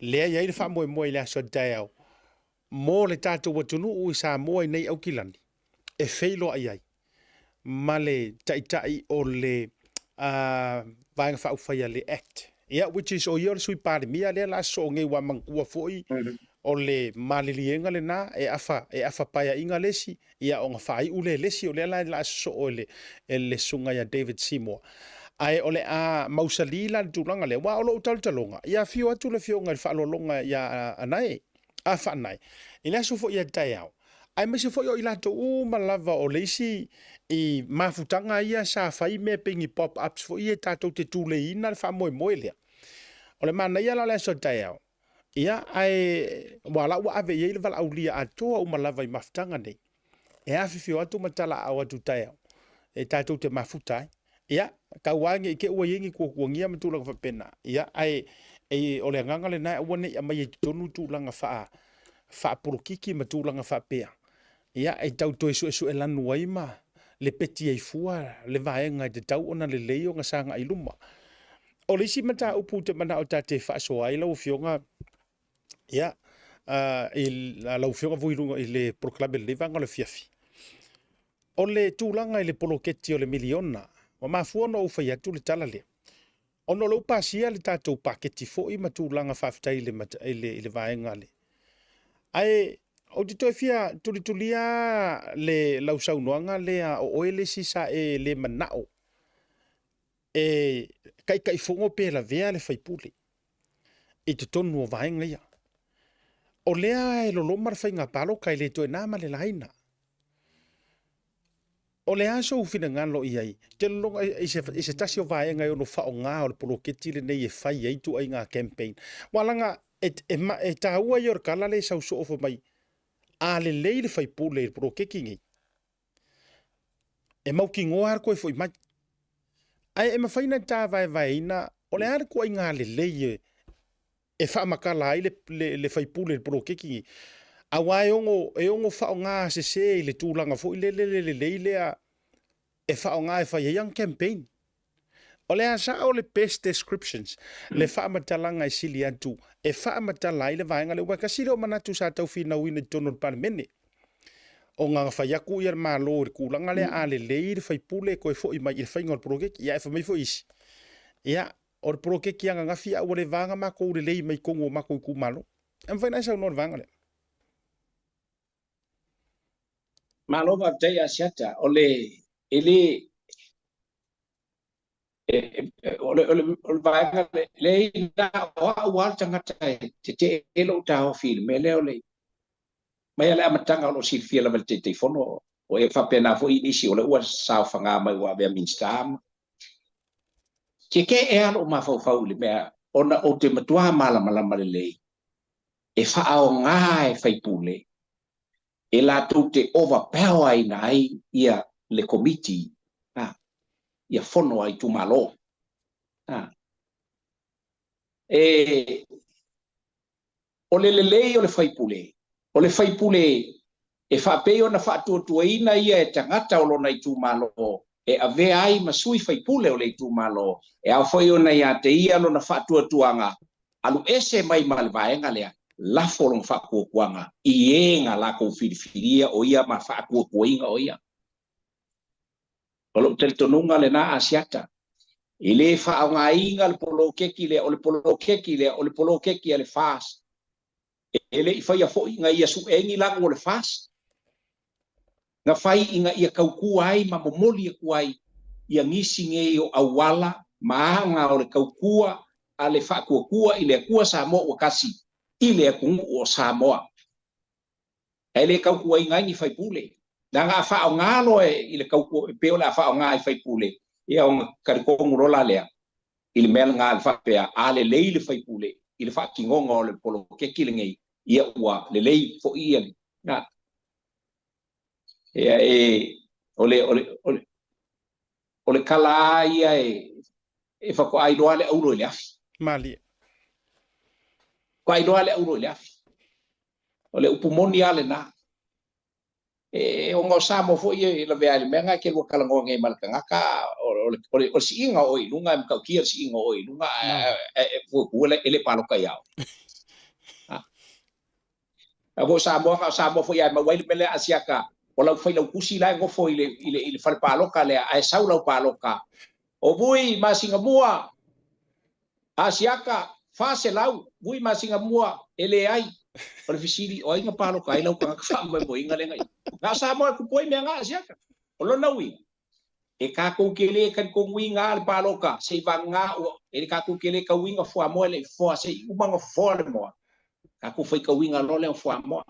Lea e i ai le faamoemoe i le aso a taeao mo le tatou atunuu i Samoa i nei Aukilani e feiloai ai ma le taitai o le Vaega Faaupufai a le act. Ia, which is o ia o le Sui Palemia lea la sosoo nei ua manatua foi o le maliliega lena e afa e afa paeaiga le isi, ia ona faaiu lea e le isi, o lea la o le a sosoo e le e le susuga ia David Seymour. Ae o le a mausali la le tulaga lea, aua o lou talotaloga, ia afio atu le afioga i le faaaloaloga ia Anae, a Faanae, i le aso foi ia taeao, aemaise foi o i latou uma lava o le isi i mafutaga ia sa fai mea pei ni pop-ups foi ia tatou te tuleiina le faamoemoe lea. O le manaia la o le aso taeao, ia, ae ua la ua ave i ai le valaaulia atoa uma lava i mafutaga nei. E afifio atu ma talaaao atu taeao e tatou te mafuta ai. Ia, tau lava ne i te i ua i ai ni tuatuagia ma tulaga faapena. Ia, ae e, o le agaga lena e aua ne i aumaia i totonu tulaga faa, faapolokiki ma tulaga faapea. Ia, e tau toe suesue lanu ai ma lepeti ai fua le vaega e tatau ona lelei ona sagai i luma. O le isi mataupu ou te manao ta te faasoa ai lau Afioga, ia, i lau Afioga Vui i luga i le polokalame i lenei vaega o le afiafi, o le tulaga i le poloketi o le miliona, ua mafua ona ou fai atu le tala lea, ona o lea ua pasia le tatou paketi foi ma tulaga faafetai i le, i le, i le vaega le. Ae ou te toe fia tulitulia le lau saunoaga lea o oe le isi sa e le manao e taitaifono pe lavea le faipule i totonu o vaega ia. O lea e loloma le faiga palota e le toe na ma le laina. O le a sou finagalo i ai? Te lolonga i se, i se tasi o vaega e ono faaaoga o le poloketi lenei e fai ai ituaiga campaign. Ua laga e, e, e taua ia o le tala lea e sau soo fai mai, a lelei le faipule i le poloketi nei, e mautinoa lava le toe foi mai. Ae e mafai ona ta vaevaeina o le a le tuaiga lelei e, e faamatala ai le, le, le faipule i le poloketi nei. Aua e ono, e ono faaaoga sese i le tulaga foi lele le lelei lea e faaaoga e fai ai ana campaign. O le a sao le best descriptions, le faamatalaga e sili atu e faamatala ai le vaega lea, aua e tasi lea o manatu sa tau finauina i totonu o le Palemene. Ona na fai atu ia le Malo i le tulaga lea, a lelei le faipule e toe foi mai i le faiga o le poloketi. Ia ae fai mai foi isi, ia, o le poloketi ananafi a ua leva ona matou lelei mai totonu o matou itumalo. E mafai ona e saunoa i le vaega lea? Malo faafetai Asiata. O le e le o le o le o le vaega le na o au lava le tagata e tetee lou taofi i le mea lea o le mai lava le amataga o lo o silafia lava e le Taitaifono o e faapena foi nisi o lea ua saofaga mai ua avea Minisita ma tetee lava lou mafaufau i le mea ona ou te matua malamalama lelei e faaaoga e faipule e latou te overpower ina ai ia le komiti a ia fono a itumalo a e o le lelei o le faipule o le faipule e faapei ona faatuatuaina ia e tagata o lona itumalo e avea ai ma sui faipule o le itumalo e ao foi ona ia te ia lona faatuatuaga alu ese mai ma le vaega lea lafo lona faatuatuaga i e na latou filifilia o ia ma faatuatuaina o ia. O lou talitonuga lena Asiata, e le faaaogaina le poloketi lea, o le poloketi lea, o le poloketi a le FAST. E le i faia foi ina ia sue ai ni lanu o le FAST. Na fai ina ia tautua ai ma momoli atu ai ia nisi nei o auala ma aga o le tautua a le Faatuatua i le Atua Samoa ua Tasi i le atunuu o Samoa. Ae le tautuaina ai ni faipule. Leaga a faaaoga loa i le tautua, e pei o le a faaaoga i faipule, ia ona talitonu loa la lea i le mea lena e faapea, a lelei le faipule i le faatinoga o le poloketi lenei, ia ua lelei foi ia le Ia e o le o le o le o le tala lava ia e e faatoa iloa le aulo i le afi. Malie. Faatoa iloa le aulo i le afi. O le upu moni lava lena. E ona o Samoa foi e lavea i le mea lena e te lua talanoa nei ma le tagata o le o le o le siiga o oe i luga e matautia le siiga o oe i luga ae fuafua e le palota ia oe. A foi Samoa, na o Samoa foi e maua ai le mea lea Asiata, o lau failautusi la e nofo i le, i le, i le fale palota lea, ae sau lau palota. O Vui masina mua, Asiata, 400, Vui masina mua, e leai. O le fesili, o ai na palota ai lau tagata faamoemoeina lea na i ai? Na o Samoa e tupu ai mea na Asiata. O lona uiga, e tatou te le talitonuina le palota, se i vagana ua, e tatou te le tauina fuamoa e le i fofoa, se i uma ona fofoa le moa, tatou faitauina loa lea o fuamoa.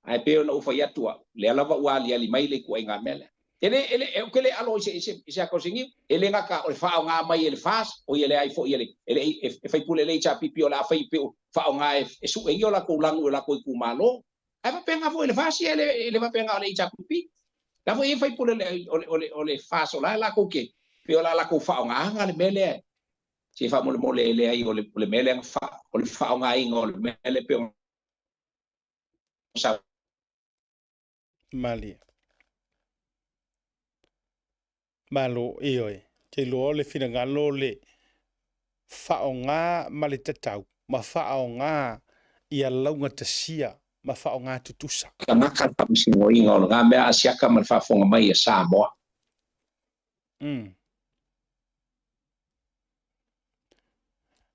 Ae pei ona ou fai atu au, lea lava ua aliali mai le ituaiga mea lea. E le, e le, ou te le alo i se, i se, i se ata o se niu, e le gata o le faaaoga mai e le FAST, o ia leai foi e le, e le, e faipule le HRPP o le a fai pe faaaoga e, e sue ai o latou lanu i o latou itumalo. Ae faapena foi le FAST ia, e le faapena o le HRPP. La foi e faipule le, o le, o le, o le FAST o la e latou ke, pe o la latou faaaogaina le mea lea. Se faamolemole e leai o le, o le mea lea na fa, o le faaaogaina o le mea lea pe o sa Malie. Malo, ioe. Te iloa o le finagalo o le faaaoga ma le tatau ma faaaoga ia laugatasia ma faaaoga tutusa. Tagata le faamasinoina o lena mea Asiata ma le faafofoga mai a Samoa.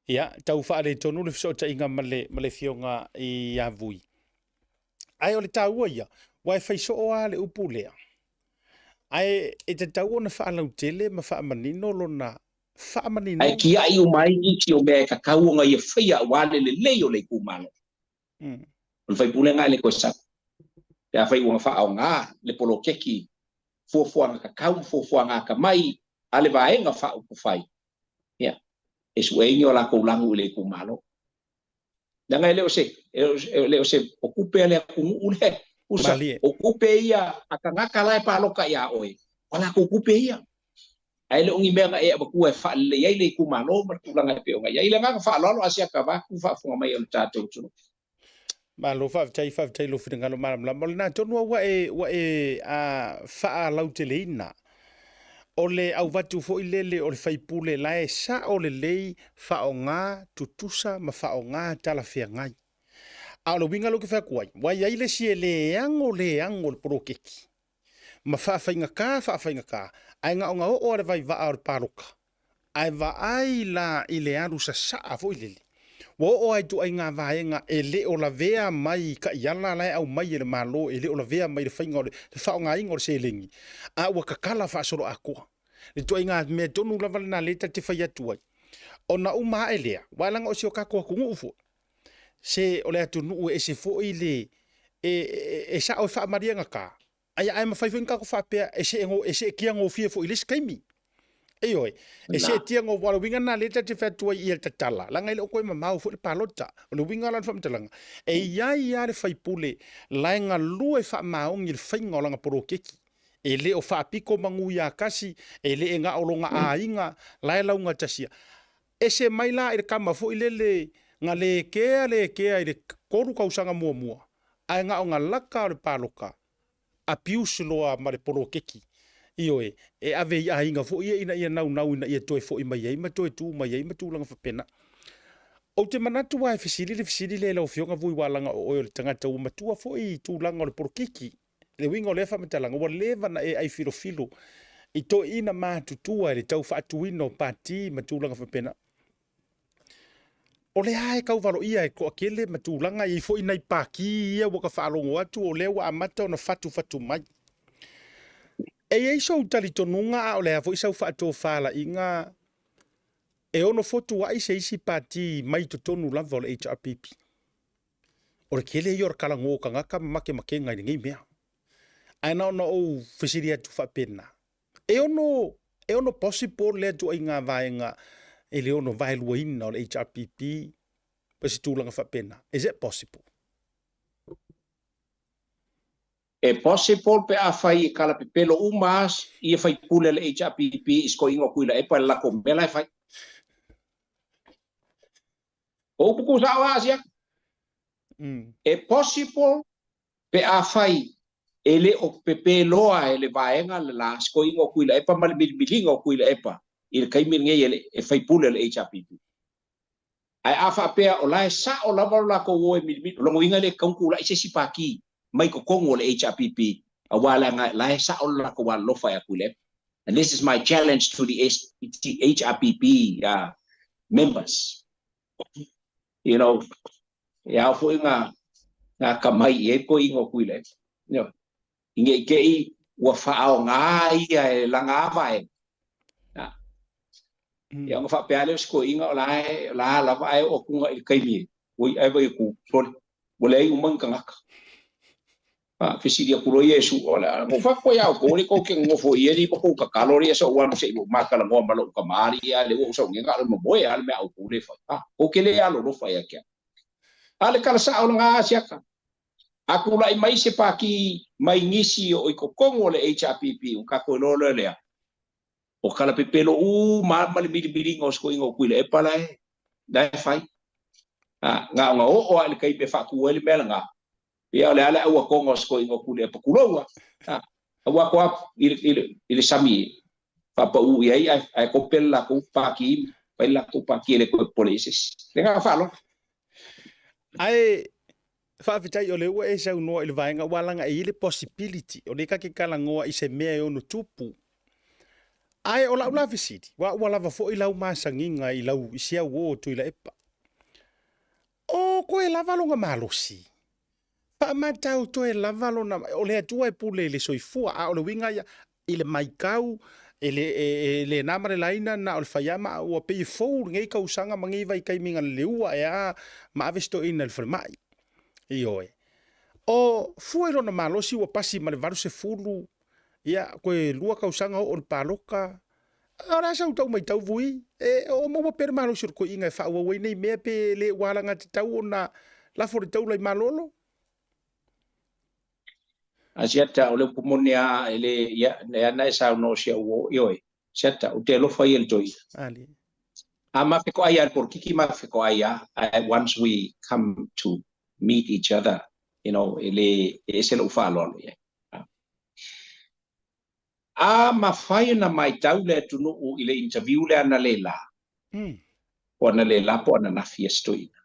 Ia, tau faaletonu le fesootaiga ma le, ma le Afioga ia Vui. Ae o le taua ia, ua e fai soo lava le upu lea. Ae e tatau ona faalautele ma faamanino lona faamaninoga. Ae tiai uma ai nisi o mea e tatau ona ia faia aua le lelei o le itumalo. O le faipule lena e le toe sau. Pe afai ua faaoga le poloketi fuafuaga tatau ma fuafuaga atamai a le Vaega Faaupufai, ia, e sue ai ni o latou lanu i le itumalo. Leaga e le o se, e le o se, o tupe a le atunuu lea, usa, o tupe ia a tagata la e palota ia oe, o latou tupe ia. Ae le o ni mea na e avatua e faalelei ai le itumalo ma le tulaga e pei ona i ai. I le agaga faaaloalo, Asiata vaeatu faafofoga mai a le tatou atunuu. Malo faafetai, faafetai i lou finagalo malamalama. O lena tonu lava ua e, ua e faalauteleina. O le auvatu foi lele o le faipule la e sao lelei faaaoga tutusa ma faaaoga talafeagai. A o le uiga lea ou te fai atu ai, ua i ai le isi e le ano le ano le poloketi ma faafaigata faafaigata, ae na ona oo lava i le vaivaa o le paloka, ae vaai la i le alu sasaa foi lele, ua oo lava i ituaiga vaega e le o lavea mai i taiala la e aumai e le Malo, e le o lavea mai i le faiga o le faaaogaina o le seleni, a ua tatala faasoloatoa. Le ituaiga mea tonu lava lena lea ta te fai atu ai. Ona uma ae lea, aua leaga o si o tatou atunuu foi, se o le atunuu e ese foi le, e, e, e sao e faamaliegata, ae, ae mafai foi ona tatou faapea e see, e seetia gofie foi i le isi taimi. Ioe, e seetia go, o le uiga lena lea ta te fai atu ai ia tatala, leaga e le o toe mamao foi le palota. O le uiga la o le faamatalaga, e i ai lava le faipule la e galue faamaoni i le faiga o lana poloketi. E le o faapito manu ia tasi, e le na o lona aiga la e laugatasia. Ese mai la i le tama foi lele na le kea le kea i le 3 tausaga muamua, ae na ona laka o le paloka, abuse loa ma le poloketi. Ioe, e ave i aiga foi ia ina ia naunau ina ia toe foi mai ai ma toe tu mai ai ma tulaga faapena. Ou te manatu lava e fesili le fesili lea i lau Afioga Vui Walaga o oe o le tagata ua matua foi i tulaga o le polokiki. Le uiga o lea faamatalaga, ua leva ona e aifilofilo i toeaiina matutua i le tau faatuina o pati ma tulaga faapena. O lea lava e tau valoia e toatele ma tulaga, e i ai foi nai pati ia ua ta faalogo atu o lea ua amata ona fatufatu mai. E i ai sou talitonuga a o le a foi sau faatofalaiga e ono fotuai se isi pati mai totonu lava o le HRPP. O le tele ia o le talanoa o tagata ma makemakega i lenei mea. Ae na ona ou fesili atu faapena, e ono, e ono possible lea ituaiga vaega e le ono vaeluaina o le HRPP ma se tulaga faapena? Is it possible? E possible pe afai e kalapepelo uma lava ia faipule a le HRPP i se toeaina o Tuilaepa i le latou mea la e fai. O upu tusao lava Asiata. E possible pe afai e le o pepeloa e le vaega le la se toeaina o Tuilaepa ma le milimiliga o Tuilaepa i le taimi lenei e le e faipule le HRPP. Ae a faapea o la e sao lava lo latou o e milimili, o lona uiga e le tatau ona tulai se isi pati mai totonu o le HRPP aua leaga la e sao lo latou alolofa ia Tuilaepa. And this is my challenge to the HRPP members. You know, e ao foi nga nga akamai i ai toeaiina o Tuilaepa. You know, i ne i te i ua faaaoga ia e lana lava vaega. Ia ona faapea lea o se toeaina o la e o la lava ae oo atu i le taimi e oi ae vaai atu sole ua leai uma ni tagata. Faafesili atu loa Iesu, O le a kou faafoe ia outou lea tou te nonofo i ai ma tou tatalo lea sa ou alu se i ou matalanoa ma lou tama alii, a o lea ua ou sau nei na o le momoe lava le mea a outou lea e fai. A, tou te le alolofa ia te au. A o le tala sao lena a Siaka, a tulai mai se pati mai nisi o i totonu o le HRPP, ona tatou iloa loa lea, o kalapepelo uma lava ma le milimiliga o se toeaina o Tuilaepa la e, la e fai. A, na ona oo lava i le taimi e faatu ai le mea lena, ia o le a le auatoga o se toeaina o Tuilaepa, tulou lava. A, aua atu i le, i le, i le sami e faapau i ai ae, ae kope le latou pati, fai le latou pati e le toe popole i ai se isi. Le agaga faaaloalo. Ae faafetai o lea ua e saunoa i le vaega aua leaga e i ai le possibility o lea ta te talanoa i se mea e ono tupu. Ae o lau la fesili, aua ua lava foi lau masaniga i lau i si au uo o Tuilaepa. O toe lava lona malosi. Faamatau toe lava lona, o le Atua e pule i le soifua, a o le uiga ia, i le maitau, e le, e, e le na ma le laina na o le faiama, a ua pei e fou lenei tausaga ma nei vaitaimi na leleua e a ma ave si toeaina i le falemai. Ioe. O fua i lona malosi ua pasi ma le 80, ia, toe 2 tausaga oo i le paloka, a o le a sau tau maitau vui, e o maua pea le malosi o le toeaina e faaauau ai nei mea pe le ua alagatatau ona lafo le taula i malolo? Asiata, o le upu moni lava, e le, ia, lea na e saunoa o si au uo, ioe, Asiata, ou te alofa ia i le toeaina. Ali. A ma fetoai lava i le polokiki ma fetoai lava, ae once we come to meet each other, you know, e le, e ese lou faaaloalo i ai. A mafai ona maitau le atunuu i le interview lea analeila, po analeila po ananafi a si toeaina.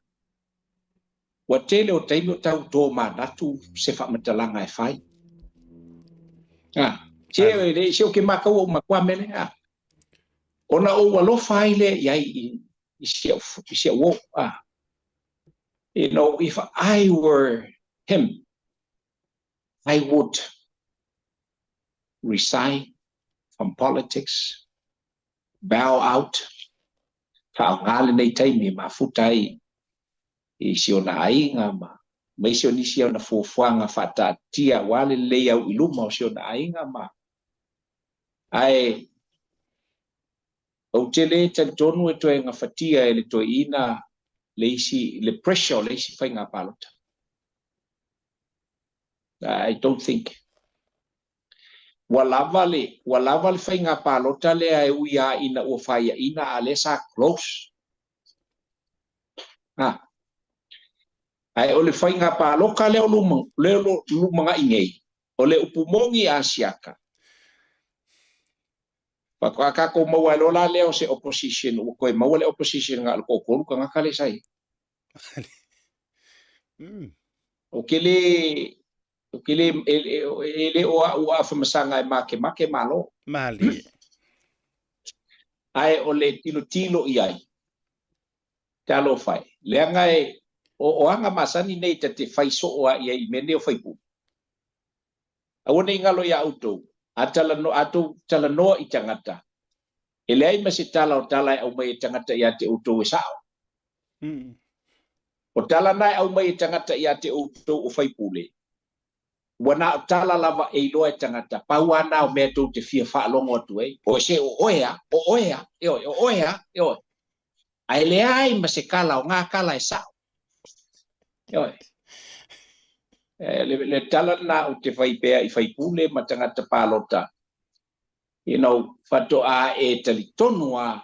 Ua tele o taimi o tau tomanatu se faamatalaga e fai. A, se e le se o ke makau o makua mele a. Ona ou alofa ai lea i ai i si au uo. A. You know, if I were him, I would resign from politics, bow out, faaaoga lenei taimi e mafuta ai i si ona aiga ma aemaise o nisi ona fuafuaga faataatia aua le lelei au i luma o si ona aiga ma ae ou te le talitonu e toe gafatia e le toeaina le isi le pressure o le isi faiga palota. I don't think ua lava le ua lava le faiga palota lea e ui lava ina ua faiaina a o lea sa close. A. Ae o le faiga paloka lea o lumanai nei, o le upu moni a siaka. Faatoa tatou maua ai loa la lea o se opposition, ua toe maua le opposition na o le toatolu tagata lea sa i ai. Ou te le, ou te le, e le o au a famasaga e makemake Malo. Malie. Ae o le tilotilo i ai, talofa e, leaga e, o aga masani nei ta te fai soo lava i ai i mea nei o faipule. Aua ne i galo iā outou, a talanoa, a tou talanoa i tagata, e leai ma se tala o tala e aumai e tagata ia te outou e sao. O tala na e aumai e tagata ia te outou o faipule, ua na o tala lava e iloa e tagata, pau lava na o mea tou te fia faalogo atu ai, o se o oe a, o oe a, ioe, o oe a, ioe. Ae leai ma se kala o ngā kala e sao. Ioe. Le tala lena ou te fai pea i faipule ma tagata palota, you know, faatoa e talitonu lava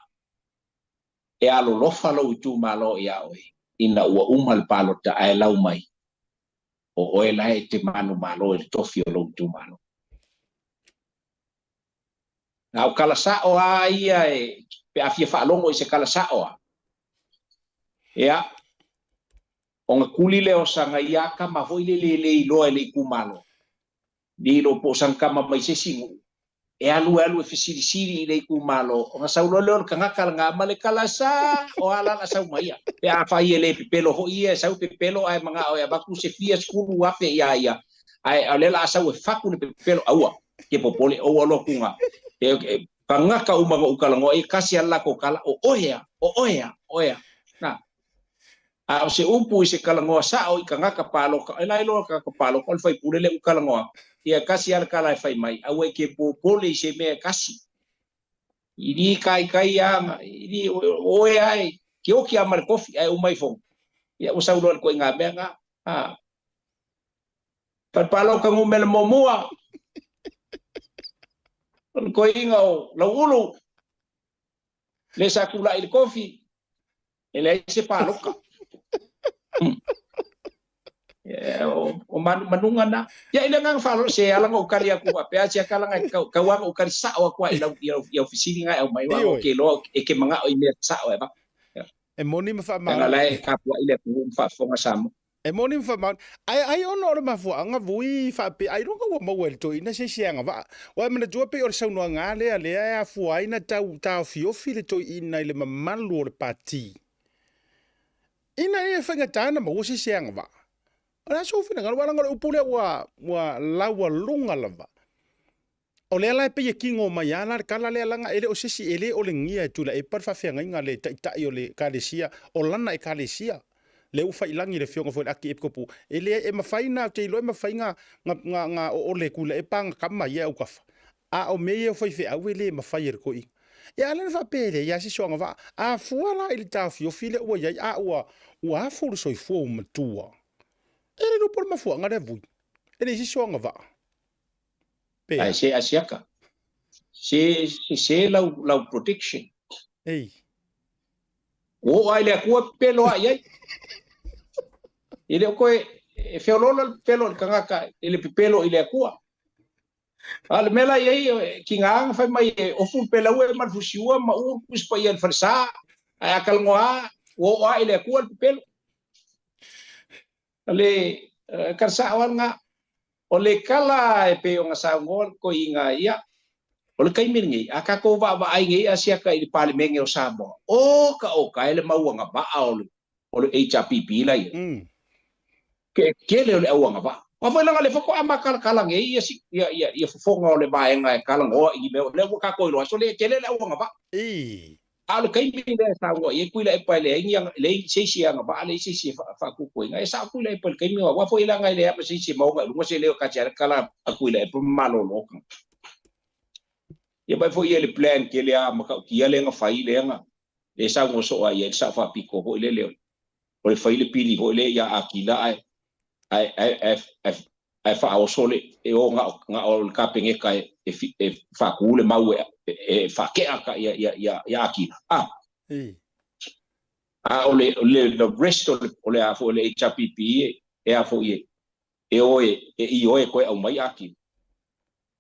e alolofa lou itumalo iā oe ina ua uma le palota ae lau mai, o oe la e te manumalo i le tofi o lou itumalo. Na o kala sao lava ia e, pe a fia faalogo i se kala sao lava, ia, ona tuli lea o sana ia tama foi lele e le iloa e le itumalo, lilo po o sana tama mai se isi nuu, e alu e alu e fesilisili i le itumalo, ona sau loa lea o le tagata lena ma le kala sao lava la la sau mai ia. Pe afai e le pepelo foi ia, e sau pepelo ae manao e avatu se fia 10,000 iā ia, ae o lea o le a sau e fatu le pepelo, aua, ke popole, ou alo atu ga, tagata uma na ou talanoa i ai, tasi lava le latou tala, o oe a, o oe a, o oe a. Na. A o se upu i se talanoa sao i tagata palota, e la iloa tagata palota, o le faipule lea ua talanoa atu, ia e tasi lava le tala e fai mai, aua e te popole i se mea e tasi. I li kaikai a, i li oe a e ke oki a ma le kofi ae uma ifo. Ia ua sau loa le koiga mea nga. A. Fale palota numera muamua. O le koiga o Lauulu. Le sa tulai i le kofi, e leai se paloka. O manumanuga na. Ia i le agaga faaaloalo, se ala na ou tali atu faapea, se kala na tau lava na ou tali sao atu lava i lau, i au fesili na e aumai, aua ou te iloa e te manao i mea sao e avatu. E moni ma faamaoni. Leaga o la e tapuai le atunuu ma faafofoga Samoa. E moni ma faamaoni. Ae ai ona o le mafuaaga vui faapea ailoga ua maua e le toeaina se isi agavaa. Ua e manatua pei o le saunoaga lea lea e afua ai na tau taofiofi le toeaina i le mamalu o le pati. Ina ia faigata na maua se isi agavaa. O le a sou finagalo, aua leaga o le upu lea ua ua laualuga lava. O lea la e pei e kigo mai lava la le tala lea leaga e le o se isi e le olegia e Tuilaepa le faafeagaiga a le Taitai o le Ekalesia, o lana Ekalesia lea ua faiilagi i le Afioga foi i le Akiepikopu. E leai, e mafai na, ou te iloa e mafai na, na, na, na oole e Tuilaepa ana tama ia e autafa. A o mea ia o faifeau e le mafai e le toeaina. Ia a lea na faapea e leai lava se isi o agavaa. A fua la i le taofiofi lea ua i ai, a ua, ua afu le soifua ua matua. E le iloa po o le mafuaaga lea vui. E leai se isi o agavaa. Pe Ae se asiaka. Se sese lau, lau prediction. Ei. Ua oo lava i le Atua pepelo lava i ai. E le o toe, e feoloolo le pepelo i le tagata i le pepelo i le Atua. A o le mea la i ai, e tiga ona fai mai e ofu le pelaue ma le fusiua ma uu le Tusi Paia i le falesa, ae a talanoa lava, ua oo lava i le Atua le pepelo. Le ka sa'o lava lena. O le kala e pei ona saunoa le toeaina ia, o le taimi lenei, a tatou vaavaai nei Asiata i le Palemene o Samoa, oka oka e le mau agavaa o le o le HRPP la ia. Ke tele o le au agavaa. Aua foi leaga o lea faatoa matalatala nei ia ia ia ia fofoga o le vaega e talanoa i mea o lea ua tatou iloa, sole e tele le au agavaa. A o le taimi lea e saunoa i ai Tuilaepa e leai ni leai se isi e agavaa, leai se isi e faatuatuaina. E sao Tuilaepa i le taimi lena, aua foi leaga e leai lava ma se isi e maua i luga se leo e tasi lava le tala a Tuilaepa ma malolo tagata. Ia vaai foi i le plan tele lava matautia lea na fai lea na lea e saunoa soo ai i le Sao Faapito foi lele o le fai le pili foi lea ia Akila ae ae ae ae ae faaoso le e o na o na o le Kapeneta e e e faatu le mau e e faatea ka ia ia ia ia Akila a a o le le the rest o le o le a foi le HRPP e e a foi e e o e e ioe toe aumai Akila.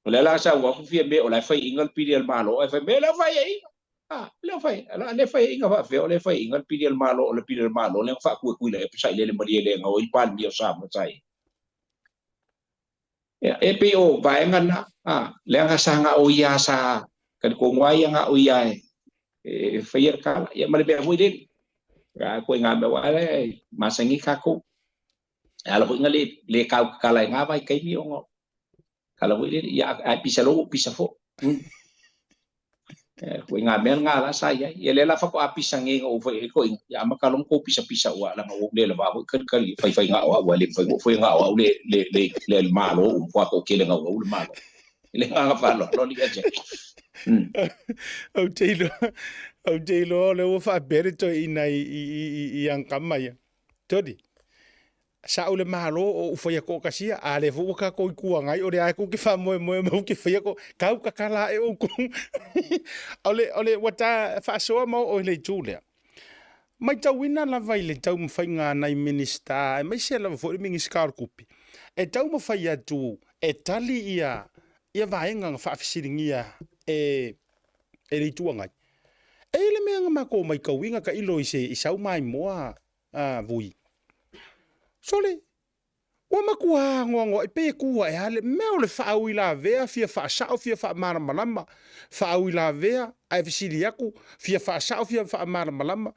O lea la sau aku fia me o la e faiaina le pili a le Malo ae fai mai o lea faiaina. Ah, lea fai, la lea faiaina faafefea o lea faiaina le pili a le Malo, o le pili a le Malo lea na faakuekuila ai Sailele malie le na o i le Palemia o Samoa sa i ai. Ia, e pei o vaega na, ah, leaga sa na o ia sa talitonu lava ia na o ia e e faia le tala. Ia ma le mea foi lele. A koe ngā mea wa e masangi kākou. E ala foi na le le kau kakala i ngā vaitaimi ona kala foi lele, ia ae pisa loa ua pisa foi. Koe ngā mea ngā la sa i ai. Ia lea la faatoa pisa nei na ou fai ai toeaina, ia amata loa ona tou pisapisa ua leaga ua ou le lava foi kalikali faifai na o au ae le mafai ona ou faia na o au le le le le le Malo ua matua toatele naunau le Malo. I le agaga faaaloalo alii ia Jack. Ou te iloa, ou te iloa o lea ua faapea le toeaina i, i, i, i Ankama ia. Tony, sa ou le Malo o ou faia toatasia, a lea foi ua tatou Itu Agai, o lea lava tou te faamoemoe mai ou te faia to, tau tatala ae outou. O le, o le, ua ta faasoa ma oo i le itu lea. Matauina lava i le taumafaiga a nai Minisita, aemaise lava foi le Minisita o le Tupe, e taumafai atu e tali ia, ia vaega na faafesiligia e, e le Itu Agai. E i ai le mea na matou matauina tailo i se, i sau maimoa a Vui. Sole, ua matua anoanoai pei e tu ae lava le mea o le faauilavea, fia faasao, fia faamalamalama, faauilavea, ae fesili atu, fia faasao, fia faamalamalama.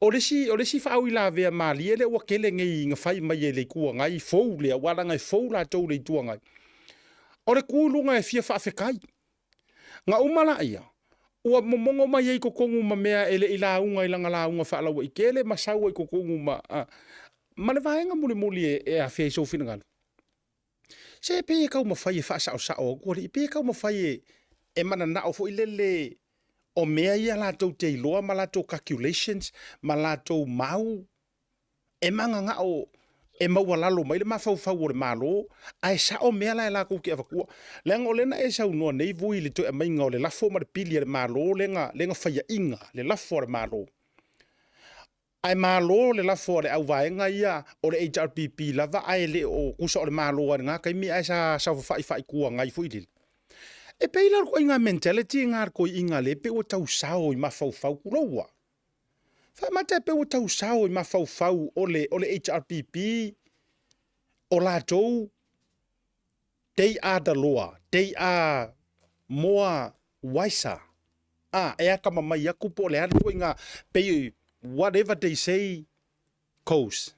O le isi, o le isi faauilavea malie lea ua tele nei ina fai mai e le Itu Agai fou lea, aua leaga e fou latou i le Itu Agai. O le tu i luga e fia faafetai. Na uma laia, ua momono mai ai i totonu ma mea e le i lauga i lana lauga faalauaitele ma sau ai i totonu ma, ma le vaega mulimuli e, e afea i sou finagalo. Se pei e taumafai e faasaosao atu alii, pei e taumafai e, e mananao foi lele o mea ia latou te iloa ma latou calculations ma latou mau e mananao e maualalo mai le mafaufau o le Malo, ae sao mea la e latou te avatua. Leaga o lea na e saunoa nei Vui i le toe aumaiga o le lafo ma le pili a le Malo lea na, lea na faiaina, le lafo a le Malo. Ae malo le lafo a le auvaega ia o le HRPP lava ae le o tusa o le Malo lava i lena taimi ae sa saofafai faa-Itu Agai foi lele. E pei la o le ituaiga mentality lena a le toeaina lea pei ua tau sao i mafaufau, tulou a. Faamata e pei ua tau sao i mafaufau o le, o le HRPP, o latou, they are the law, they are more wiser. Ah, e akamamai aku po o le a le ituaiga, pei whatever they say goes.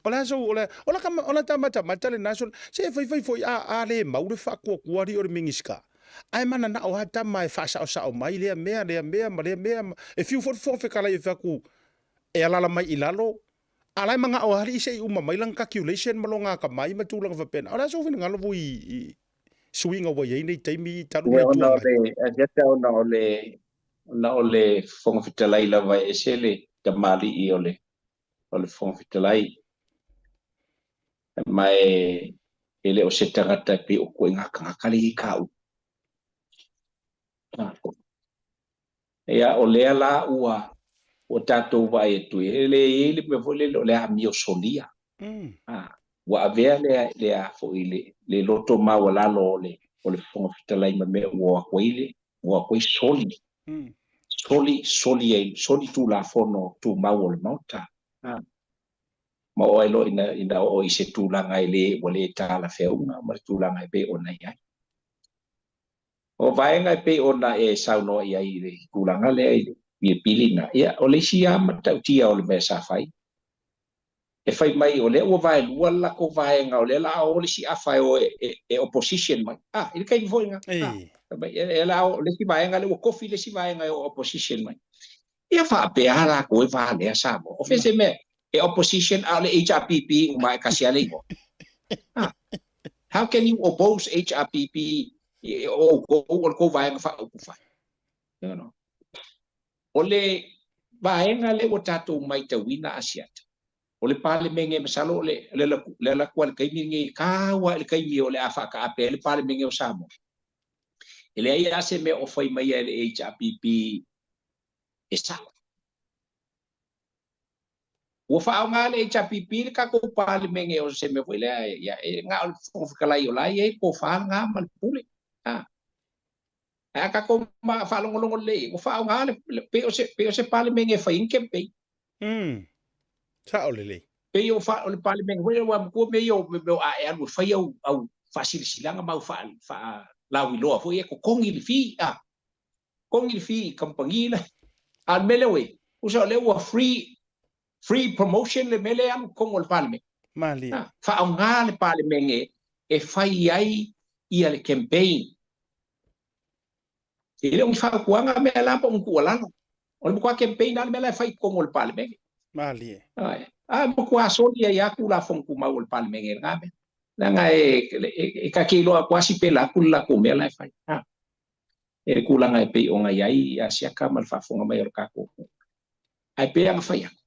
O le a sou, o le, o la, o la ta matamata lena, so, se e faifai foi a, a le mau le faakuakua alii o le Minisita. Ae mananao lava tama e faasaosao mai lea mea, lea mea ma lea mea. E fiu foi le Fofoga Fetalai e fai atu e alaala mai i lalo, a la e manao lava alii se i uma mai lana calculation ma lona atamai ma tulaga faapena. O le a sou finagalo vui i suiga ua i ai nei taimi talu mai Ona o le, ona o le, ona o le Fofoga Fetalai lava e ese le tamalii o le o le Fofoga Fetalai, ma e e le o se tagata e pei o ituaiga tagata lea e i ai tāua. Ia, o lea la ua ua tatou vaai atu i ai, e le i ai le mea foi lele o le amio solia. Ua avea lea le a foi le le loto maualalo o le o le Fofoga Fetalai ma mea ua o atu ai le ua o atu ai soli soli soli ai soli Tulafono Tumau o le Maota. Ma oo ai loa ina, ina oo i se tulaga e le, ua le talafeauga ma le tulaga e pei ona i ai. O vaega e pei ona e saunoa i ai i le tulaga lea i le pilina, ia, o le isi lava matautia o le mea sa fai, e fai mai o lea ua vaelua le latou vaega, o lea la a o le isi afa e o e opposition mai. Ah, i le taimi foi lena. Ah, e la o le isi vaega lea ua tofi le isi vaega e o opposition mai. Ia faapea latou e valea Samoa. O fea se mea e opposition a o le HRPP uma e tasi lava le igoa. Ah, how can you oppose HRPP o outou o le tou vaega faaupufai? You know. O le vaega lea ua tatou matauina Asiata, o le Palemene, masalo o le alu atu lava i le taimi lenei, e taua i le taimi o le a faataape ai le Palemene o Samoa. E leai lava se mea o fai mai e le HRPP e sao. Ua faaaoga le HRPP le tatou Palemene o se mea foi lea, ia, e na o le Fofoga Fetalai o la e i ai le tofa lena ma le pule. Ah. Ae a tatou faalogologo lelei, ua faaaoga le, pei o se, pei o se Palemene e fai ai ni campaign. Sao lelei. Pei o, fa, o le Palemene foi lea ua matua mea ia o mea o a e alu e fai au, au faasilasilaga ma au faalauiloa foi e totogi le fee, ah. Totogi le fee i kamupani la. A o le mea lea ua i ai, tusa o lea ua free, free promotion le mea lea e alu i totonu o le Palemene. Malie. Ah, faaaoga le Palemene e fai ai ia le campaign. E le o ni fautuaga mea la po o ni tuualalo. O le matua campaign lava le mea la e fai i totonu o le Palemene. Malie. Ai, a matua soli ai lava Tulafono Tumau o le Palemene i lena mea. Leaga e, e, e ta te iloa atu lava si pela atu le latou mea la e fai. Ah. E le tulaga e pei ona i ai Asiata ma le faafofoga mai o le tatou atunuu. Ae pei ona fai atu,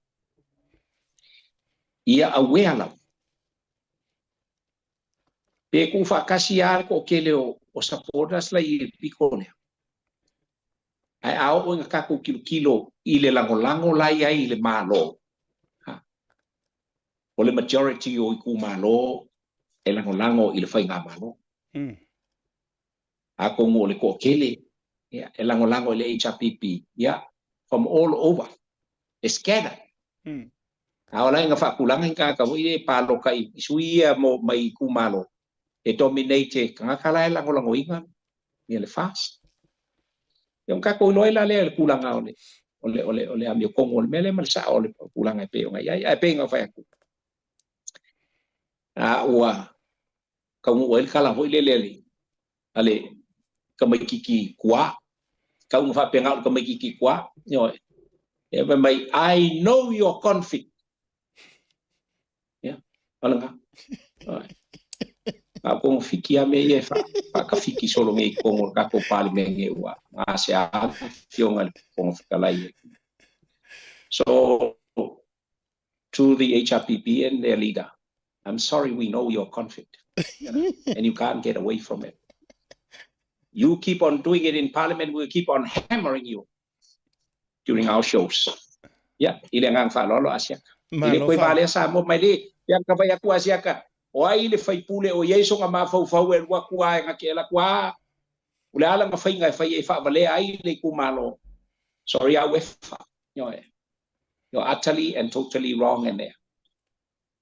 ia aware lava, pe tuufaatasi lava le toatele o supporters la i le pito lea, ae a oo ina tatou tilotilo i le lagolago la i ai i le Malo, ha, o le majority o itumalo e lagolago i le faigamalo. Atonu o le toatele ia, e lagolago i le HRPP, ia, from all over, e scatter. A o la ina faatulaga ni tagata foi ia e palota i sui ia mo mai itumalo e dominate e tagata la e lagolagoina ia le FAST. Ia ona tatou iloa ai la lea i le tulaga o le o le o le o le amiotonu o le mea lea ma le sao o le tulaga e pei ona i ai. Ae pei ona fai atu, a ua taunuu ai le tala foi lele a le a le tamaititi kuā, tau ina faapena o le tamaititi kuā, ioe, ia fai mai, I know your config. Ia, o lena. Ioe. A o kogofiti lava mea ia e faatafiti solo nei i totonu o le tatou Palemene ua gasea le Afioga i le Fofoga Fetalai. So, to the HRPP and their leader, I'm sorry we know your conflict, you know, and you can't get away from it. You keep on doing it in Parliament, we'll keep on hammering you during our shows. Yeah, i le agaga faaaloalo Asiaka. I le koe valea Samoa mai le, ia ka vai atu Asiaka, o ai le faipule o i ai sona mafaufau e alu atu a e na ke alu atu a, o le a lana faiga e fai ai e faavalea ai le itumalo. Sorry au e fa. Ioe. You're utterly and totally wrong in there.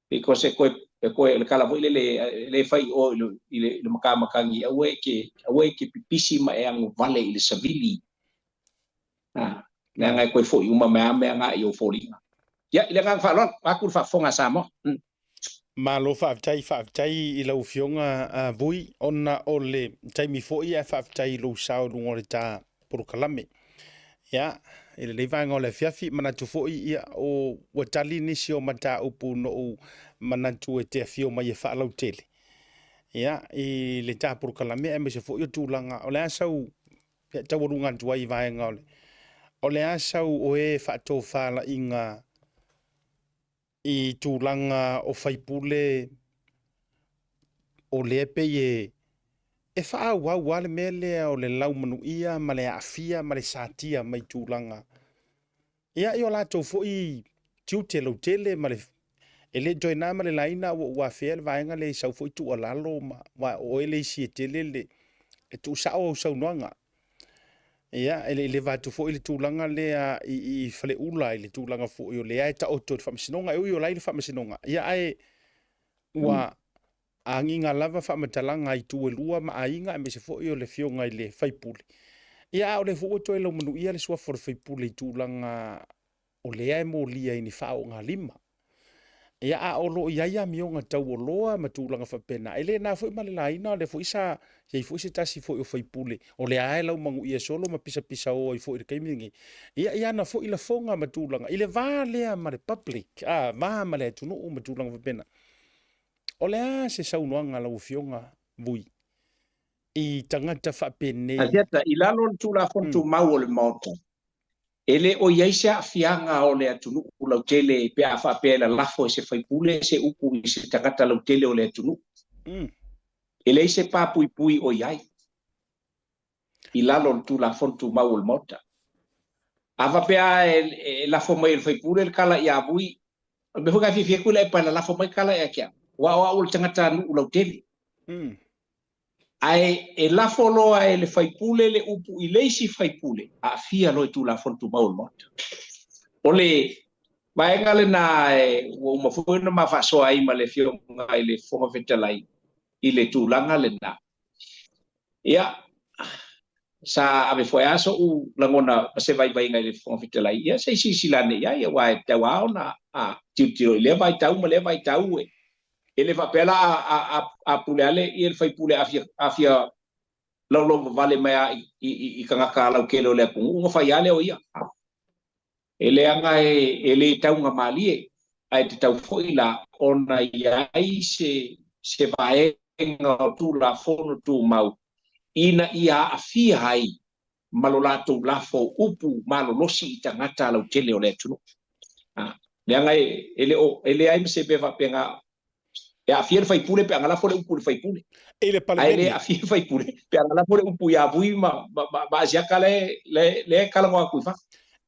Because e koe, e koe, le kala foi lele, le fai o i le, i le, i le makamakangi, aua e ke, aua e ke pipisi ma e ago vale i le savili. Ah, leaga e koe foi uma mai a mea ngā i o foliga. Ia, i le agaga faaaloalo, vaeatu le faafofoga a Samoa. Mm. Malo faafetai, faafetai i lau Afioga a Vui, ona o le taimi foi ae faafetai i lou sao i luga o le ta polokalame. Ia, i lenei vaega o le afiafi, manatu foi ia, o, ua tali nisi o mataupu noʻu manatu e te afio mai e faalautele. Ia, i le ta polokalame aemaise foi o tulaga, o le a sau ia, taualuga atu ai i vaega o le, o le a sau o e faatofalaiga i tulaga o faipule o lea pei e e faaauau lava le mea lea o le laumanuia ma le aafia ma le satia mai tulaga ia i o latou foi tiute lautele ma le e le toe na ma le laina ua ou afea le vaega lea i sau foi tuualalo ma aua o oe le isi e tele le e tuusao au saunoaga. Ia, e le i leva atu foi le tulaga lea i, i Faleula i le tulaga foi o lea e taoto i le faamasinoga, e ui o la i le faamasinoga. Ia, ae ua agiga lava faamatalaga a itu e lua ma aiga aemaise foi o le afioga i le faipule. Ia, a o lea foi ua toe laumanuia le suafa o le faipule i tulaga o lea e molia i ni faaoogalima. Ia, a o lo o i ai amioga taualoa ma tulaga faapena, e le na foi ma le laina, o lea foi sa i ai foi se tasi foi o faipule, o lea lava e laumanuia solo ma pisapisao ai foi i le taimi lenei, ia, i ana foi lafoga ma tulaga, i le va lea ma le public, a, va ma le atunuu ma tulaga faapena. O le a se saunoaga a lau Afioga Vui i tagata faapenei? Asiata, i lalo o le Tulafono Tumau o le Maota, e le o i ai se aafiaga o le atunuu lautele pe a faapea e lalafo e se faipule se upu i se tagata lautele o le atunuu. E leai se pa puipui o i ai i lalo o le Tulafono Tumau o le Maota. A faapea e lafo mai e le faipule le tala ia Vui, o le mea foi lena e fiafia atu ai e lalafo mai tala ia te au, aua o au o le tagatanuu lautele. Ae e lafo loa e le faipule le upu i le isi faipule, aafia loa i Tulafono Tumau o le Maota. O le vaega lena ua uma foi ona ma faasoa ai ma le Afioga i le Fofoga Fetalai i le tulaga lena. Ia, sa ave foi lava so'u lagona ma se vaivaiga i le Fofoga Fetalai, ia se i silasila ane i ai, aua e tatau lava ona tilotilo i lea vaitau ma lea vaitau. E le faapea la a pule lava le faipule a fia laulauvavale mai lava i tagata lautele o le atunuu ona fai lava lea o ia. E leaga e le taugamalie, ae tatau foi la ona i ai se vaega o Tulafono Tumau ina ia aafia ai ma lo latou lafo upu malolosi i tagata lautele o le atunuu. Leaga e le o e leai ma se mea faapena e aafia le faipule pe a na lafo le upu i le faipule. I le Ae le aafia le faipule pe a na lafo le upu ia Vui ma Asiata lea e talanoa atu i fafo.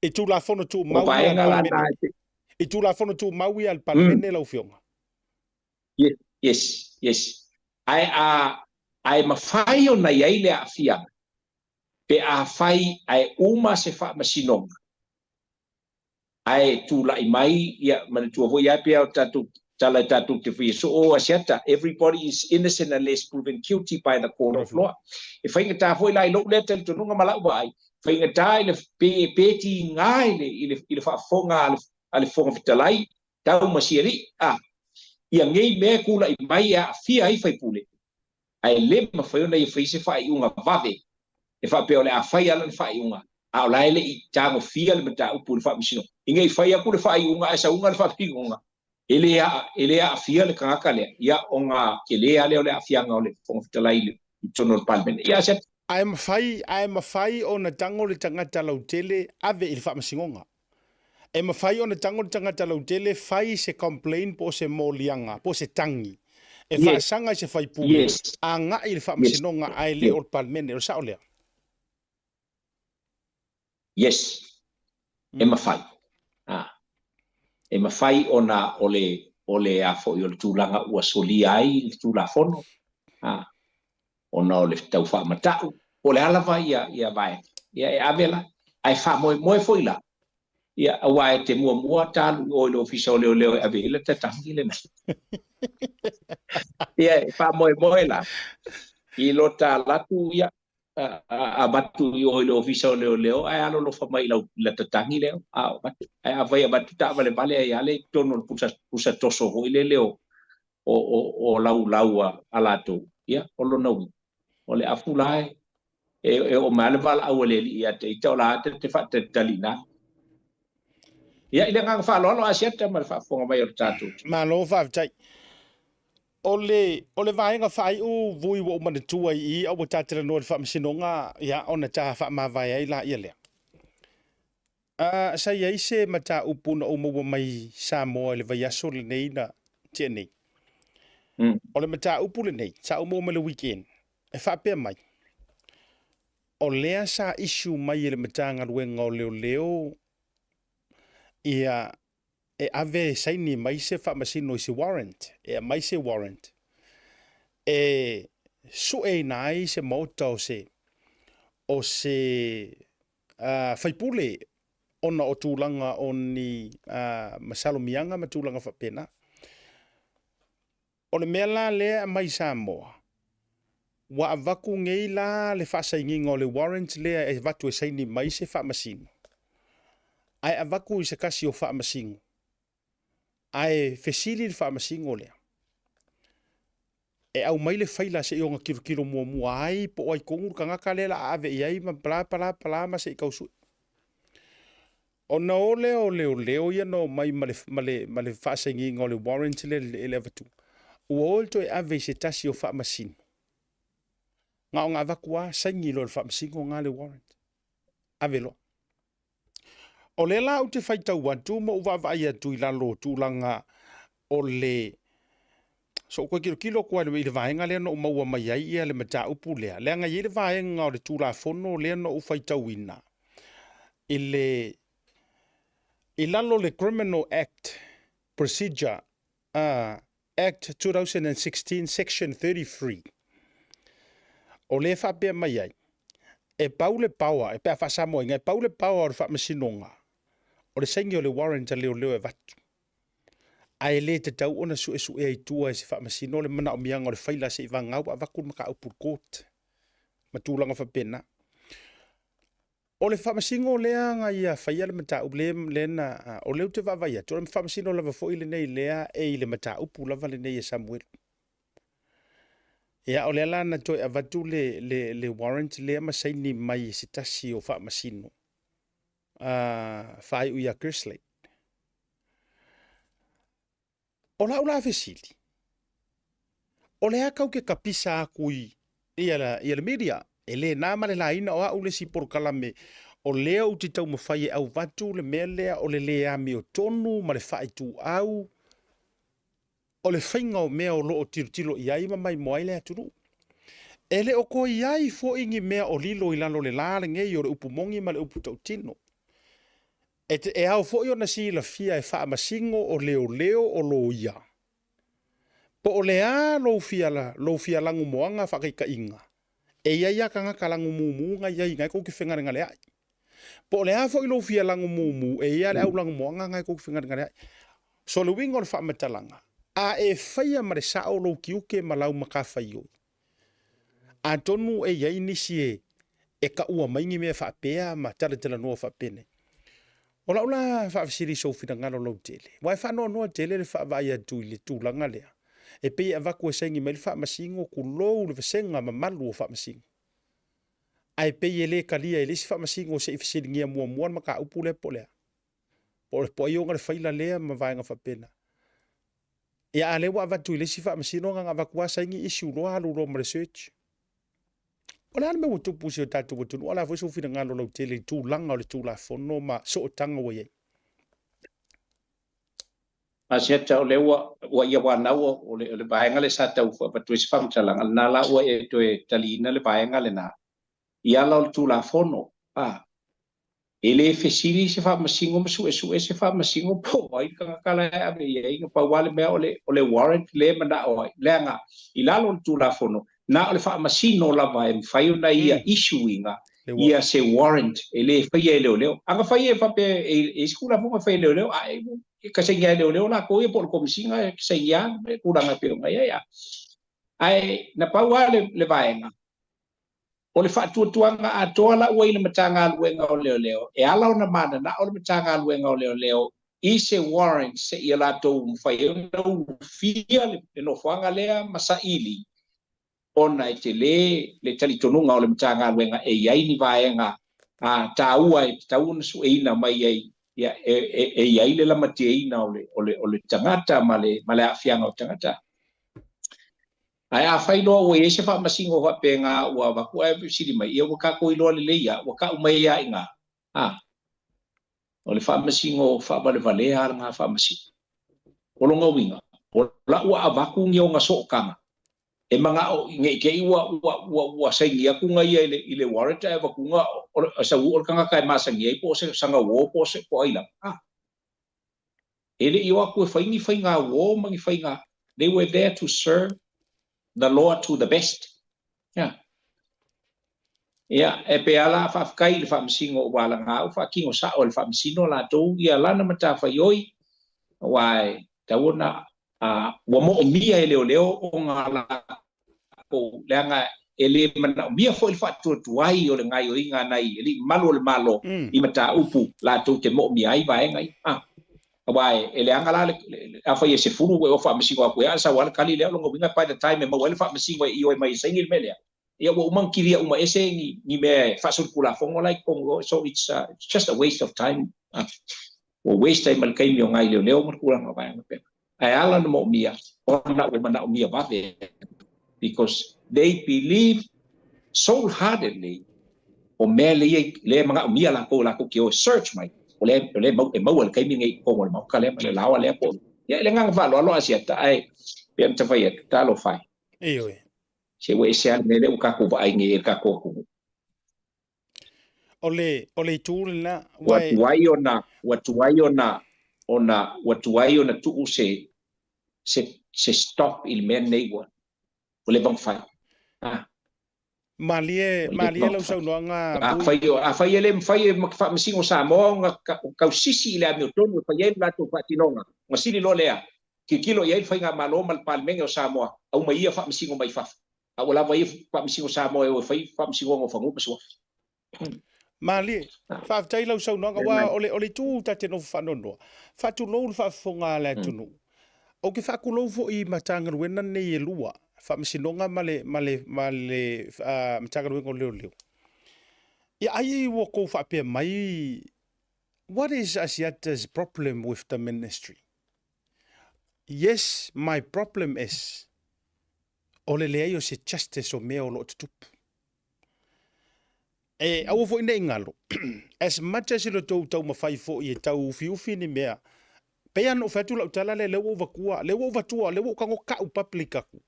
I Tulafono Tumau ia a le Palemene. I Tulafono Tumau ia a le Palemene lau Afioga. Yes, yes. Ae a ae mafai ona i ai le aafiaga pe afai ae uma se faamasinoga ae tulai mai, ia manatua foi lava pea o tatou tala e tatou te faia soo Asiata, everybody is innocent unless proven guilty by the court of law. E faigata foi la i lou lea talitonuga ma lau vaai, faigata i le pe pe tiga i le i le i le faafofoga a le Fofoga Fetalai tau ma sialii a ia nei mea e tulai mai e aafia ai faipule, ae le mafai ona ia fai se faaiuga vave e faapea o le a fai lava lana faaiuga, a o la e le i tagofia le mataupu i le faamasinoga. Ina i fai atu le faaiuga ae sauga le faamasinoga, e le e le aafia le tagata lea, ia ona tele lava lea o le aafiaga o le Fofoga Fetalai i totonu o le Palemene. Ia se. Ae mafai, ae mafai ona tago le tagata lautele ave i le faamasinoga. E mafai ona tago le tagata lautele fai se complain po o se moliaga po o se tagi e faasaga i se faipule agai i le faamasinoga ae le o le Palemene. O le sao lea? Yes. E mafai. E mafai ona o le o le a foi o le tulaga ua solia ai le Tulafono ona o le tau faamata'u, po o le a lava ia ia vaega, ia e ave la, ae faamoemoe foi la, ia aua e te muamua ta alu i o i le Ofisa o Leoleo e ave i ai le tatagi lena. Ia e faamoemoe la i lo ta alu atu ia avatu i o i le Ofisa o Leoleo ae alolofa mai i lau i la tatagi lea a avatu. Ae afai e avatu taavalevale ai lava lea i totonu o le pusa pusa toso foi lele o o laulau a latou, ia, o lona uiga, o le afu la e oo mai lava le valaau a le Alii ia te ita, o la ta te faatalitali i ina. Ia, i le agaga faaaloalo, Asiata ma le faafofoga mai o le tatou. Malo faafetai. O le, o le vaega faaiu vui ua ou manatua i i, a ua ta talanoa i le faamasinoga, ia, ona ta faamavae ai laia lea. A sa i ai se mataupu na ou maua mai Samoa i le vaiaso lenei na tea nei. O le mataupu lenei, sa ou maua mai le weekend, e faapea mai, o lea sa issue mai e le Matagaluega o Leoleo ia e ave e saini mai se faamasino i se warrant, e aumai se warrant e sueina ai se maota o se o se Faipule ona o tulaga o ni masalomiaga ma tulaga faapena. O le mea la lea e aumai i Samoa, ua avatu nei la le faasainiga o le warrant lea e avatu e saini mai se faamasino, ae avatu i se tasi o faamasino, ae fesili le faamasino lea, e aumai le faila se i ona tilotilo muamua ai po o ai tonu le tagata lea o le a ave i ai ma bla bla bla ma se i tau sue. Ona o lea o leoleo ia na omai ma le, ma le, ma le faasainiga o le warrant lea i le avatuga, ua o le toe ave i se tasi o faamasino. Na ona avatu lava saini loa e le faamasino na le warrant. Ave loa. O lea la ou te faitau atu ma ou vaavaai atu i lalo o tulaga o le So ou toe tilotilo atu i le vaega lea na ou maua mai ai ia le mataupu lea, leaga e i ai le vaega o le Tulafono lea na ou faitauina i le i lalo o le Criminal Act Procedure uh, Act 2016 Section 33 o lea e faapea mai ai, e pau le power, e pe a faasamoaina, e pau le power o le faamasinoga o le saini o le warrant a leoleo e avatu. Ae le tatau ona suesuea i tua e se faamasino le manaomiaga o le faila se i vagau avatu le mataupu i le court ma tulaga faapena. O le faamasino lea na ia faia le mataupu lea, lea na, o lea ou te vaavaai atu, o le faamasino lava foi lenei lea e i le mataupu lava lenei e Samuelu. Ia, o lea la na toe avatu le, le, le warrant lea ma saini mai e se tasi o faamasino faaiu ia Kerslake. O lau la fesili, o le a kau ke kapisa aku i ia la, ia le media, e le na ma le laina o au le isi polokalame, o lea ou te taumafai e auvatu le mea lea o le le amiotonu ma le faaituau o le faiga o mea o lo o tilotilo i ai ma maimoa ai le atunuu. E le o toe i ai foi ni mea o lilo i lalo o le la lenei o le upu moni ma le upu tautino. E, te, e ao foi ona silafia e faamasino o leoleo o loia. Po o le a lou fia, lou fia lagumoaga faataitaiga, e i ai lava tagata lagumumu na i ai na e tou te fegalegaleai. Po o le a foi lou fia lagumumu, e i ai lava le au lagumoaga na e tou te fegalegaleai. So le uiga o le faamatalaga, a e faia ma le sao lou tiute ma lau matafaioi, atonu e i ai nisi e, e taua mai ni mea faapea ma talatalanoa faapenei. O lau la faafesili i sou finagalo lautele, aua e faanoanoa tele le faavaai atu i le tulaga lea, e pei e avatu e saini mai le faamasino, tulou le vasega mamalu o faamasino. Ae pei e le talia e le isi faamasino se i fesiligia muamua le mataupu lea po o le a. Po o po ai ona le faila lea ma vaega faapena. Ia a lea ua avatu i le isi faamasino na avatu lava saini issue loa alu loa ma le search. O le a le mea ua tupu i si o tatou atunuu? O le a foi sou finagalo lautele i tulaga o le Tulafono ma sootaga ua i ai? Asiata, o lea ua, ua ia wanau o le, o le vaega lea sa tau avatu ai se faamatalaga, lena la ua e toe taliina le vaega lena i ala o le Tulafono. A, e le fesili se faamasino ma suesue se faamasino po o ai le tagata la e ave i ai, na pau lava le mea o le, o le warrant lea e manao ai, leaga i lalo o le Tulafono, na o le faamasino lava e mafai ona ia issue ina ia se warrant e le faia e leoleo. A na faia e faapea e i isi Tulafono e faia e leoleo, a e ka sainia e leoleo latou ia po o le Komesina e sainia le tulaga e pei ona i ai. Ae na pau lava le, le vaega, O le faatuatuaga atoa la ua i le Matagaluega o Leoleo, e ala ona mananao le Matagaluega o Leoleo i se warrant seia latou mafai ai ona ulufia le nofoaga lea ma saili ona e tele le talitonuga o le Matagaluega e i ai ni vaega taua e tatau ona sueina mai ai e i ai le lamatiaina o le tagata ma le aafiaga o tagata. Ae afai loa ua i ai se faamasino faapena ua avatu ae fesili mai, ia ua tatou iloa lelei lava, ua tau mai lava i ina, a, o le faamasino faavalevalea lava lena faamasino. O lona uiga, o la ua avatu ni ona sootaga e manao ne i te i ua, ua, ua, ua saini atu na ia i le, i le warrant ae avatuga o le, sau o le tagata e masani ai po o se saga uo po o se, po o ai lava. A, E le i o atu e fai ni faiga uo ma ni faiga, they were there to serve the law to the best. Yeah. Ia, e pei lava la faafetai i le Faamasino ua alagaau faatino sao e le Faamasino latou ia lana matafaioi, aua e tatau ona ua moomia e leoleo ona latou, leaga e le manaomia foi le faatuatuai o le gaoioiga a nai alii mamalu o le Malo i mataupu latou te moomia ai vaega ia. Aua e leaga la, afai e 10 ua e faamasino atu ia, ae sau lava le tali lea, o lona uiga by the time e maua ai le faamasino e ioe mai e saini le mea lea, ia ua uma ona kilia uma ese ni mea e faasolitulafono la i totonu o, so it's just a waste of time. Ua waste ai ma le taimi o nai leoleo ma tulaga o vaega faapena. Ae ala ona moomia, ona ua manaomia vave, because they believe soul-heartedly o mea lea lea e manaomia latou latou te o e search mai, o lea o lea e maua i le taimi lenei i totonu o le maota lea ma le laoa lea po o ia le agaga faaaloalo Asiata, ae pei ona tafai atu, talofa e. Ioe. Se ua ese lava le mea lea ua tatou vaai nei i le tatou atunuu. O le, o le itu lena. Ua tuai ona, ua tuai ona, ona, ua tuai ona tuu se, se, se stop i le mea lenei ua, ua leva ona fai. Ah. Malie, malie lau saunoaga. Afai, afai e le mafai e Faamasino Samoa ona tausisi i le amiotonu e fai ai le latou faatinoga, ona sili loa lea, tilotilo i ai le Faigamalo ma le Palemene o Samoa, aumai ia faamasino mai fafo. A ua lava ia Faamasino Samoa e o e fai Faamasinoga o Fanua ma Suafa. Malie, faafetai lau saunoaga, aua o le, o le itu ta te nofo faanoanoa. Faatulou le faafofoga a le atunuu. Ou te faatulou foi i Matagaluega nei e lua, Faamasinoga ma le, ma le, ma le Matagaluega o Leoleo. Ia ai ua tou faapea mai, what is Asiata's problem with the ministry? Yes, my problem is, o le leai o se justice o mea o lo o tutupu. E aua foi nei galo, as much as lo tou taumafai foi e tau ufiufi ni mea, pei lava ona ou fai atu lau tala lea, lea ua ou vatua, lea ua ou vatua, lea ua ou tago ka'u public aku.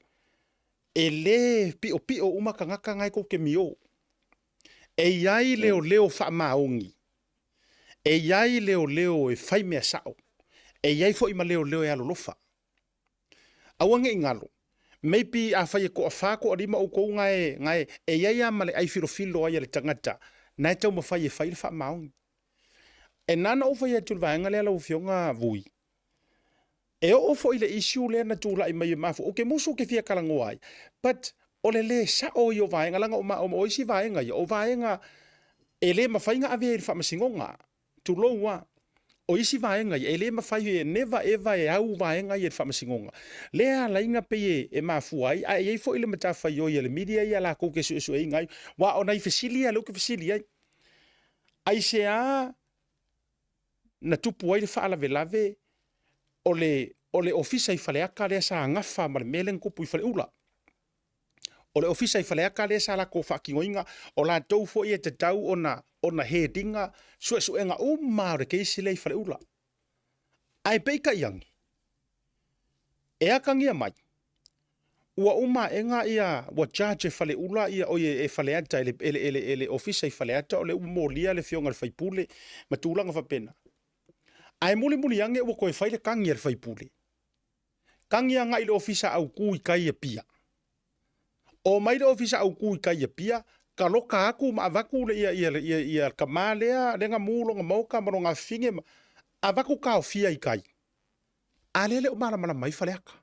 E le piopio uma tagata na e tou te mio. E i ai leoleo faamaoni, e i ai leoleo e fai mea sa'o, e i ai foi ma leoleo e alolofa. Aua ne i galo. Maybe afai e toafa, toalima outou na e, na e, e i ai lava ma le ai filofilo ai a le tagata na e taumafai e fai le faamaoni. E na ona ou fai atu i le vaega lea lau Afioga Vui, e oo foi i le issue lea na tulai mai e mafua, ou te musu ou te fia talanoa ai, but o le le sao ia o vaega, leaga o isi vaega ia, o vaega e le mafai ona ave ai i le faamasinoga. Tulou a. O isi vaega ia, e le mafai e never ever e au vaega ia i le faamasinoga. Lea e ala ai ona pei e mafua ai, ae i ai foi le matafaioi a le media ia latou te suesueina ai, aua o nai fesili ia lea ou te fesili ai. Aisea na tupu ai le faalavelave o le o le ofisa i Faleata lea sa gafa ma le mea lea na tupu i Faleula? O le ofisa i Faleata lea sa latou faatinoina, o latou foi e tatau ona ona head ina suesuega uma o le case lea i Faleula. Ae peitai ane, e atagia mai, ua uma aega ia, ua charge e Faleula ia, oi e Faleata, e le, e le, e le, e le ofisa i Faleata, o lea ua molia le afioga i le faipule ma tulaga faapena. Ae mulimuli ane ua toe fai le tagi a le faipule. Tagi agai i le ofisa autu i tai i Apia. Omai le ofisa autu i tai i Apia, taloka atu ma avatu le ia ia ia ia tama lea lea na mu lona maota ma lona afafine ma avatu taofia i tai. A lea e le o malamalama ai Faleata.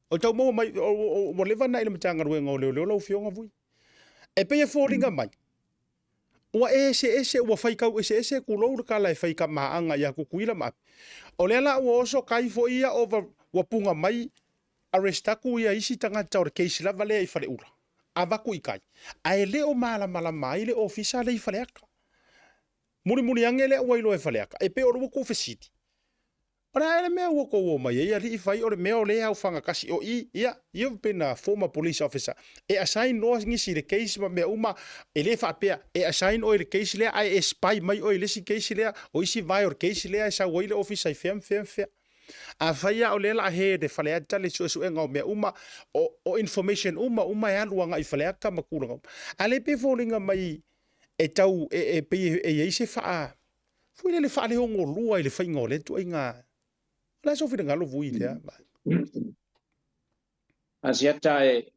O le tau maua mai, ua leva ona i le Matagaluega o Leoleo lau Afioga Vui. E pei e foliga mai, Ua eseese, ua faitau eseese tulou le tala e fai kamaaga ia Tutuila ma Ape. O lea la ua oso kai foi ia over, ua puna mai arrest atu ia isi tagata o le case lava lea i Faleula, avatu i tai. Ae le o malamalama ai le ofisa lea i Faleata. Mulimuli ane lea ua iloa e Faleata, e pei o le ua tuufesili. O le a ea le mea ua tou omai ai alii fai o le mea o lea e aofaga tasi o i ia you've been a former police officer e assign loa nisi i le case ma mea uma e le faapea e assign oe i le case lea ae e spy mai oe i le isi case lea o isi vae o le case lea e sau ai le ofisa i fea ma fea ma fea. Afai a o lea la a head e Faleata le suesuega o mea uma o, o information uma uma e alu agai i Faleata ma tulaga uma. A lea pei e foliga mai e tau e, e pei e i ai se faa Foi lele faaleogolua i le faiga o lea ituaiga. O le a sou finagalo Vui i lea vaega? Asiata e,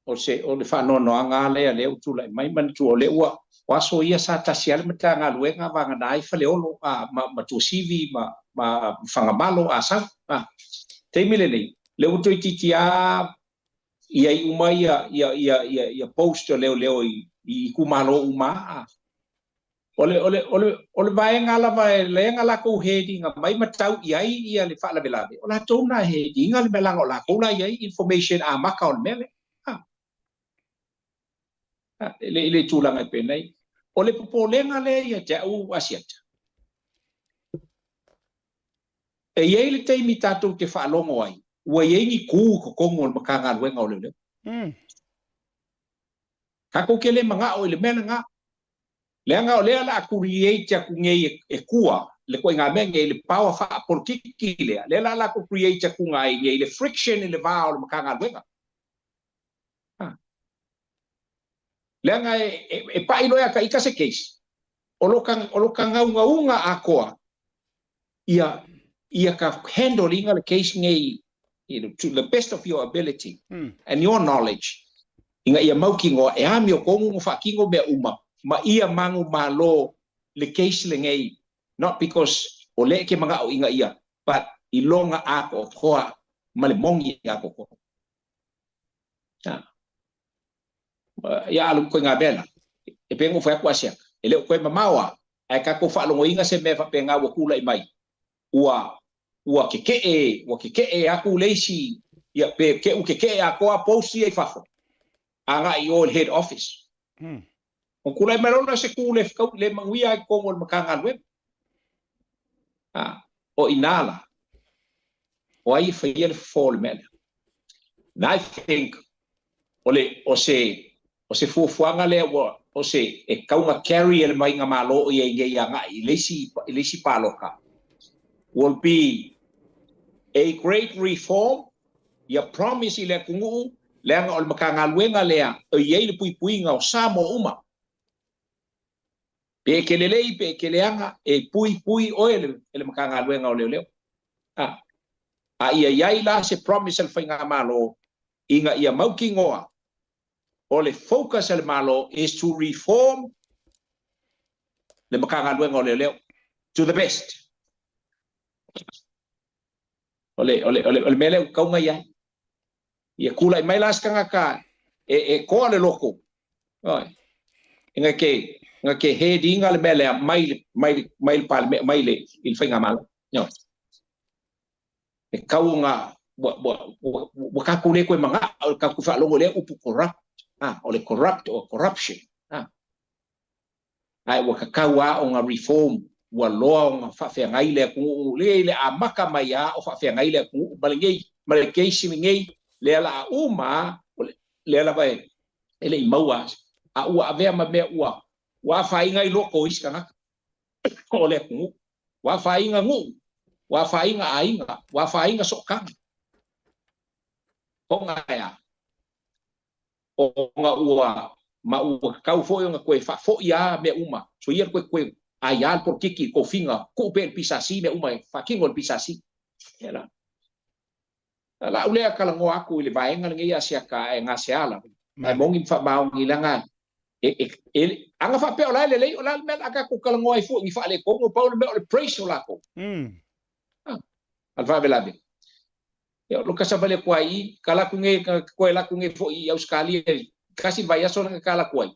O se o le faanoanoaga lava lea lea ua tulai mai, manatua o lea ua o aso ia sa tasi lava le Matagaluega vagana ai Faleolo a ma ma Tuasivi ma ma Fagamalo Asau. A taimi lenei lea ua toeitiiti lava i ai uma ia ia ia ia ia post o leoleo i i itumalo uma a. O le o le o le o le vaega lava e lea na latou head ina mai ma tau i ai ia le faalavelave, o latou na head ina le mea leaga o latou la e i ai information amata o le mea lea. A, a, i le, i le tulaga e penei. O le popolega lea ia te au Asiata. E i ai le taimi tatou te faalogo ai, ua i ai ni ku i totonu o le Matagaluega o Leoleo. Tatou te le manao i le mea lena. Leaga o lea o le a create atu nei e tua le ituaiga mea nei, le power faapolokiki lea, lea o le a latou create atuga ai nei le friction i le va o le Matagaluega. Leaga e pai loa ia ita se case, o lo ta naunauga atoa ia ia ka handle ina le case nei, you know, to the best of your ability and your knowledge, ina ia mautinoa e amiotonu ona faatino mea uma ma ia manumalo le case lenei, not because o lea e te manao ina ia, but i lona atoatoa ma le moni atoatoa. Ia alu koe ngā mea la. E pei ona ou fai atu Asiata, e le o toe mamao a, ae tatou faalogoina se mea faapena ua tulai mai, ua ua kekeʻe, ua kekeʻe atu le isi, ia pe ke ua kekeʻe atoa post ia i fafo, agai i o i le head office. Ona tulai mai loa lea o se ku le fekau le manuia ai totonu o le Matagaluega. O i ina la, o ai e faia le fofo o le mea lea? And I think o le o se o se fuafuaga lea ua o se e tau na carry e le maiga Malo o i ai nei agai i le isi i le isi paloka will be a great reform ia promise i le atunuu leaga o le Matagaluega lea o i ai le puipuiga o Samoa uma. Pe e te lelei pe e te leaga, e puipui oe e le Matagaluega o Leoleo. A, a ia i ai la se promise a le Faigamalo ina ia mautinoa o le focus a le Malo is to reform le Matagaluega o Leoleo to the best. O le, o le, o le, o le mea lea ua tau mai ai. Ia tulai mai la se tagata e, e toa le loto. Oi. Ina ke, ina ke head inga le mea lea mai le, mai le, mai le palme, mai le, i le faigamalo. No. E kau nga, ua, ua, ua, ua tatou le koe mana'o i le tatou faalogo i lea upu corrupt. Ah, o le corrupt or corruption. Ah. Ae ua tatau lava ona reform, ua loa ona faafeagai le atunuu le i le amata mai lava o faafeagai le atunuu ma lenei ma le case lenei lea la a uma lea lava e le i maua a ua avea ma mea ua ua afaina ai loko o isi tagata o le atunuu, ua afaina nuu, ua afaina aiga, ua afaina sootaga. Ona e a? Ona ua ma ua tatau foi ona toe faafoi a mea uma, soia le toe toe aia le polokiki i tofiga, tuu pea i le PSC mea uma e faatino e le PSC. Ia la. La au lea talanoa atu i le vaega lenei Asiata ae gasea lava. Ae moni ma faamaoni leaga e, e, e, ana faapea o la e lelei, o la le mea o le a tatou talanoa ai fua i ni faaletonu, pau le mea o le praise o latou. Ah, a le faalavelave. Ia, o lo kasa wale atu ai i, ka laku nei, ka koe laku nei fo'i i Ausikalia i kasi vaiaso lea na ka laku ai.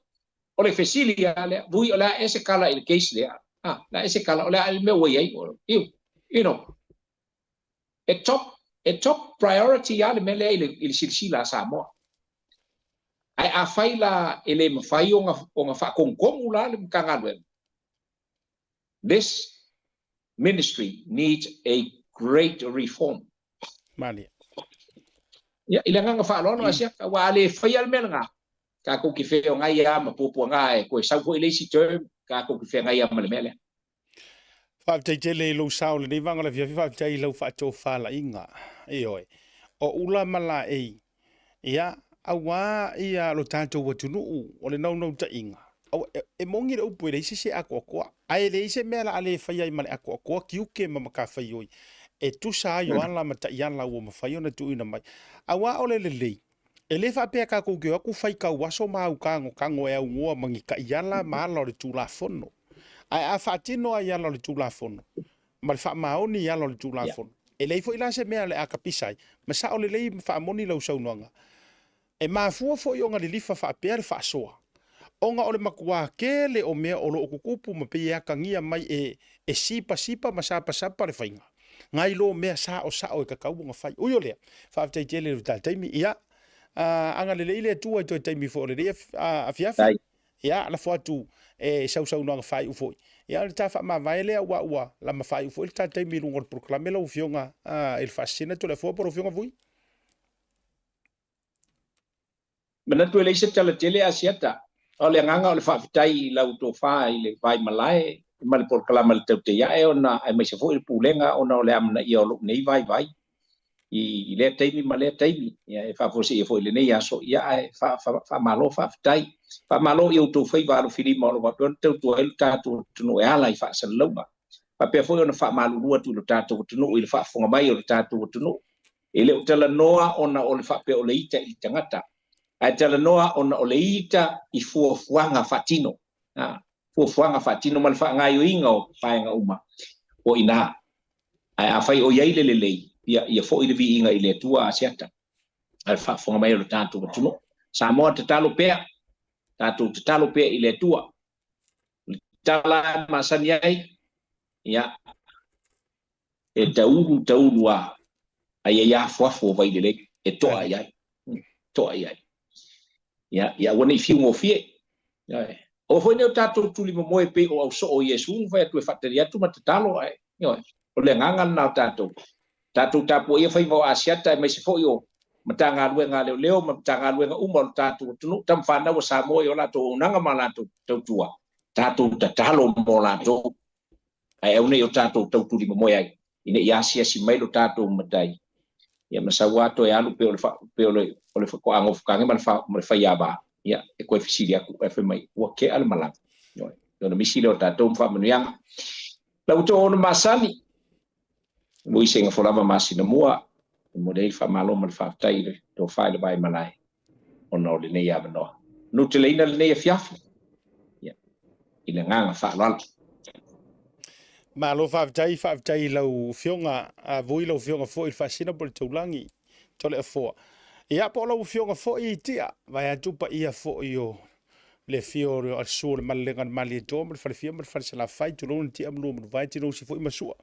O le fesili lava lea, vui o le a ea se kala i le case lea? Ah, le a ea se kala, o le a le mea ua i ai? You, you know, e top, e top priority lava le mea lea i le, i le silasila a Samoa. Ae afai la e le mafai ona, ona faatonutonu la le Matagaluega, This ministry needs a great reform. Malie. Ia, i le agaga faaaloalo Asiata, aua a le faia le mea lena, tatou te feogai lava ma puapuaga e toe sau foi le isi term, tatou te feagai lava ma le mea lea. Faafetai tele i lou sao i lenei vaega o le afiafi, faafetai i lau faatofalaiga. Ioe. O ula ma laei, ia, auā ia lo tatou atunuu, o le naunautaiga, aua, e, e moni le upu e leai se isi e atoatoa, ae leai se mea o le a le faia ai ma le atoatoa tiute ma matafaioi e tusa ai o ala ma taiala ua mafai ona tuuina mai. Auā o le lelei, E le faapea tatou te o atu fai tauaso ma aukagokago e aunoa ma ni taiala ma ala o le Tulafono. Ae a faatino lava i ala o le Tulafono, ma le faamaoni i ala o le Tulafono, e leai foi la se mea o le a tapisa ai, ma sao lelei ma faamoni lau saunoaga. E mafua foi ona lilifa faapea le faasoa, ona o le matuā tele o mea o lo o tutupu ma pei e atagia mai e e sipasipa ma sapasapa le faiga, nai lo mea saosao e tatau ona fai. Ui o lea, faafetai tele i lo ta taimi. Ia, agalelei le Atua i toe taimi foi o lenei afiafi. Ia, lafo atu e sau saunoaga faaiu foi. Ia, o le ta faamavae lea aua ua lama faaiu foi le ta taimi i luga o le polokalame lau Afioga i le Faasisina Toleafoa po o lau Afioga Vui. Manatu e leai se tala tele Asiata. O le agaga o le faafetai i lau tofa i le vaimalae ma le polokalama i le Tautaiae ona aemaise foi le Pulega ona o le amanaia o lou nei vaivai i lea taimi ma lea taimi. Ia e faafuaseia foi i lenei aso, ia ae faamalo faafetai. Faamalo i outou faiva alofilima o lo o faapea ona tautua ai lo tatou atunuu e ala i faasalalauga. Faapea foi ona faamalulu atu i lo tatou atunuu i le faafofoga mai o lo tatou atunuu. E le o talanoa ona o le faapea o le ita i le tagata, ae talanoa ona o le ita i fuafuaga faatino, a, fuafuaga faatino ma le faagaoioiga o vaega uma o i ina. Ae afai o i ai le lelei, ia, ia foi le viiga i le Atua Asiata, a le faafofoga mai o le tatou atunuu. Samoa, tatalo pea, tatou tatalo pea i le Atua. O le tala e masani ai, ia, E taulu taulu a, a i ai afuafu o Vailelei e toa i ai. Toa i ai. Ia, ia aua ne i fiu gofie. Ioe. Aua foi ne i o tatou tulimomoe pei o ausoo o Iesu na fai atu e faatali atu ma tatalo ae, ioe, o le agaga lena o tatou. Tatou tapuaia faiva o Asiata aemaise foi o Matagaluega a Leoleo ma Matagaluega uma o le tatou atunuu, tama fanau a Samoa i o latou auaunaga ma latou tautua. Tatou tatalo mo latou. Ae aua ne i o tatou tautulimomoe ai, ina i asiasi mai lo tatou matai, ia ma sau lava toe alu pei o le pei o le o le faatoa gofotage ma le ma le faiava, ia, e toe fesili atu, ae fai mai, ua tea le malaga. Ioe. Ona misi lea o tatou ma faamanuiaga. La ua outou ona masani, mo i se gafolava masina mua, e momoli ai le faamalo ma le faafetai i le tofa i le vae malae, ona o lenei avanoa. Nuteleina lenei afiafi, ia, i le agaga faaaloalo. Malo faafetai, faafetai i lau Afioga a Vui, lau Afioga foi i le Faasina po o le Taulagi Toleafoa. Ia, po o lau Afioga foi i Tia, vaeatu paia foi o le afio o le susu o le Malelega o le Malietoa ma le Falefia ma le Falesalafai, tulou le Tia ma lua Manuvae, Tinousi foi ma Sua.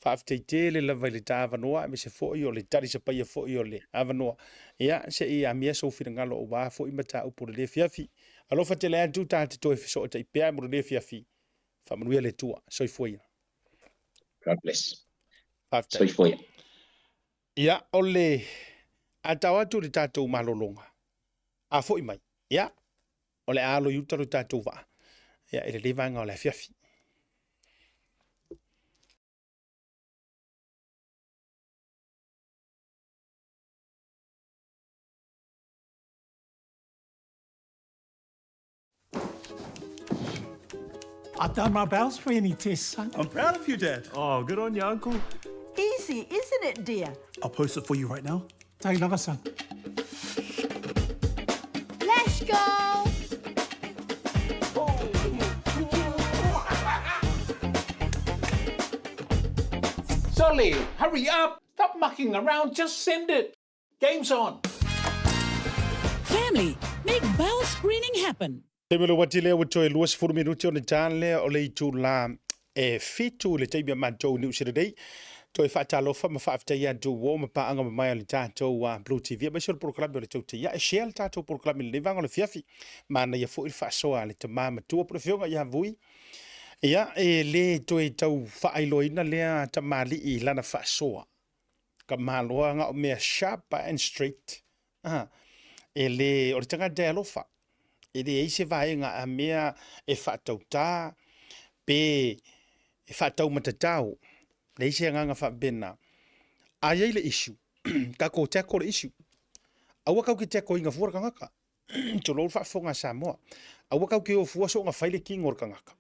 Faafetai tele lava i le ta avanoa, aemaise foi o le talisapaia foi o le avanoa. Ia, se i amia sou finagalo aua foi mataupu o lenei afiafi. Alofa tele atu ta te toe fesootai pea mo lenei afiafi. Faamanuia le Atua. Soifua ia. God bless. Faafetai. Soifua ia. Ia, o le a tao atu le tatou malologa, a foi mai, ia, o le a alo i uta lo tatou vaa, ia, i lenei vaega o le afiafi. I've done my bowel screening test, son. I'm proud of you, Dad. Oh, good on you, Uncle. Easy, isn't it, dear? I'll post it for you right now. Take another, son. Let's go! Solly, hurry up! Stop mucking around, just send it! Game's on! Family, make bowel screening happen. Taimi o le uati lea ua toe 20 minute ona ta lea o le itula e fitu i le taimi a matou i Niu Sila nei. Toe faatalofa ma faafetai atu ua ma paaga mamae a le tatou Blue TV aemaise o le polokalame o le Tautai Ae. Share le tatou polokalame i lenei vaega o le afiafi. Manaia foi le faasoa a le tama matua po o le afioga ia Vui. Ia, e le toe tau faailoaina lea tamalii i lana faasoa. Ka maloa na o mea sharp and straight. Ah, e le, o le tagata e alofa. E leai se vaega a mea e faatautā pe e faataumatatao. Leai se agaga faapena. A i ai le issue, tatou tackle le issue. Aua tatou te tackle ina fua le tagata. Tulou le faafofoga a Samoa. Aua tatou te o fua soona fai le tino o le tagata.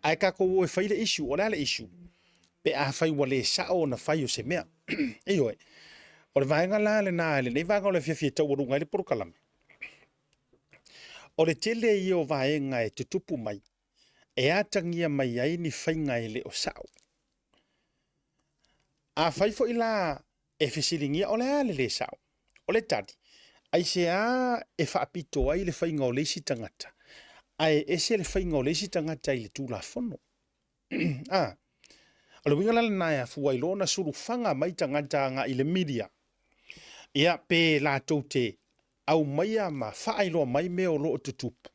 Ae tatou o e fai le issue. O le a le issue? Pe afai ua le sao ona fai o se mea. Ioe. O le vaega la lena i lenei vaega o le afiafi e taualuga ai le polokalame, o le tele ia o vaega e tutupu mai e atagia mai ai ni faiga e le o sao. Afai foi la e fesiligia o le a le lē sao, o le tali, aisea e faapito ai le faiga o le isi tagata ae ese le faiga o le isi tagata i le Tulafono? A, o le uiga la lena e afua ai loa ona sulufaga mai tagata agai i le media, ia pe latou te aumaia ma faailoa mai mea o lo o tutupu,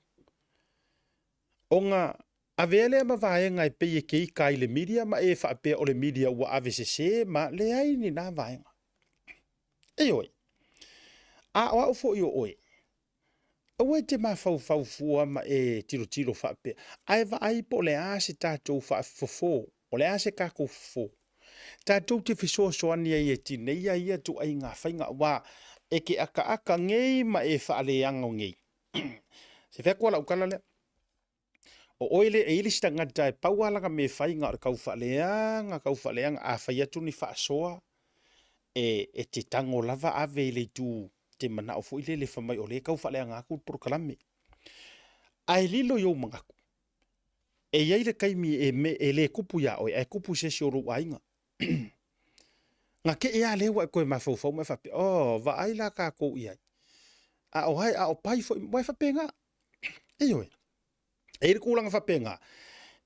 ona avea lea ma vaega e pei e keika ai i le media ma e faapea o le media ua ave sese ma leai ni na vaega. Ioe, a o au foi o oe, aua e te mafaufau fua ma e tilotilo faapea, ae vaai po o le a se tatou faafofo, o le a se tatou fofo. Tatou te fesoasoani ai e tineia ia ituaiga faiga, aua e te akaaka nei ma e faaleaga nei. Se fai atu lava lau tala lea, o oe le, e i ai le isi tagata e pau lava lana mea e fai na o le tau faaleaga, tau faaleaga, a fai atu ni faasoa, e, e te tago lava ave i le itu te manao foi lele fai mai o lea e tau faaleaga atu le polokalame. Ae lilo i ou manatu, e i ai le taimi e, me, e le tupu iā oe, ae tupu i se isi o lou aiga. Na te i lava lea ua e toe mafaufau ma e faapea, oh, vaai la tatou i ai. A o ai, a o pai foi, ua e faapena. Ioe. E i ai le tulaga faapena,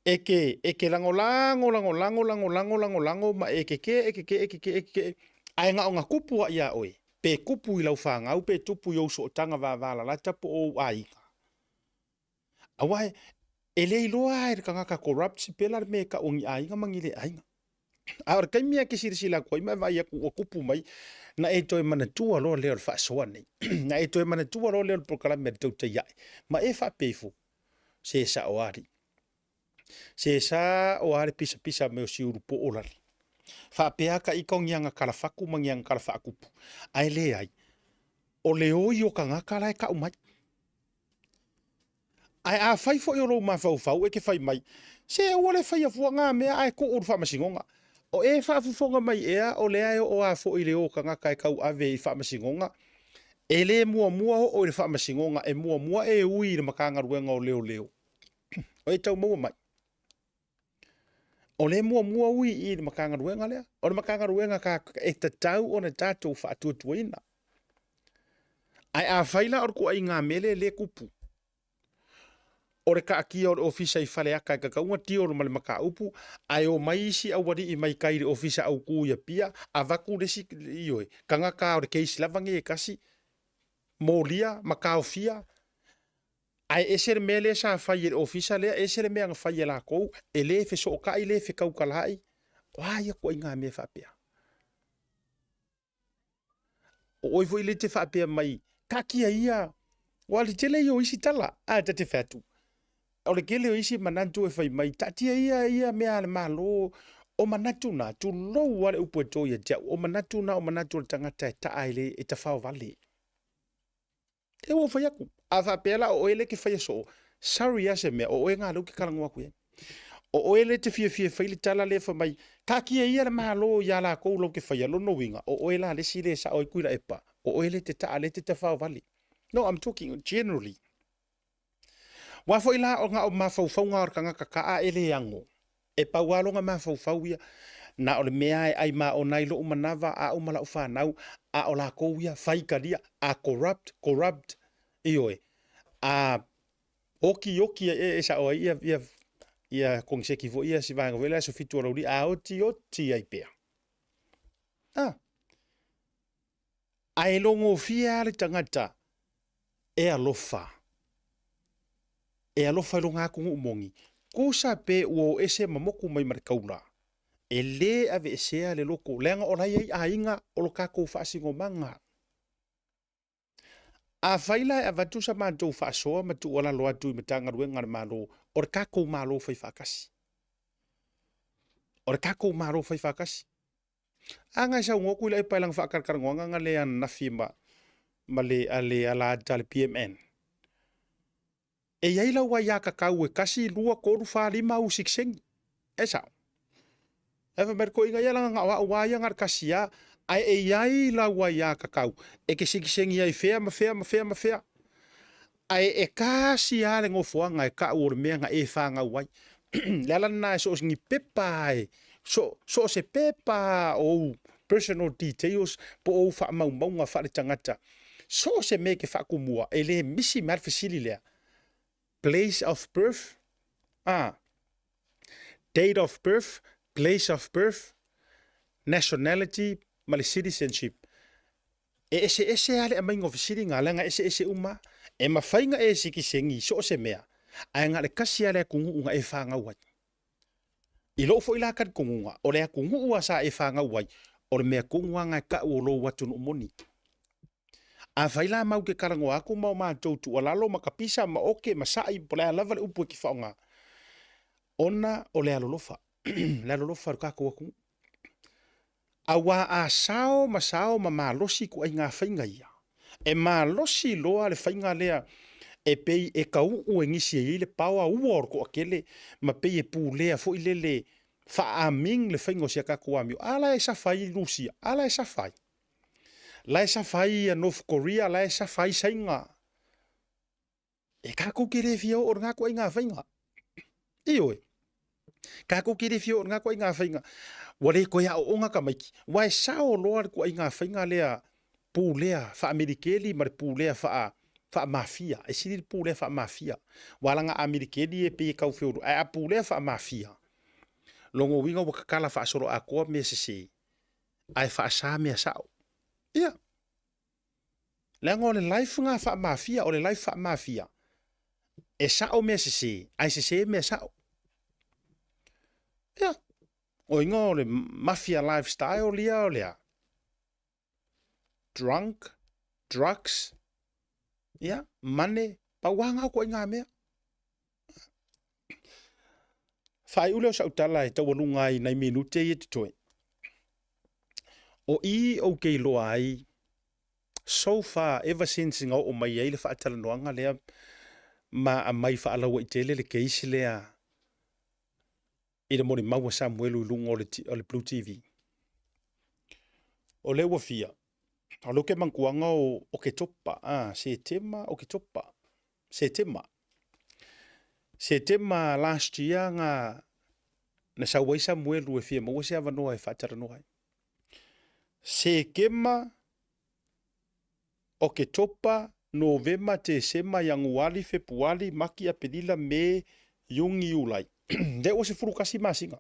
e te, e te lagolago, lagolago, lagolago, lagolago ma e tetee, e tetee, tetee, tetee, ae na ona tupu lava ia oe, pe tupu i lau fanau, pe tupu i ou sootaga vavalalata po o ou aiga. Aua e le iloa lava e le tagata corrupt pe la le mea e tau o ni aiga ma ni le aiga. A o le taimi lava e te silasila atu ai ma e vaai atu ua tupu mai, na e toe manatua loa lea o le faasoa nei. Na e toe manatua loa lea o le polokalame a le tautai ae, ma e faapea ifo, se sao lava alii. Se sao lava le pisapisa mai o siulu po o lali. Faapea lava ta ita o ni aga talafatu ma ni aga talafaatupu, ae leai, o le oi o tagata la e tau mai. Ae afai foi o lou mafaufau e te fai mai, Se aua le faia fua ngā mea ae tuu i le faamasinoga. O e faafofoga mai ea o lea e oo lava foi i le o tagata e tauave i faamasinoga? E le muamua oo i le faamasinoga, e muamua e ui i le Matagaluega o Leoleo. O e tau maua mai? O lea e muamua ui i le Matagaluega lea. O le Matagaluega e tatau ona tatou faatuatuaina. Ae afai la o le tuuaiga mea lea e le tupu, o le taatia o le ofisa i Faleata e tatau ona deal ma le mataupu, ae omai isi aualii mai tai i le ofisa autu i Apia, avatu le isi, ioe, tagata o le case lava nei e tasi, molia ma taofia, Ae ese le mea lea sa fai e le ofisa lea, ese le mea na fai e lakou, e le fesootai, le fetaukalaai. O a ia ituaiga mea faapea? O oe foi lea e te faapea mai, taatia ia, aua o le tele ia o isi tala, a ta te fai atu, o le tele o isi manatu e fai mai, taatia ia ia mea a le Malo, o manatu na, tulou lava le upu e to ia te au, o manatu na o manatu o le tagata e taa e le, e tafaovale. E ua fai atu. A faapea la o oe lea e te faia soo, sorry lava se mea, o oe na lea ou te talanoa atu i ai. O oe lea e te fiafia e fai le tala lea fai mai, taatia ia le Malo ia latou lau te faia, lona uiga, o oe la le isi lea e sao ai Tuilaepa, o oe lea e te taa, lea e te tafaovale. No, I'm talking generally. Aua foi la na o mafaufauga o le tagata kaa e le ago. E pau lava lona mafaufau ia, na o le mea e ai maona ai lou manava, au ma lau fanau, a o lakou ia, fai talia, a corrupt, corrupt, ioe, a oti oti e, e sao ai ia, ia, ia koniseki foi ia si vaega foi lea aso 7 o Lauli, a oti oti ai pea. Ah. Ae logofie lava le tagata e alofa, e alofa i lona atunuu moni, tusa pe ua o ese ma motu mai ma le taula, e le aveesea le loto, leaga o la e i ai aiga o lo tatou faasinomaga. Afai la e avatu sa matou faasoa ma tuualalo atu i Matagaluega a le Malo, o le tatou Malo faifaatasi. O le tatou Malo faifaatasi. A ngai saunoa Tuilaepa i lana faatalatalanoaga na le ananafi ma ma le a le ala ata le PMN. E i ai lau aiatatau e 1, 2, 3, 4, 5 au sitiseni. E sao. Ae fai mai le toeaina, ia leaga na o au lava ia na o le tasi lava. Ae e i ai lau aiākakau e ke sikisengi ai fea ma fea ma fea ma fea. Ae e kasi lava le gofoaga e ka'u o le mea na e fāgau ai. Le ala lena e so o se ni pepa lava e, so, so o se pepa lava o ou personal details po o ou faamaumauga faaletagata, so o se mea e te faatumua, e le misi mai lava le fesili lea, place of birth, a, date of birth, place of birth, nationality ma le citizenship. E eseese lava le aumaiga o fesili na, leaga e eseese uma lava. E mafai ona e sikisegi i so o se mea, ae na o le tasi lava le atunuu na e fanau ai. I lou foi la talitonuga, o le atunuu lava sa e fanau ai, o le mea tonu lava na e tau o lou atunuu moni. Afai la matou te talanoa atu ma o matou tuualalo ma tapisa ma oke ma sa'i po o le a lava le upu e te faaaoga, ona o le alolofa, le alolofa i lo tatou atunuu. Aua a sao ma sao ma malosi ituaiga faiga ia, e malosi loa le faiga lea e pei e tauu e nisi e i ai le paoa ua o le toatele ma pei e pulea foi lele faa-aming le faiga o si a tatou amio. A la e safa ai Rusia? A la e safa ai? La e safa ai North Korea? La e safa ai Saina? E tatou te le fia oo i lena ituaiga faiga. Ioe. Tatou te le fia oo i lena ituaiga faiga. Ua le toe aooga tamaiti. Ua e sao loa le ituaiga faiga lea pulea faa-Amerikeli ma le pulea faa faamafia. E sili le pulea faamafia. Ua ala na Amerikeli e pei e tau feulu. Ae a pulea faamafia, lona uiga ua tatala faasoloatoa mea sese, ae faasa mea sao. Ia. Leaga o le life na faamafia, o le life faamafia, e sao mea sese, ae sese mea sao. Ia, o iga o le mafia lifestyle ia o le a? Drunk, drugs, ia, money, pau lava na o ituaiga mea. Faaiu lea o sau tala e taualuga ai i nai minute ia totoe. O i ou te iloa ai, so far, ever since na oo mai ai le faatalanoaga lea ma aumai faalauaitele le case lea i le molimau a Samuelu i luga o le Blue TV. O lea ua fia, o lea ou te manatuaga o Oketopa, a, Setema, Oketopa, Setema. Setema last year na, na sau ai Samuelu e fia maua se avanoa e faatalanoa ai. Setema, Oketopa, Novema, Tesema, Ianuali, Fepuali, Maki, Aperila, Me, Iuni, Iulai. Lea ua 11 masina.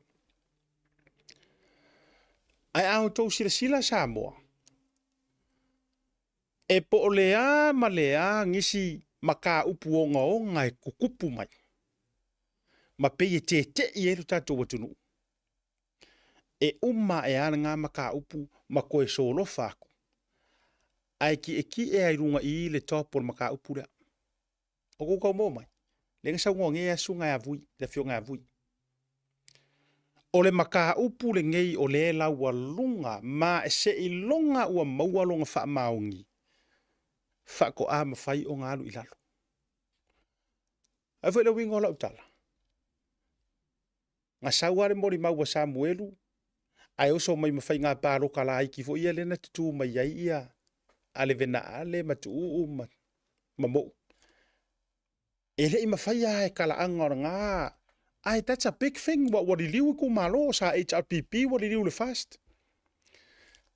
Ae a outou silasila Samoa, e po o le a ma le a nisi mataupu ogaoga e tutupu mai, ma pei e tete'i ai lo tatou atunuu, e uma ae lava lena mataupu ma toe solofa atu, ae tietie lava i luga i i le top o le mataupu lea. O kou tau maua mai, lea na saunoa nei Asuga ia Vui, le afioga ia Vui. O le mataupu lenei o lea e laualuga ma e seiloga ua maua lona faamaoni, faatoa mafai ona alu i lalo. Ai foi le uiga o lau tala, Na sau lava le molimau a Samuelu, ae oso mai ma faiga palota laiti foi ia lea na tutū mai ai ia Alevenaale ma Tuuu ma, ma Mou. E le i mafai lava e talaaga o lena, ae that's a big thing, ua, ua liliu itumalo, sa HRPP ua liliu i le FAST.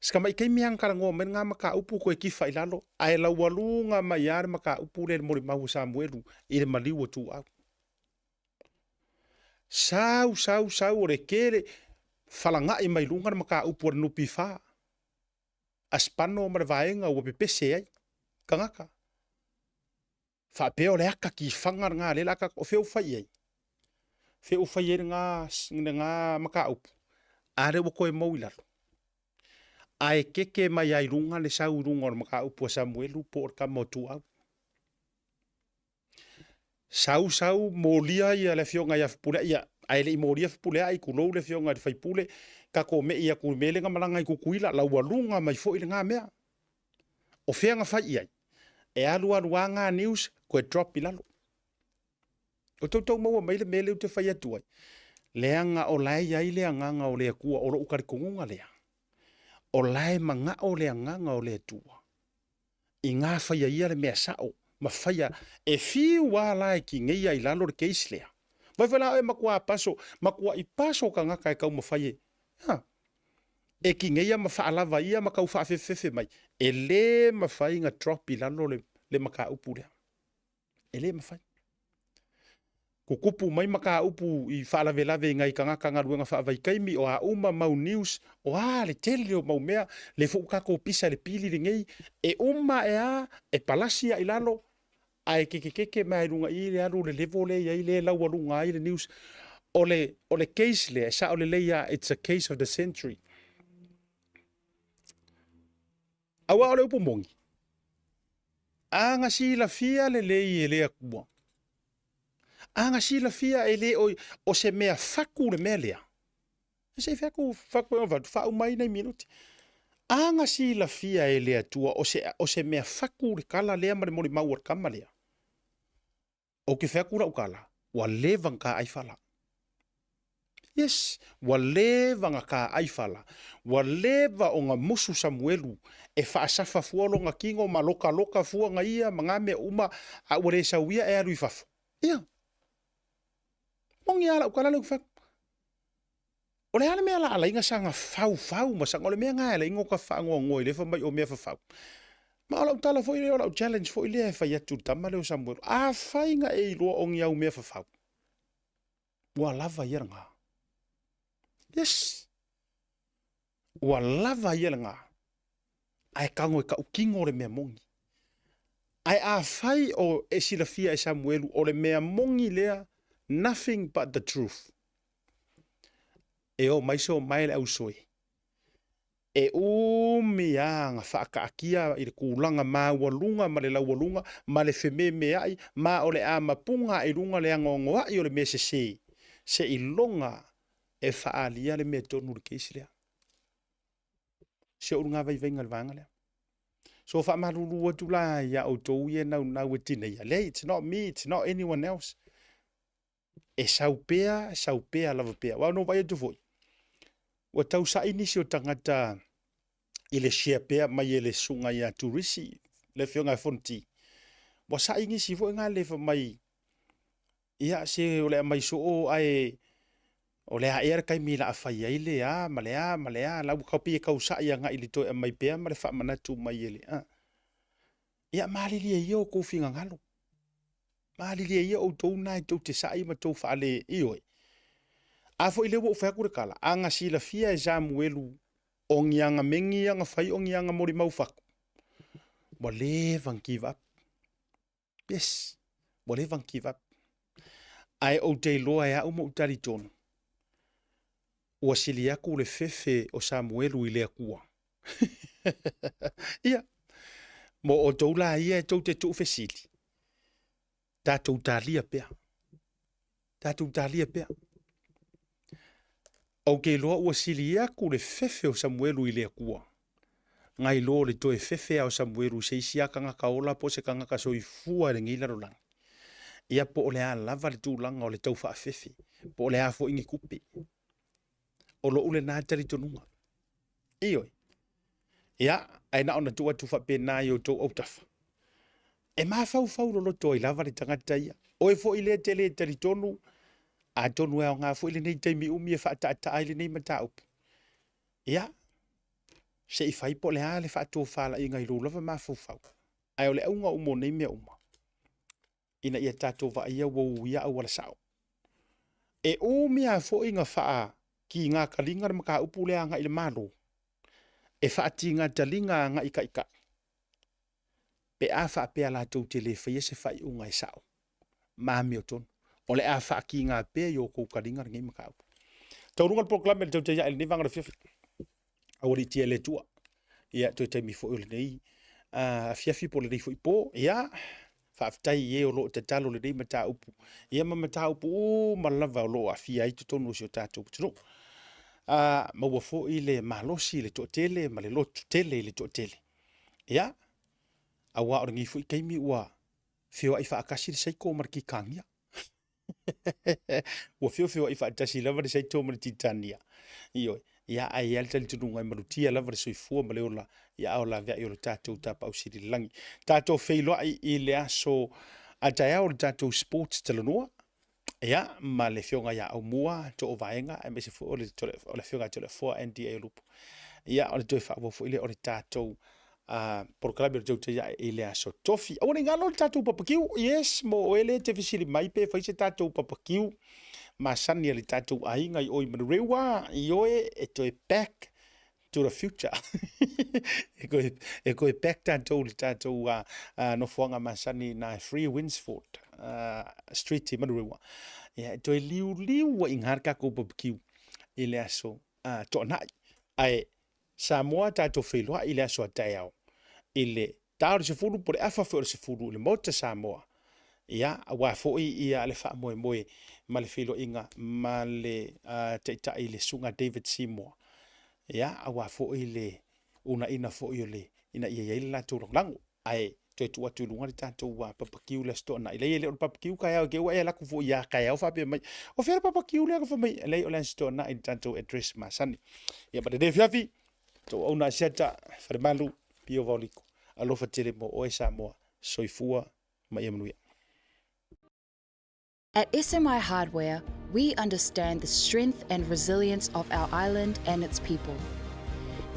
Si tamai taimi lava na talanoa mai lena mataupu toe tifa i lalo, ae laualuga mai lava le mataupu lea i le molimau a Samuelu i le maliu o Tuuau. Sau, sau, sau, o le tele, falaga'i mai luga le mataupu a le NPF, a Spano ma le vaega ua pepese ai tagata. Faapea o le ata tifaga lena lea la ata, o fea ua fai i ai? Fea ua fai ai lena, lena mataupu? A lea ua toe mou i lalo. Ae keke mai lava i luga le sau i luga o le mataupu a Samuelu po o le tama o Tuau. Sau sau molia ia le afioga ia Fepuleai, ia, ae le i molia Fepuleai, tulou le afioga i le faipule, tatou me'i atu i le mea lea na malaga i Tutuila, laualuga mai foi lena mea. O fea na fai i ai? E alu alu lava na news, toe drop i lalo. O tou tau maua mai le mea lea ou te fai atu ai, leaga o la e i ai le agaga o le Atua, o lou talitonuga lea. O la e magao le Agaga o le Atua i ngā whaia ia le mea sao ma whaia e fiu a la e kigeia i lalo le case lea. Vai foi la oe makua paso, makua i paso kangaka e kaumawhai e. Ha. E kigeia ma whaalava ia ma kau whaafefefe mai. E le mawhai nga drop i lalo le, le makaupu lea. E le mawhai. Kukupu mai makaupu i faalavelave i ngai kangaka galuega faavaitaimi o a uma mau news o a le tele o mau mea le foi ua tatou pisa i le pili lenei e uma ae a e palasi a i lalo ae kekekeke mai i luga i le alu le level lea i ai le laualuga ai le news o le o le case lea e sao lelei a it's a case of the century. Aua o le upu moni, a na silafia lelei e le Atua, a na silafia e le o, o se mea faku le mea lea. Se i faku, faku e vatu, faauma mai nei minuti. A na silafia e le Atua o se, o se mea faku le kala lea ma le molimau o le kama lea. Ou te fai atu lau tala, ua leva na ta aifala. Yes, ua leva na ta aifala. Ua leva ona musu Samuelu e faasafa fua lona tino ma lokaloka fua na ia ma na mea uma, a ua le sau ia e alu i fafo. Ia. Moni a lau tala lea ou te fai atu. O le a le mea la alai na saga faufau ma saga o le mea na alai no ka faanoanoa i le fa mai o mea fafau. Ma o lau tala foi lea o lau challenge foi lea e fai atu i le tama lea o Samuelu. Afai na e iloa o ni au mea fafau, ua lava ia lena. Yes. Ua lava ia lena. Ae tago e tautino le mea moni. Ae afai o e silafia e Samuelu o le mea moni lea, nothing but the truth. E o mai so mai le ausoe. E umi a na whaakaakia i le kūlanga māualuga ma le laualuga ma le fememeai ma o le a mapuga i luga le anoanoai o le mea sesē seiloga e faaalia le mea tonu i le case lea. Si ou luga vaivaiga i le vaega lea. So faamalulu atu la iā outou ia e naunau e tineia, leai, it's not me, it's not anyone else. E sau pea, e sau pea lava pea. Aua na ou vaai atu foi, ua tau sa'i nisi o tagata i le share pea mai e le susuga ia Turisi, le afioga ia Fonoti. Ua sa'i nisi foi na le fai mai, ia se o le aumai soo ae o le a ea le taimi o le a fai ai le a ma le a ma le a, la ua tau pei e tau sa'i agai i le toe aumai pea ma le faamanatu mai e le a. Ia malilie ia outou finagalo. Malilie ia outou na e tou te sa'i ma tou faale, ioe. A foi lea ua ou fai atu le tala, a na silafia e Samuelu o ni aga megi ia na fai o ni aga molimau fatu, ua leva na give up. Yes, ua leva na give up. Ae ou te iloa e au ma ou talitonu, ua sili atu le fefe o Samuelu i le Atua. Ia, mo outou la ia e tou te tuufesili, tatou talia pea. Tatou talia pea. Ou te iloa ua sili atu le fefe o Samuelu i le Atua, ngai lo le toe fefe a o Samuelu i se isi a tagata ola po o se tagata soifua i lenei lalolagi. Ia po o le a lava le tulaga o le tau faafefe, po o le a foi ni tupe. O lou lena talitonuga. Ioe. Ia, ae na ona tuu atu faapena i outou autafa. E mafaufau loloto ai lava le tagata ia. Oe foi lea te le talitonu, atonu e aoga foi lenei taimi umi e faataataa ai lenei mataupu. Ia, se i fai po o le a le faatofalaiga i lou lava mafaufau. Ae o le auga uma o nei mea uma, ina ia tatou vaaia ua uia auala sao. E umi lava foi na faakigataliga le mataupu lea agai i le Malo, e faatigataliga agai i taitai, pe a faapea latou te le faia se faaiuga e sao ma amiotonu. O le a faatiga pea i outou taliga lenei mataupu. Taualuga le polokalame i le tautai ae i lenei vaega o le afiafi. Aualiitia e le Atua. Ia, toe taimi foi o lenei afiafi po o lenei foi po. Ia, faafetai i e o lo o tatalo lenei mataupu. Ia ma mataupu uma lava o lo o aafia ai totonu o si o tatou atunuu. Maua foi le malosi i le toatele ma le lotu tele i le toatele. Ia, aua o lenei foi taimi ua feoai faatasi le saiko ma le Titania. Ua feofeoai faatasi lava le saito ma le Titania. Ioe. Ia, ae i ai le talitonuga e malutia lava le soifua ma le ola i aao laveai o lo tatou Tapaau Sili i le lagi. Tatou feiloai i le aso a taeao o le tatou sports talanoa, ia, ma le Afioga ia Aumua Toovaega, aemaise foi o le, o le Afioga ia Toleafoa NDA Lupu. Ia, o le toe faaauau foi lea o le tatou polokalame o le tautai ae i le aso Tofi. Aua ne i galo le tatou papakiu. Yes, mo oe lea e te fesili mai pe fai se tatou papakiu masani a le tatou aiga i o i Manurewa, ioe, e toe back to the future. E koe, e koe back tatou le tatou nofoaga masani na Free Winsford Street i Manurewa. Ia, e toe liuliu ai ngā le tatou papakiu i le aso toanai. Ae Samoa tatou feiloai i le aso a taeao i le ta o le 10 po o le afa foi o le 10 i le Maota Samoa, ia, aua foi ia le faamoemoe ma le feiloaiga ma le taitai le Susuga David Seymour, ia, aua foi le uunaina foi o le ina ia i ai le latou lagolago. Ae toe tuu atu i luga le tatou papakiu i le Aso Toonai. Leai, e le o le papakiu taeao, te i ua e alu atu foi ia taeao faapea mai, o fea le papakiu lea na fai mai? Leai, o le Aso Toonai i le tatou address masani. Ia ma lenei afiafi, tou auna asiata, Falemalu, Pio Vaoliko. Alofa tele mo oe Samoa. Soifua ma ia manuia. At SMI Hardware, we understand the strength and resilience of our island and its people.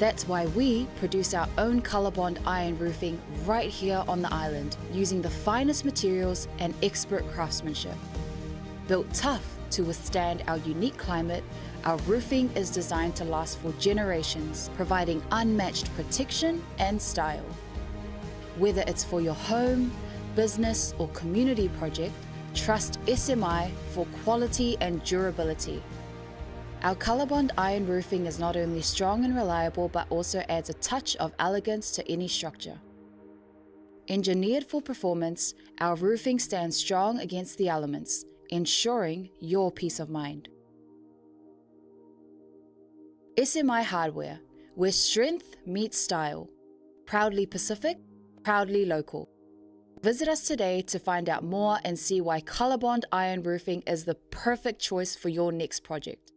That's why we produce our own Colorbond iron roofing right here on the island using the finest materials and expert craftsmanship. Built tough to withstand our unique climate, our roofing is designed to last for generations, providing unmatched protection and style. Whether it's for your home, business, or community project, trust SMI for quality and durability. Our Colorbond iron roofing is not only strong and reliable, but also adds a touch of elegance to any structure. Engineered for performance, our roofing stands strong against the elements, ensuring your peace of mind. SMI Hardware, where strength meets style. Proudly Pacific, proudly local. Visit us today to find out more and see why Colorbond Iron Roofing is the perfect choice for your next project.